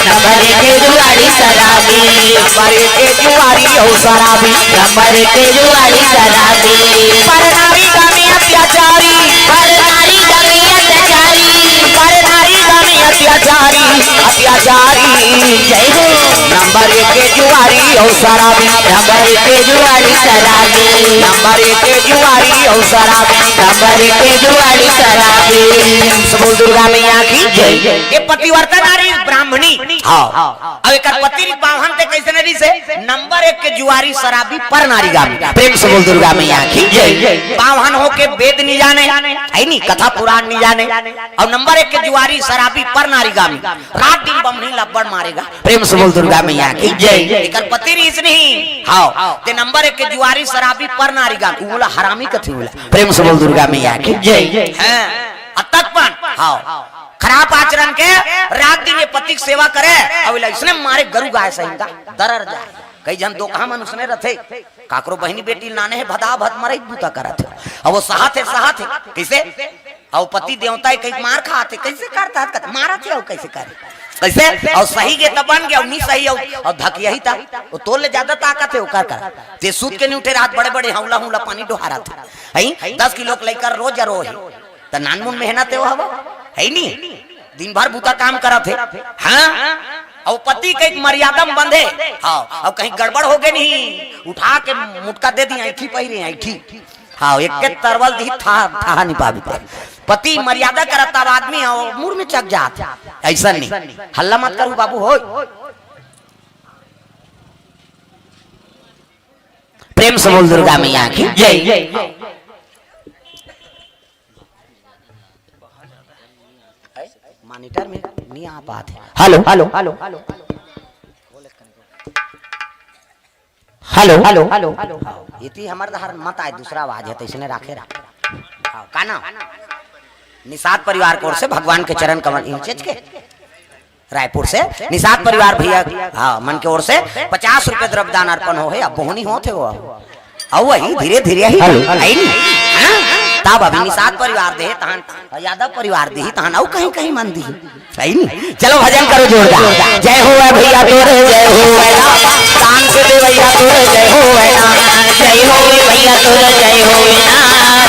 नंबर एक जुआरी शराबी, नंबर एक जुआरी हो शराबी, नंबर एक जुआरी शराबी। पर नारी गामी अत्याचारी, पर नारी गामी अत्याचारी, पर नारी गामी अत्याचारी, अत्याचारी। जय हो। नंबर एक जुआरी हो शराबी, नंबर एक जुआरी शराबी, नंबर एक जुआरी हो शराबी, नंबर एक जुआरी शराबी। सब बोल दुर्गा मैया की जय। ये पतिव्रता नारी ब्राह्मणी। हाँ। अब एकर पति बाहन ते कैसे नारी से? नंबर एक के जुआरी शराबी पर नारी गामी। प्रेम से बोल दुर्गा मैया की जय। बाहन होके वेद नहीं जाने, है नी, कथा पुराण नहीं जाने। और नंबर एक के जुआरी शराबी पर नारी गामी। रात दिन बमनी लब्बड़ मारेगा। प्रेम से बोल दुर्गा मैया की जय। एकर पति रहिस नहीं। हाव। ते नंबर एक के जुआरी, शराबी, पर नारी गान। उ मोला हरामी कथे, उ मोला। प्रेम से बोल दुर्गा मैया की जय। हैं। अतक पण, हाव। खराब आचरण के रात दिन ये पति के सेवा करे, अउ एला इसने मारे गरु गाय सहिन का दरर जाय। कई झन दोकहा मन उसने रथे, काकरो बहिनी बेटी लाने हे, भदा भद मरई बूता करत हे। अब वो सहत हे, सहत हे। कइसे? अउ पति देवता हे, कहीं मार खात हे, कइसे करता हे? कत-, मारत हे, अउ कइसे करे? कइसे? अउ सही गे त बन गे, अउ नी सही, अउ, अउ धकिया ही ता, वो तोर ले जादा ताकत हे, ओकर कर। ते सूत के नी उठे, रात बड़े-बड़े हौला-हौला पानी डोहारत हे। हई? दस किलो के लइका रोज रो हे। त नानमुन मेहनत हे वो हवा, है नी? दिन भर बूता काम करत हे। हाँ? अउ पति के एक मर्यादा म बंधे। हाँ, अउ कहीं गड़बड़ हो गे नहीं, उठा के मुटका दे दी, ऐठी पहिरे, ऐठी। हाँ, एक के तरवल दी, था, था नहीं पाबी ते। पति मर्यादा करत तब आदमी, अउ मुड़ में चक जात। ऐसा नहीं। हल्ला मत करू बाबू, होय। प्रेम से बोल दुर्गा मैया की जय। मॉनिटर में नहीं आ पात हे। Hello, hello, hello, hello, hello, hello. इति हमर डहर मत आय, दूसरा आवाज हे, त इसने राखे रहा। हाँ, का नाम? निषाद परिवार की ओर से भगवान के चरण कमल इंचेच के रायपुर से निषाद परिवार भैया, हाँ, मन के ओर से पचास रुपए द्रव्यदान अर्पण हो हे। अब बोहनी होत हे वो, अब अउ वही धीरे धीरे ही हेलो। आई नहीं। हाँ? तब अभी निषाद परिवार दे तहन, यादव परिवार दी तहन, अउ कहीं कहीं मन दी। सही नहीं? चलो भजन करो जोरदार। जय हो भैया तोरे, जय हो भैया। दान के दे भैया तोरे, जय हो भैया। जय हो भैया तोरे, जय हो भैया।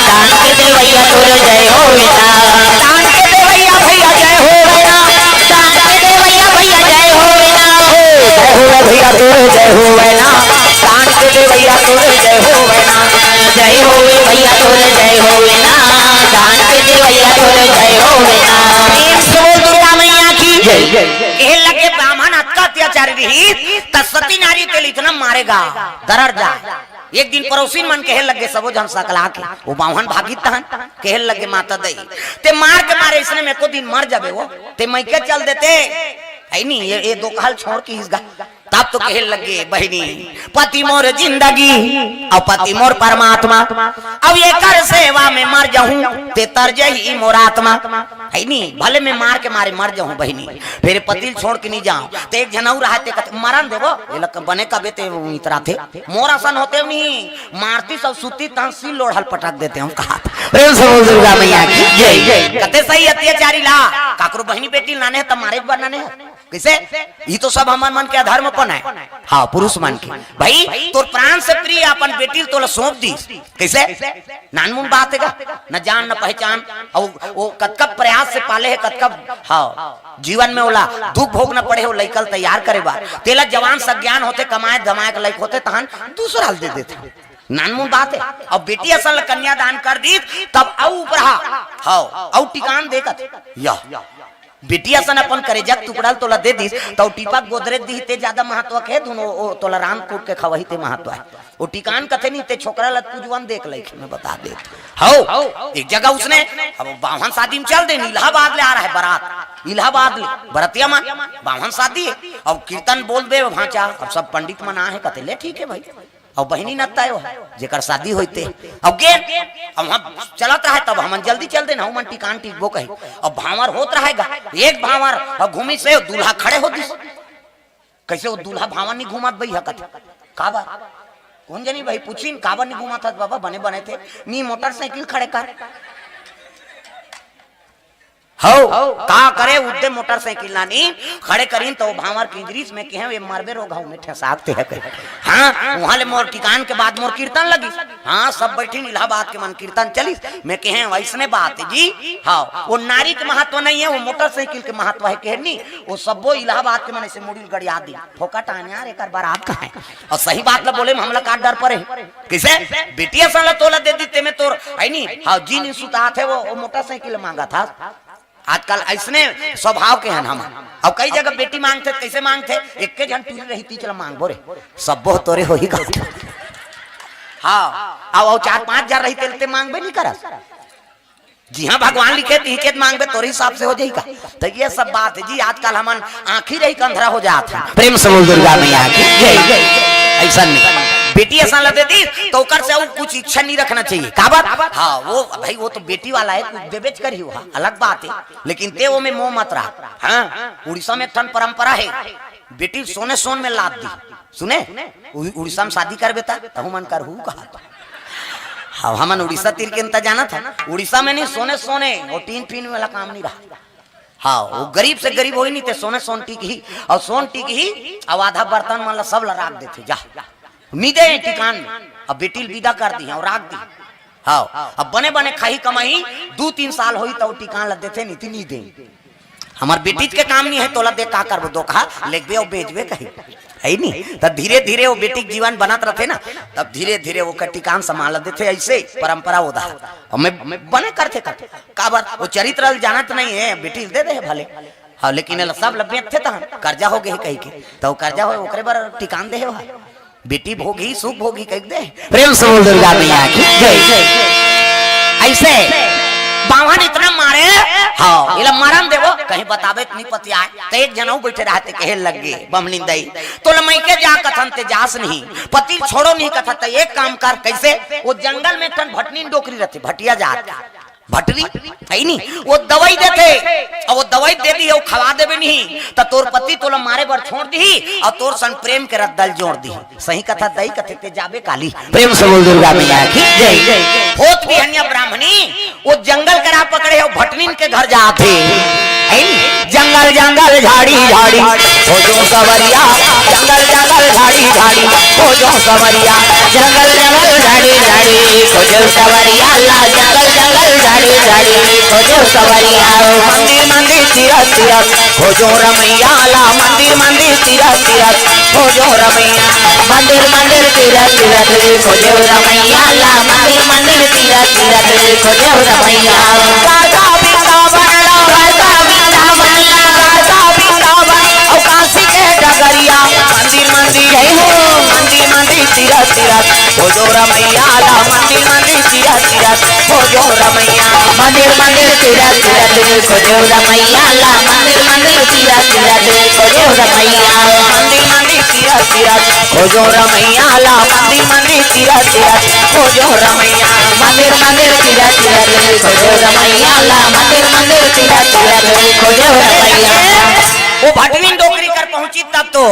दान के दे भैया तोरे, जय हो भैया। दान के दे भैया, भैया, जय हो भैया। दान के दे भैया, भैया, जय हो भैया। जय हो भैया तोरे, जय हो भैया। दान के दे भैया तोरे, जय हो भैया। जय हो भैया तोरे, जय हो भैया। दान के दे भैया तोरे, जय हो भैया। प्रेम से बोल दुर्गा मैया की जय। कहे लगे, ब्राह्मण अतका अत्याचारी रही, त सती नारी तेला इतना मारेगा, दरर जा। एक दिन पड़ोसी मन कहे लगे, सबो झन सकला के, वो बाम्हन भागित तहन, कहे लगे, माता दई, ते मार के मारे इसने में एको दिन मर जाबे वो, ते मइके चल देते, है नी, ये, ये दोकहा ल छोड़ के इसगा। तब तो कहे लगे, बहिनी, पति मोर जिंदगी, अउ पति मोर परमात्मा, अउ एकर सेवा में मर जाहूं, ते तर जही मोर आत्मा। है नी, भले मैं मार के मारे मर जाहूं बहिनी, फेर पति ल छोड़ के नहीं जाहूं। ते एक झन अउ रहा, ते कथे, मरन देबो, ये लग बने कबे ते इतराथे। मोर असन होते नहीं, मारती सब सुती तहन सिल लोढ़ल पटक देते हम कहा। प्रेम से बोल दुर्गा मैया की जय। कते सही अत्याचारी ला, काकरो बहिनी बेटी लाने हे त मारे बर लाने हे। कइसे? ये तो सब हमर मन के अधर्मपन हे। हाँ, पुरुष मन के। भाई, तोर प्राण से प्रिय अपन बेटी ल तोला सौंप दीस। कइसे? नानमुन बात हे का? न जान, न पहचान, अउ वो कतका प्रयास से पाले हे, कतका, हाँ, जीवन में ओला दुख भोगना पड़े हे, वो लइका ल तैयार करे बर। तेला जवान सज्ञान होथे, कमाए धमाए के लइक होथे, तहन दूसरा ल दे देथे। नानमुन बात हे। अब बेटी असन ल कन्यादान कर दीस, तब अउ उपराहा, हाँ, अउ टिकान दे कथे। यह। बेटी असन अपन करेजा के टुकड़ा ल तोला दे दीस, त ओ टीपा गोदरेज दिही, ते जादा महत्व के धुन, ओ, ओ तोला रांध कूट के खवही ते महत्व हे। ओ टिकान कथे नहीं, ते छोकरा ल पूजवन देख लइक, मैं बता दे। हौ, एक जगह उसने, अब बाम्हन शादी में चल दे, इलाहाबाद ले आ रहा हे बारात, इलाहाबाद ले, बरतिया मन, बाम्हन शादी हे, अब कीर्तन बोल दे भांचा, अब सब पंडित मन आहे, कथे, ले ठीक हे भाई। अउ बहिनी नत्ता हे वो, जेकर शादी होइते। अउ गे, अब हम चलत रहे, तब हमन जल्दी चल देन, हमन टिकान टिकबो कही। अब भांवर होत रहेगा, एक भांवर, अउ घूमिस हे, दूल्हा खड़े हो दिस। कइसे वो दूल्हा भांवर नहीं घूमत बई हकत? काबर? कोन जनी बही पूछिन, काबर नहीं घूमत हस बाबा, बने बने थे, नी मोटरसाइकिल खड़े कर। हौ, का करे, उद्दे मोटरसाइकिल लानी, खड़े करीन त ओ भांवर किंजरिस, मैं कहेंव, ये मरबे रोगहा में ठेंसात ते हे कहे। हाँ, उहाँ ले मोर टिकान के बाद मोर कीर्तन लगिस। हाँ, सब बइठिन इलाहाबाद के मन कीर्तन चलिस, मैं कहेंव, अइसने बात हे जी। हाँ, वो नारी के महत्व नहीं हे, वो मोटरसाइकिल के महत्व हे, कहे नी, वो सब्बो इलाहाबाद के मन अइसे मुड़ी ल गड़िया दी, फोकट आने यार, एकर बारात कहाँ हे? अउ सही बात ल बोले में हमला का डर परे? कइसे? बेटी असन ल तोला दे दी, ते में तोर, है नी? हाँ, जी नहीं सुतात हे, वो, वो मोटरसाइकिल मांगत हस। आजकल अइसने स्वभाव के हन हमन। अब कई जगह बेटी मांगथे, कइसे मांगथे? एक्के झन टूरी रही, तीच ल मांगबो रे, सब्बो तोरे होही का? हाँ, अब, अब चार पांच झन रही, तेल ते मांगबे नहीं करस। जी हाँ, भगवान लिखे, तिही के मांगबे, तोरे हिसाब से हो जाई का? तो ये सब बात है जी, आजकल हमन आंखी रही के अंधरा हो जात है। प्रेम से बोल दुर्गा मैया की जय। ऐसा नहीं, बेटी ऐसा लग देती तो ओकर से और कुछ इच्छा नहीं रखना चाहिए। का बात? हाँ, वो भाई, वो तो बेटी वाला है, कुछ देबेच करी हो, हाँ, अलग बात है, लेकिन ते वो में मोह मत रहा। हाँ, उड़ीसा में एक ठन परंपरा है, बेटी सोने सोन में लाद दी। सुने, उ-, उड़ीसा में शादी करबे त तहु मन करहू कहा। अब हमन उड़ीसा तीर के अंता जानत है, उड़ीसा में नहीं, सोने सोने, वो टीन पीन वाला काम नहीं रहा। हाँ, वो गरीब से गरीब होई नहीं ते सोने सोन टिकही, और सोन टिकही, अब आधा बर्तन मन ला सब ला राख देथे, जा, नी दे टिकान में। अब बेटी ल विदा कर दी और राख दी। हाँ, अब बने बने खाही कमाही, दू तीन साल होई तो टिकान ला देथे, नहीं ती नी दे। हमार बेटी के काम नहीं है, तोला दे का करबो, दो कहा लेगबे और बेचबे कही, है नी? तब धीरे धीरे वो बेटी के जीवन बनत रहथे ना, तब धीरे धीरे वो टिकान संभाल देथे। ऐसे परंपरा होता है। हमें बने करथे करथे, काबर वो चरित्र ल जानत नहीं है, बेटी ल दे दे भले। हाँ, लेकिन एला सब ल बेचथे तहन कर्जा हो गए कही के, तो कर्जा हो ओकरे बर टिकान दे हो। बेटी भोगी सुख भोगी कह दे। प्रेम से बोल दुर्गा मैया की जय। ऐसे बावन इतना मारे, हाँ, एला मरन देवो, कहीं बताबे त नहीं पतियाए। तो एक जनऊ बैठे रहते, कहे लग गए बमलिन दई, तोला मइके जा कथन ते जास नहीं, पति छोड़ो नहीं कथन, तो एक काम कर, कैसे? वो जंगल में एक ठन भटनी डोकरी रहते, भटिया जात, भटरी, है नी? वो दवाई देथे, और वो दवाई दे दी, वो खवा देबे नहीं, तो तोर पति तोला मारे बर छोड़ दी, और तोर संग प्रेम के रद्दल जोड़ दी। सही कथा दई कथे ते जाबे काली। प्रेम से बोल दुर्गा मैया की जय। होत बिहनिया ब्राह्मणी वो जंगल करा पकड़े हो, भटनिन के घर जात हे। है नी? जंगल जंगल झाड़ी झाड़ी खोजो सवरिया, जंगल जंगल झाड़ी झाड़ी खोजो सवरिया, जंगल जंगल झाड़ी झाड़ी खोजो सवरिया ला, जंगल जंगल झाड़ी झाड़ी खोजो सवरिया। मंदिर मंदिर तीरथ तीरथ खोजो रमैया ला, मंदिर मंदिर तीरथ तीरथ खोजो रमैया। मंदिर मंदिर तीरथ तीरथ खोजो रमैया ला, मंदिर मंदिर तीरथ तीरथ खोजो रमैया। राधा वृंदावन ला, राधा वृंदावन ला, राधा वृंदावन, और काशी के डगरिया। मंदिर मंदिर जय हो, मंदिर मंदिर तीरथ तीरथ खोजो रमैया ला, मंदिर मंदिर तीरथ तीरथ खोजो रमैया। मंदिर मंदिर तीरथ तीरथ खोजो रमैया ला, मंदिर मंदिर तीरथ तीरथ खोजो रमैया। मंदिर मंदिर तीरथ तीरथ खोजो रमैया ला, मंदिर मंदिर तीरथ तीरथ खोजो रमैया। मंदिर मंदिर तीरथ तीरथ खोजो रमैया ला, मंदिर मंदिर तीरथ तीरथ खोजो रमैया। वो भटनी डोकरी कर पहुंची तब तो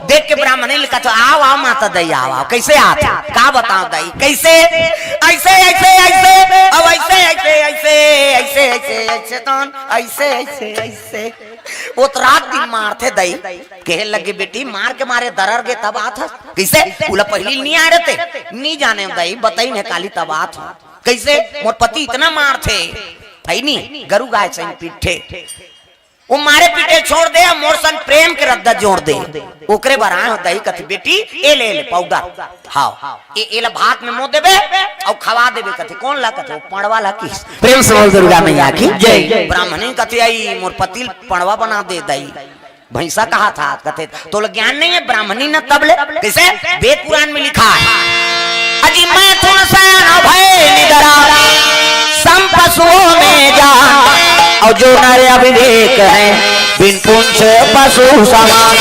देख के ब्राह्मणी लिखा था, "आओ, आओ माता दई, आओ, आओ।" कैसे आत? का बताओ दई, कैसे? ऐसे, ऐसे, ऐसे, अब ऐसे, ऐसे, ऐसे, ऐसे, ऐसे, ऐसे, तन, ऐसे, ऐसे, ऐसे। वो तो रात दिन मारथे दई। कहे लगे, "बेटी, मार के मारे दरर गे तब आत हस।" कैसे? उला पहली नहीं आ रहते, नहीं जाने दई, बताई ने काली तब आत हूँ। कैसे? मोर पति इतना मारथे, है नी, गरु गाय से पिट्ठे। वो मारे पीटे छोड़ दे, मोर संग प्रेम के रद्दा जोड़ दे। ओकरे बर आए हो दई कथे, "बेटी, ए ले, ले पाउडर, हाँ, ए, एला भात में मो देबे और खवा देबे," कथे। कौन ला कथे? वो पड़वा ला किस? प्रेम से बोल दुर्गा मैया की जय। ब्राह्मणी कथे, "आई मोर पति ल पड़वा बना दे दई।" भैंसा कहा था, कथे, "तोला ज्ञान नहीं है, ब्राह्मणी न तब ले।" कैसे? वेद पुराण में लिखा है, "अजी मैथुन सैन भय निदरा, सम पशुओं में जान, और जो नर अविवेक है, बिन पूंछ पशु समान।"